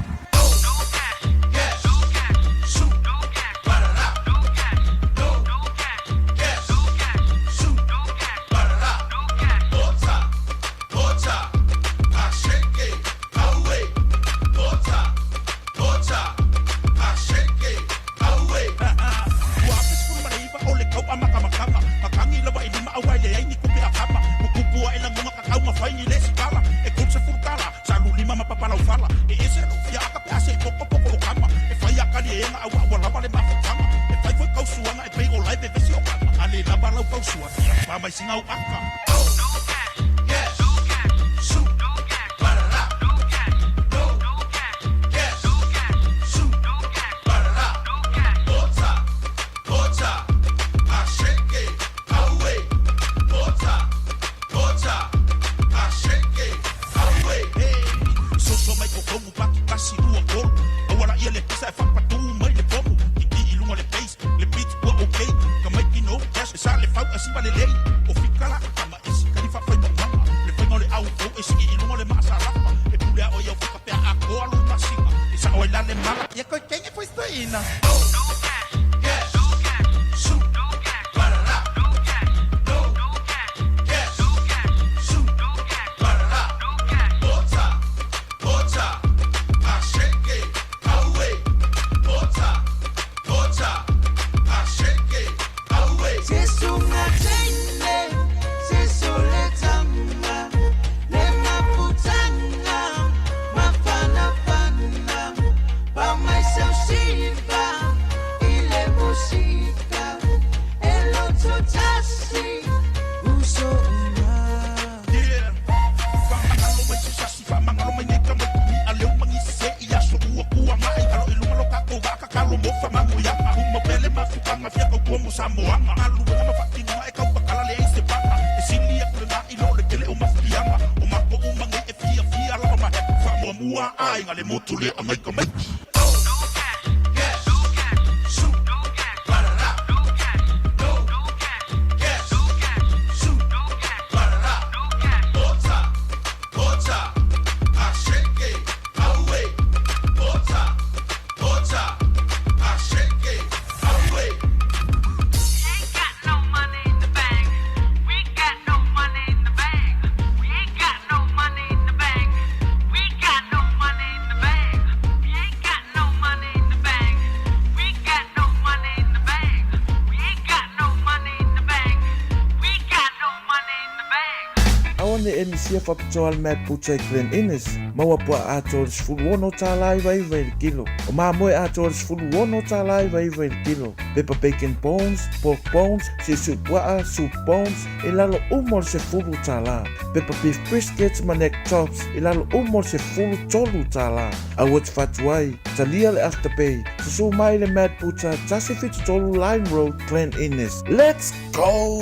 Sia faapitoa le Mad Butcher i Glen Innes, maua puaa atoa i le $16.99 i le kilo. O mamoe atoa i le $16.99 i le kilo. Pepper bacon bones, pork bones, siusiu puaa, soup bones, i lalo uma o le $10. Pepper beef briskets ma neck chops, i lalo uma o le $13. Aua te fatu ai, talia le Afterpay. Susū mai i le Mad Butcher, 173 Lyne Road, Glen Innes. Let's go!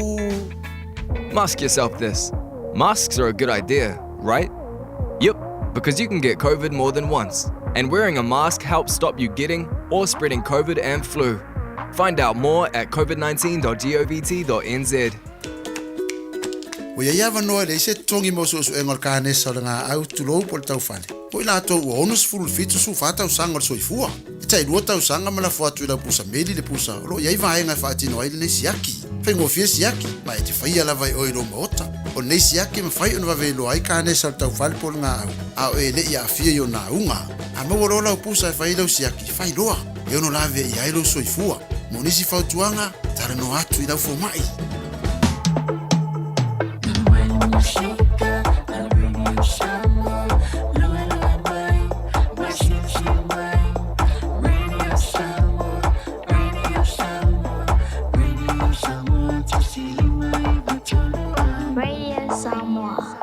Mask yourself this. Masks are a good idea, right? Yep, because you can get COVID more than once. And wearing a mask helps stop you getting or spreading COVID and flu. Find out more at covid19.govt.nz. Ua i ai avanoa e leai se totogi mo suesuega o le kanesa o le gaau tulou po o le taufale, po o i latou ua 67 14 tausaga o le soifua. E tailua tausaga ma lafo atu i lau pusa meli le pusa o lo o i ai vaega e faatino ai lenei siaki. Faigofie siaki, ma e te faia lava e oe i lou maota. O lenei siaki e mafai ona vave iloa ai kanesa o le taufale po o le gaau, a o e le i aafia i ona auga. A maua loa lau pusa e fai ai lau siaki, fai loa, e ono lavea i ai lou soifua. Mo nisi fautuaga, talanoa atu i lau fomai. Radio Samoa.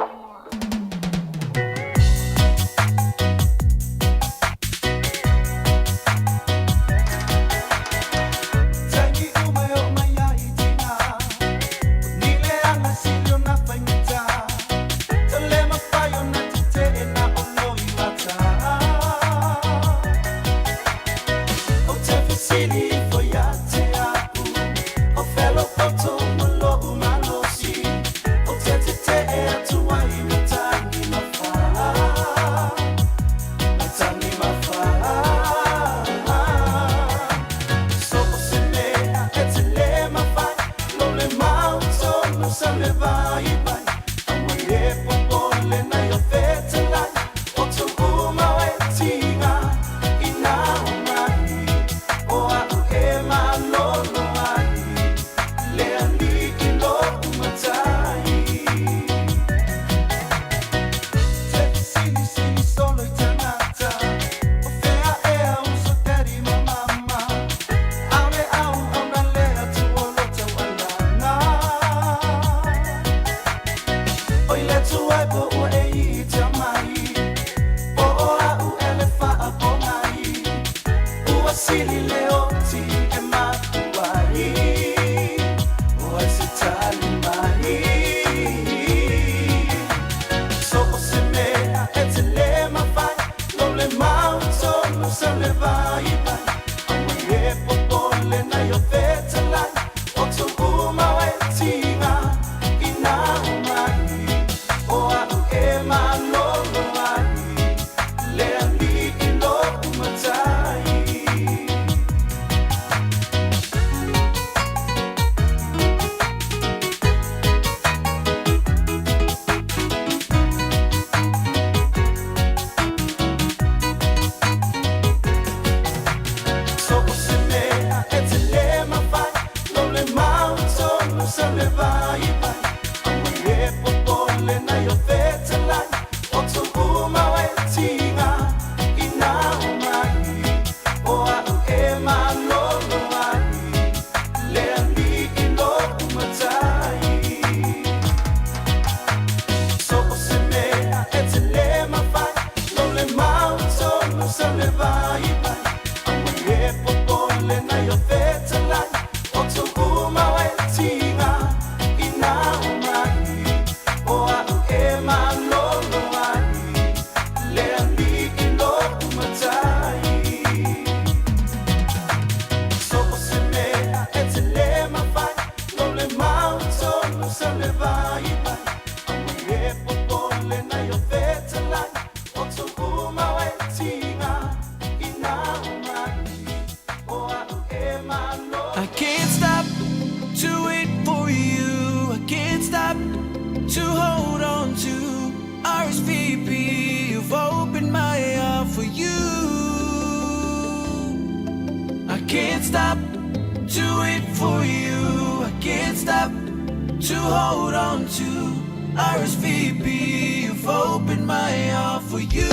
to hold on to. RSVP, you've opened my heart for you. I can't stop to wait for you. I can't stop to hold on to. RSVP, you've opened my heart for you.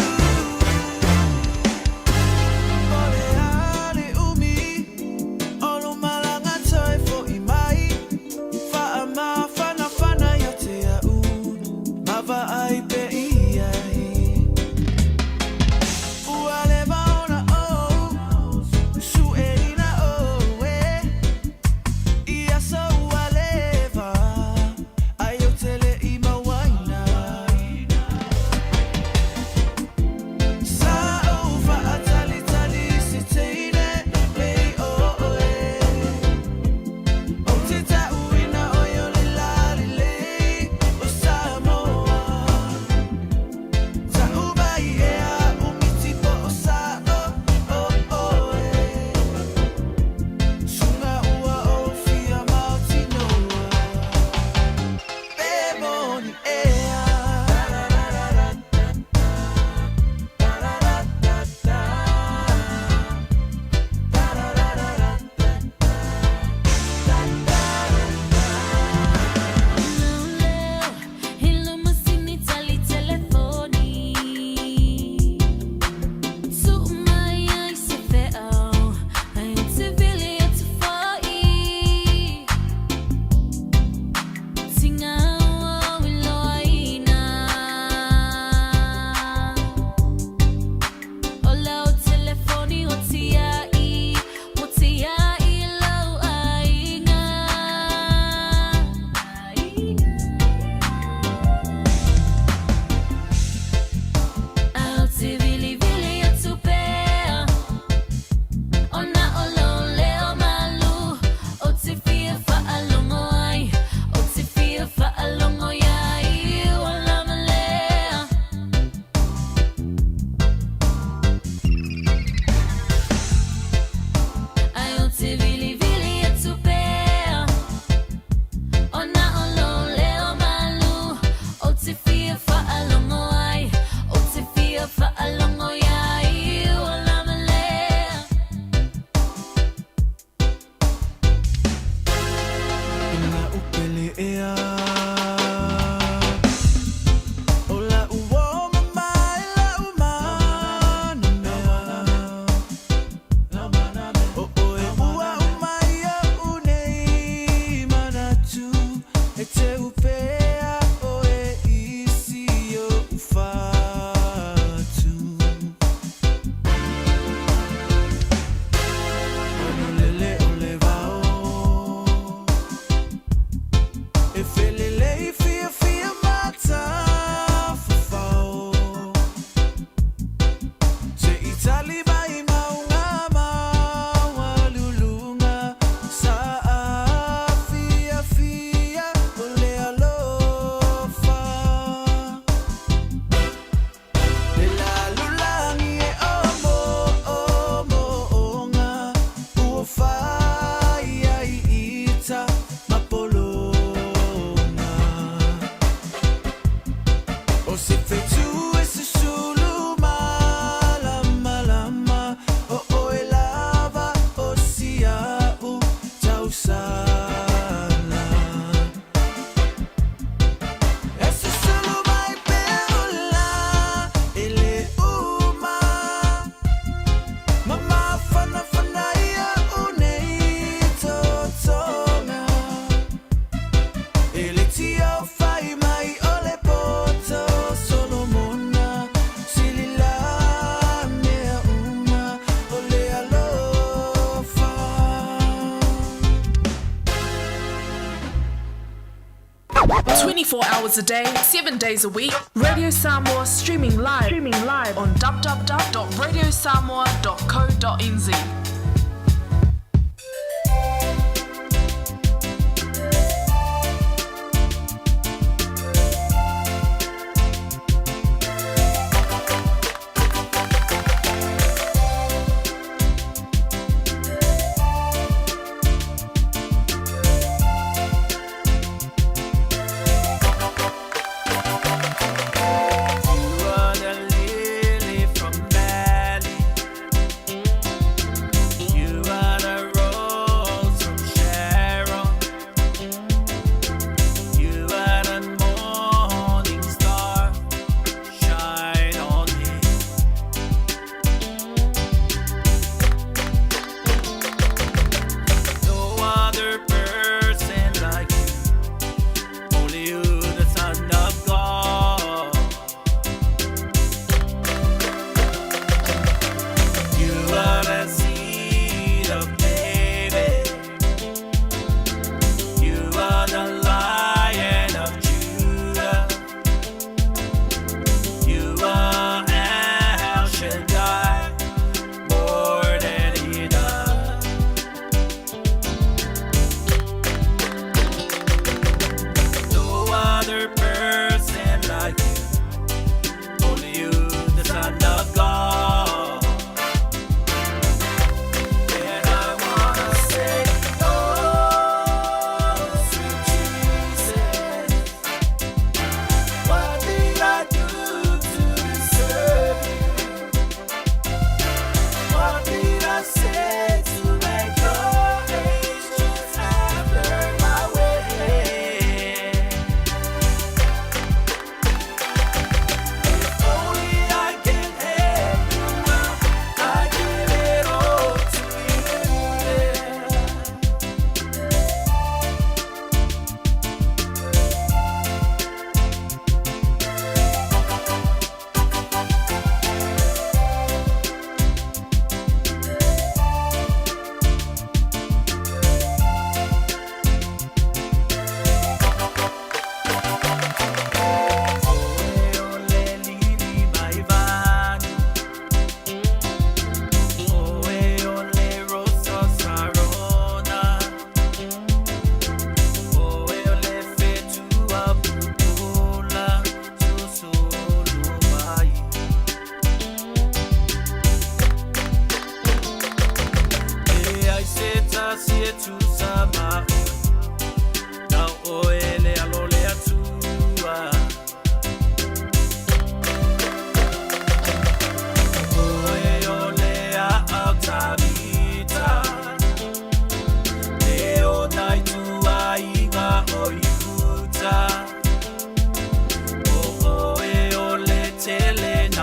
24 hours a day, 7 days a week. Radio Samoa streaming live, streaming live on www.radiosamoa.co.nz.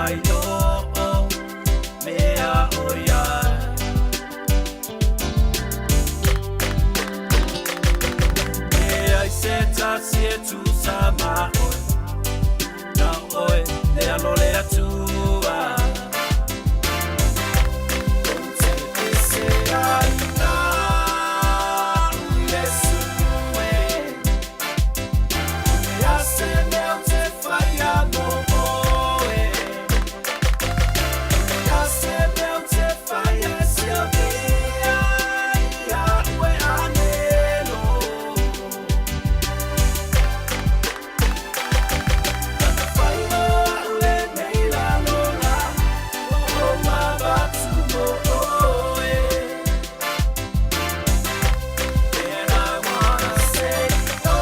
ai o mea o iai. E ai se tasi e tusa ma oe, Na oe le alo le Atua. Ou te ese ai nāu, Iesu e. Le a se mea ou te whaia mō oe. Le a se mea ou te whaia e siamia ia ue anelo. Ana whaingo au lenei lalo la, o mabatu mō oe. And I wanna say, oh,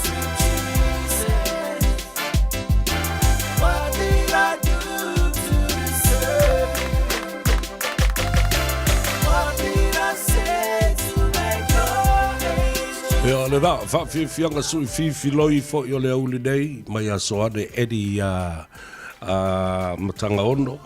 sweet Jesus, what did I do to deserve you? What did I say to make your angels Ia, o lena, faafiafiaga sui fifiloi foi o le aoauli nei, mai aso ane Eddie ia Matagaono.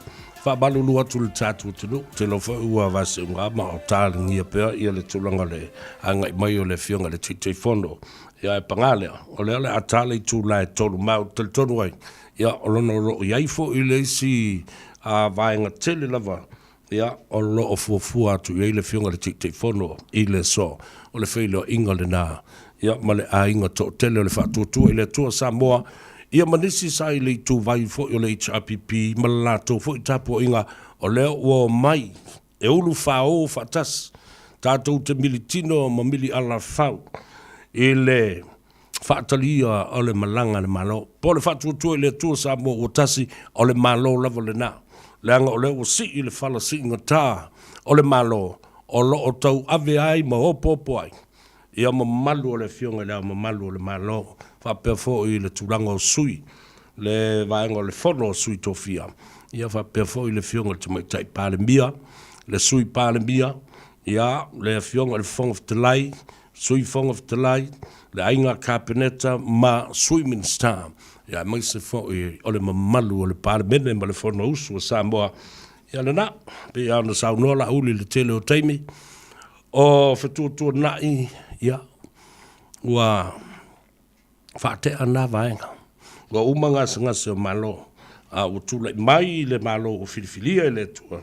Faamalulu atu i le tatou atunuu, ou te iloa foi ua vaseuga ma o taligia pea ia le tulaga o le agai mai o le Afioga i le Taitaifono. Ia ae paga lea, o lea o le a ta le itula e 3 ma ou te talitonu ai, ia o lona o lo o i ai foi le isi vaega tele lava Ia, o lo o fuafua atu i ai le Afioga i le Taitaifono i le aso, o le feiloaiga lena, ia, ma le aiga toatele o le Faatuatua i le Atua Samoa, ia ma nisi sa i le ituvai foi o le HRPP ma le latou foi tapuaiga, o lea ua omai e ulufāō faatasi tatou te militino ma milialafau i le faatalia o le malaga a le Malo. Po o le faatuatua i le Atua Samoa ua tasi, o le Malo lava lena. Leaga o lea ua sii le fala siigatā o le Malo o lo o tauave ai ma opoopo ai ia mamalu o le Afioga i Le Ao Mamalu o le Malo, faapea foi le tulaga o sui, le vaega o le Fono a Sui Tofia, ia faapea foi le Afioga i le Tamaitai Palemia, le Sui Palemia, ia le Afioga i le Fofoga Fetalai, Sui Fofoga Fetalai, le Aiga Kapeneta ma Sui Minisita, ia aemaise foi o le mamalu o le Palemene ma le Fonousu a Samoa. Ia lena, pei lava ona saunoa Laauli i le tele o taimi, o fetuatuanai, ia, ua faatea na vaega. Ua uma gasegase o Malo, a ua tulai mai le Malo ua filifilia e le Atua,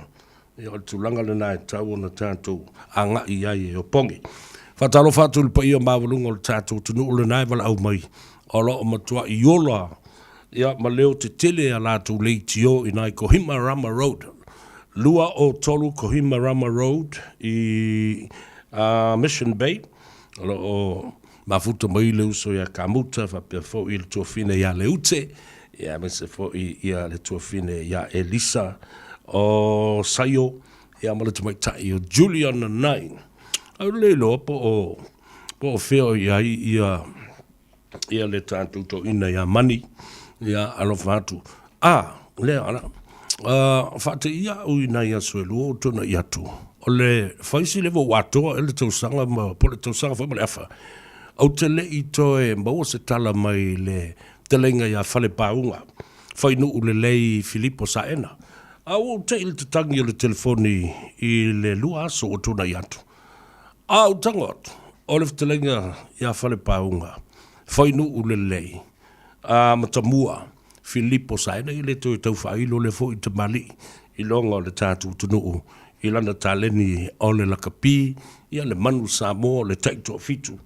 ia o le tulaga lena e tatau ona tatou agai i ai e opogi. Faatalofa atu i le paia maualuga o le tatou atunuu lena e valaau mai, o lo o matuai ola ia ma leo tetele a latou leitio i nai Kohimarama Road, 203 Kohimarama Road i Mission Bay, o lo o Mafuta mai le uso ia Kamuta faapea foi le tuafine ia Leute, ia aemaise foi ia le tuafine ia Elisa o Saio, ia ma le tamaitai o Juliana Nai. Au le iloa po o po o fea o i ai ia ia le tatou toeaina ia Mani, ia alofa atu. A, lea ala, faateia au i nai aso e lua ua tuanai atu, o le fai si leva ua atoa ea le tausaga ma, po o le tausaga foi ma le afa, ou te le i toe maua se tala mai le fetalaiga ia Falepāuga, Fainuu Lelei Filipo Saena. A ua ou te i le tatagi o le telefoni i le lua aso ua tuanai atu. A ou tago atu, o le fetalaiga ia Falepāuga, Fainuu Lelei, a Matamua, Filipo Saena e le toe tau faailo lea foi tamalii i loga o le tatou atunuu i lana taleni o le lakapi, ia le manu Samoa o le taitoafitu.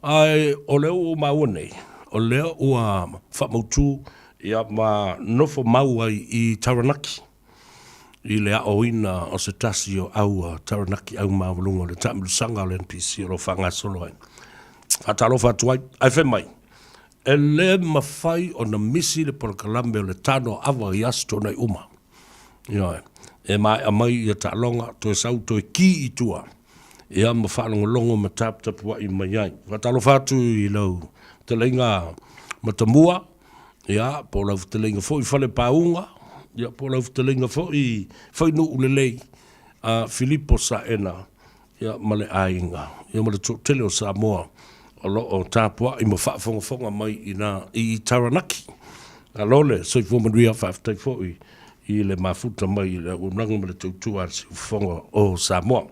Ae o lea ua ou maua nei, o lea ua faamautu ia ma nofo mau ai i Taranaki i le aoina o se tasi o au a Taranaki au maualuga o le taamilosaga o le NPC o lo o faagasolo ai. Faatalofa atu ai, ae fai mai, E le mafai ona misi le polokalame o le tano ava i aso tuanai uma. Ioe. E maea mai ia taaloga, toe sau toe ki i tua, ia ma faalogologo ma taputapuai mai ai. Faatalofa atu i lau fetalaiga Matamua, ia, po o lau fetalaiga foi Falepāuga, ia, po o lau fetalaiga foi Fainuu Lelei, a Filipo Saena, ia ma le aiga, ia ma le toatele o Samoa o lo o tapuai ma faafogafoga mai i ina i Taranaki. Malo le soifua manuia, faafetai foi i le mafuta mai i le auaunaga ma le tautua a le Siufofoga o Samoa.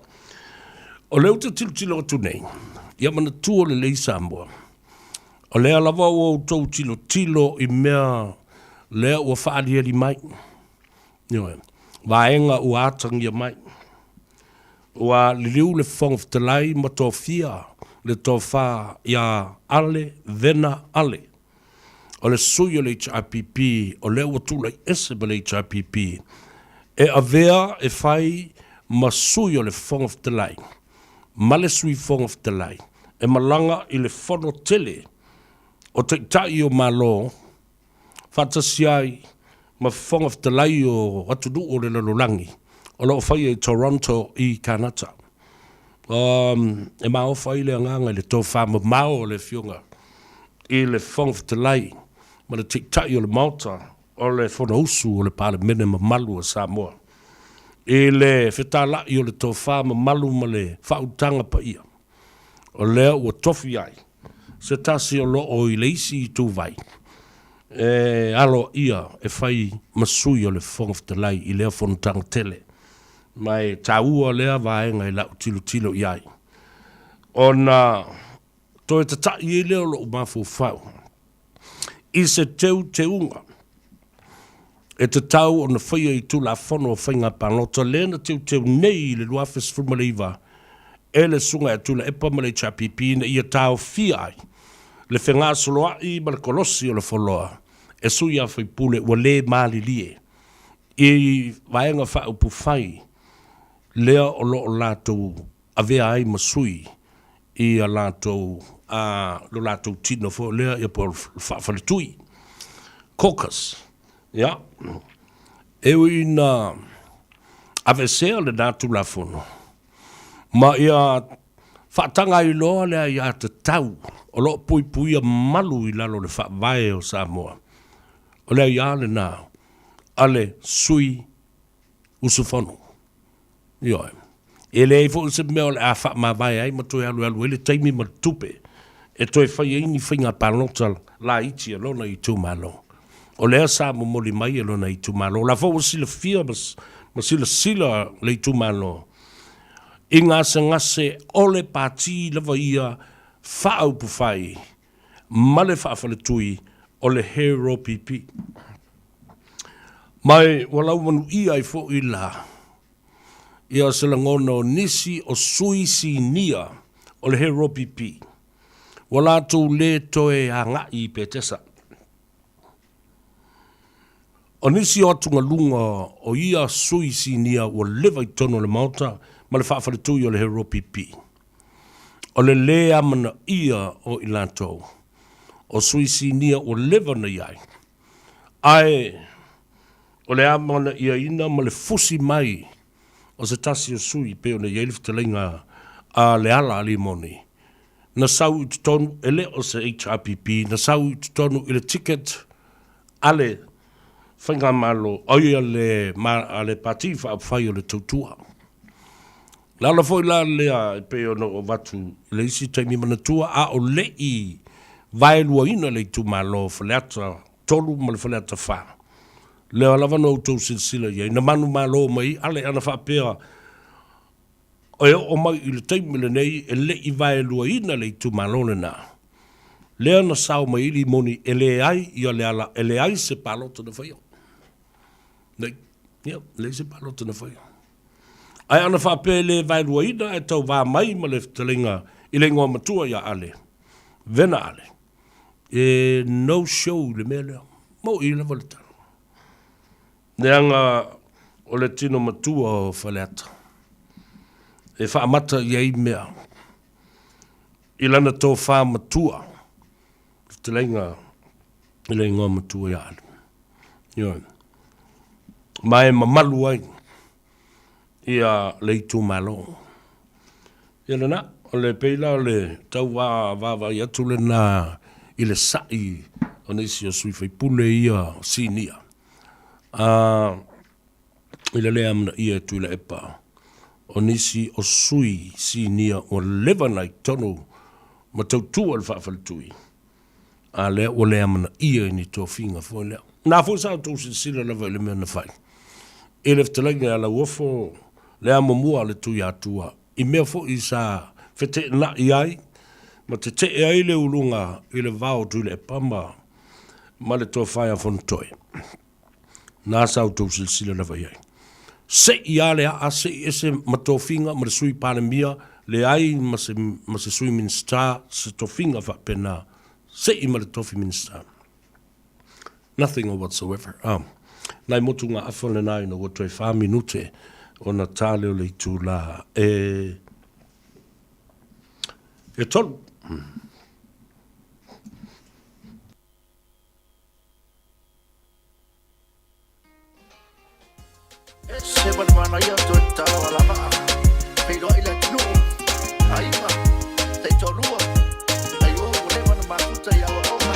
O lea ou te tilotilo atu nei, ia manatua lelei Samoa, o lea lava ua outou tilotilo i mea lea ua faaaliali mai, ioe, vaega ua atagia mai. Ua liliu le Fofoga Fetalai ma tofia le tofa ia Ale Vena Ale, o le sui o le HRPP o lea ua tulai ese ma le HRPP e avea e fai ma sui o le Fofoga Fetalai ma le Sui Fofoga Fetalai e malaga i le Fono tele o Taitai o Malo faatasi ai ma Fofoga Fetalai o atunuu o le lalolagi o lo o faia i Toronto i Kanata. E maofa ai le agaga i le tofamamao o le Afioga i le Fofoga Fetalai ma le Taitai o le Maota o le Fonousu o le Palemene mamalu a Samoa i le fetalai o le tofa mamalu ma le faautaga paia o lea ua tofi ai se tasi o lo o i le isi ituvai e aloaia e fai ma sui o le Fofoga Fetalai i lea fonotaga tele. Ma e taua lea vaega i lau tilotilo i ai, ona toe tata'i ai lea o lo'u mafaufau i se teuteuga e tatau ona faia i Tulafono o Faiga Palota lea na teuteu nei i le 2019 e le Susuga ia Tuilaepa ma le HRPP ina ia taofia ai le fegasoloa'i ma le kolosi o le foloa e sui a faipule ua le malilie i Vaega Faaupufai lea o lo o latou avea ai ma sui i a latou, a, lo latou tino foi lea, ia po o le faafaletui, caucus. Ia, e ui ina aveesea lena Tulafono, ma ia faataga ai loa le aiatatau o lo o puipuia malu i lalo o le Faavae o Samoa, o le aia lena a le sui usufono. Ioe. E leai foi se mea o le a faamavae ai ma toe alualu ai le taimi ma le tupe e toe fai ai ni faiga palota laiti a lona itumalo. O lea sa momoli mai e lona itumalo. O la foi ua silafia ma silasila le itumalo i gasegase o le pati lava ia faaupufai ma le faafaletui o le HRPP. Ma ua laumanuia ai foi la ia se lagona o nisi o sui sinia o le HRPP ua latou le toe agai i Petesa. O nisi o atugaluga o ia sui sinia ua leva i totonu o le Maota ma le faafaletui o le HRPP, o le lē amanaia o i latou o sui sinia ua leva ona i ai, ae o le amanaiaina ma le fusi mai o se tasi o sui pei ona i ai le fetalaiga a Leala Limoni, na sau i totonu, e le o se HRPP, na sau i totonu i le ticket a le Faigamalo, oi a le, a le Pati Faaupufai o le Tautua. Le ala foi la lea e pei ona ou avatu i le isi taimi manatua a o le i vaeluaina le itumalo o Faleata 3 ma le Faleata 4, lea lava na outou silasila i ai, na manumalo mai ale ana faapea e oo mai i le taimi lenei e le i vaeluaina le itumalo lena. Lea na sao mai ai limoni e leai ia Leala, e leai se palota na faia. Nei, ia, leai se palota na faia. Ae ana faapea e le vaeluaina ae tauva mai ma le fetalaiga i le igoa matua ia Ale, Vena Ale, e no show i le mea lea. Moʻi lava le tala. Leaga o le tino matua o Faleata e faamata i ai mea i lana tofa matua, fetalaiga i le igoa matua ia Ale. Ioe. Ma e mamalu ai ia le itumalo. Ia lena, o le pei la o le tau vaavaai atu lena i le sa'i o nisi o sui faipule ia sinia. I le le amanaia e Tuilaepa o nisi o sui sinia ua leva ona i totonu ma tautua i le faafaletui. A lea ua le amanaia i ni tofiga foi lea. Na foi sa outou silasila lava i le mea na fai i le fetalaiga ia Lauofo le amomua a le Tuiatua i mea foi sa feteenai ai ma tetee ai le uluga i le va o Tuilaepa ma ma le tofa ia Fonotoe. Na sa outou silasila lava i ai. Sei lava le aa, sei ese ma tofiga ma le Sui Palemia, leai ma se, ma se Sui Minisita, se tofiga faapena, sei ma le tofi Minisita. Nothing or whatsoever. Ah, nai motugaafa lena ina ua toe fa minute ona ta lea o le itulā e, e tolu. Se ma le manaia toe tatalo a lava feiloai le atunuu aiga taitoalua ai o ua leva ona mafuta i aoaoga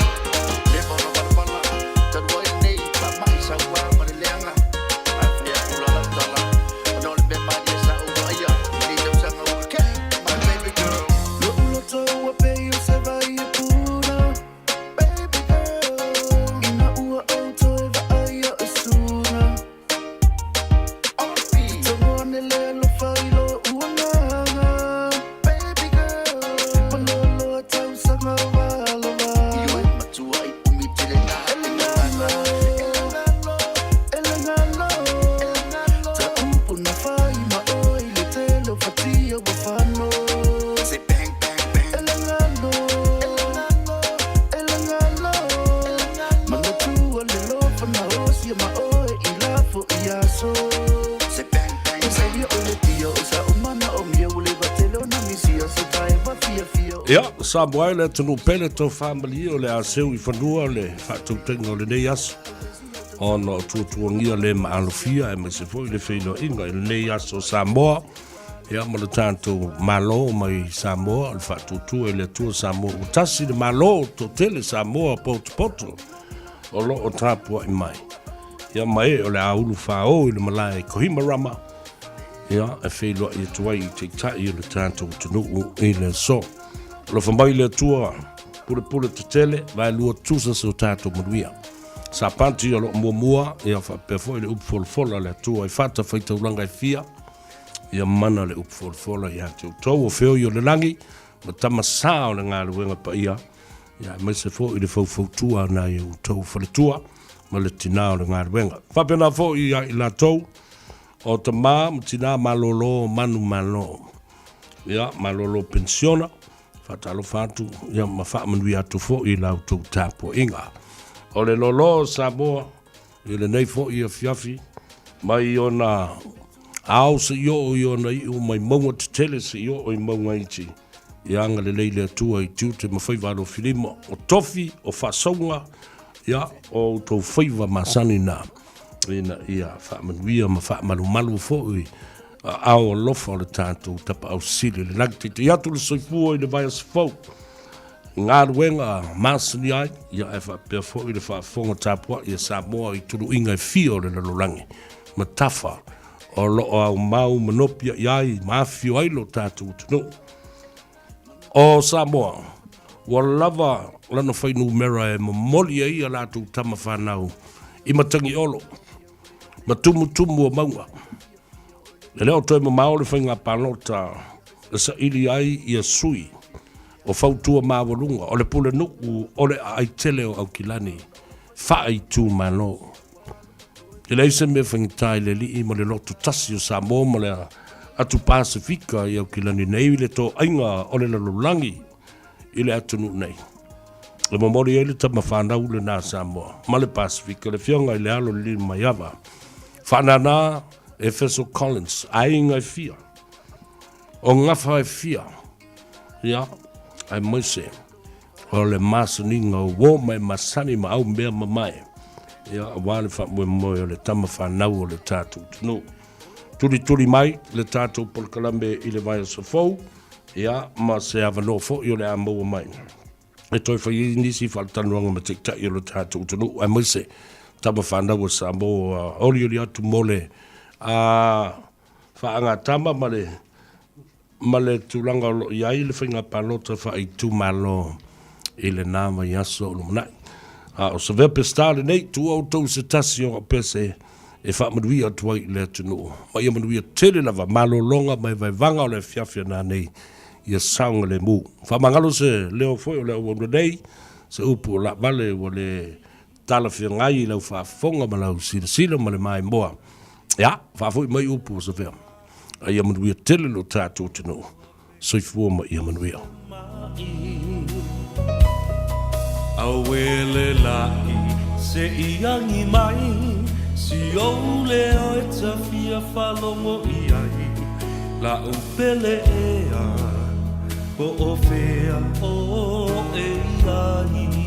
leva ona valavala talu ai lenei faamai saua ma le leaga ae fai atu la lau tala ona o le mea malie sa ou vaaia i lenei tausaga ua ke'i my baby girl. Lo'u loto ua pei o se vai e puna. Baby girl, ina ua ou toe vaai o e suga. Togo ane le alofa i lo'u agaga. Baby girl, maloaloa tausaga o alofa. Ioe matua i umi tele na E le galo, e le galo, e le galo. Ta upu na fai ma oe i le tele o fatia ua fano. Say bang, bang, bang. E le galo, e le galo, e le galo. Manatua le lofa na osia ma oe i lafo i aso. Say bang, bang, bang. Sa o le tia o sa umana o mia ua leva tele o na misia so taeva fiafia o. Ia, Samoa e le atunuu pele tau faamalie o le a seu i fanua le faatautaiga o lenei aso ona o tuatuagia le maalofia aemaise foi le feiloaiga i lenei aso o Samoa. Ia, ma le tatou Malo mai Samoa, o le faatuatua i le Atua Samoa ua tasi le Malo toatele Samoa potopoto o lo o tapuai mai. Ia, ma e o le a ulu fāō i le malae i Kohimarama, ia, e feiloai atu ai i Taitai o le tatou atunuu i le aso. Alofa mai le Atua, pulepule tetele, vaelua tusa se o tatou manuia. Sapati o lo o muamua, ia faapea foi le upu folafola a le Atua i fatafaitaulaga e fia, Ia mana le upu folafola ia te outou o feoi o le lagi, ma tama sa o le galuega paia, ia aemaise foi le faufautua a nai outou faletua ma le tinā o le galuega. Faapena foi ia i latou o tamā ma tinā malōlō manumalo, ia malōlō penisiona, faatalofa atu ia ma faamanuia atu foi i la outou tapuaiga. O le lōlō o Samoa, I lenei foi afiafi, mai ona ao seia oo i ona iu, mai mauga tetele seia oo i mauga iti, ia agalelei le Atua i tiute ma faiva alofilima, o tofi, o faasauga, ia, o outou faiva masani na, ina ia faamanuia ma faamalumalu foi aao alofa o le tatou Tapaau Sili i le lagi. Teitei atu le soifua i le vaiaso fou. Galuega masani ai, ia ae faapea foi le faafofoga tapuai a Samoa i tuluiga e fia o le lalolagi ma tafa o lo o aumau ma nopiai ai ma afifio ai lo tatou atunuu. O Samoa, ua lava lana fuainumera e momoli ai a latou tama fanau i Matagiolo ma tumutumu o mauga. E le o toe mamao le faiga palota e saili ai ia sui o fautua maualuga o le pulenuu o le aai tele o Aukilani faaitumalo. E leai se mea faigata i le alii ma le loto tasi o Samoa ma le atu Pasefika i Aukilani nei i le toaiga o le lalolagi i le atunuu nei. E momoli ai le tama fanau lena a Samoa ma le Pasefika, le Afioga i le Alo Lilomaiava, Faanana Efeso Collins, aiga e fia, o gafa e fia, ia, aemaise o le masaniga o uo ma e masani ma au mea mamae, ia, aua le faamoemoe o le tama fanau o le tatou atunuu. Tulituli mai le tatou polokalame i le vaiaso fou, ia, ma se avanoa foi o le a maua mai e toe fai ai nisi faalatalanoaga ma taitai o le tatou atunuu, aemaise tama fanau a Samoa, olioli atu mo le faagatama ma le ma le tulaga o lo o i ai le faiga palota faaitumalo. I lenā vaiaso o lumanai. A o Savea Peseta lenei, tuua outou i se tasi o au pese e faamanuia atu ai i le atunuu. Ma ia manuia tele lava malologa ma evaevaga o le afiafi a nanei ia saogalemu. Faamagalo se leo foi o le auauna nei, se upu o laavale ua le talafeagai i lau faafofoga ma lau silasila ma le maimoa. Ia, faafoi mai upu o Savea. A ia manuia tele lo tatou atunuu. Soifua ma ia manuia. Auē le laʻi se i agi mai Si ou leo e ta fia faalogo i ai La'u pele ea Po o fea oe i ai.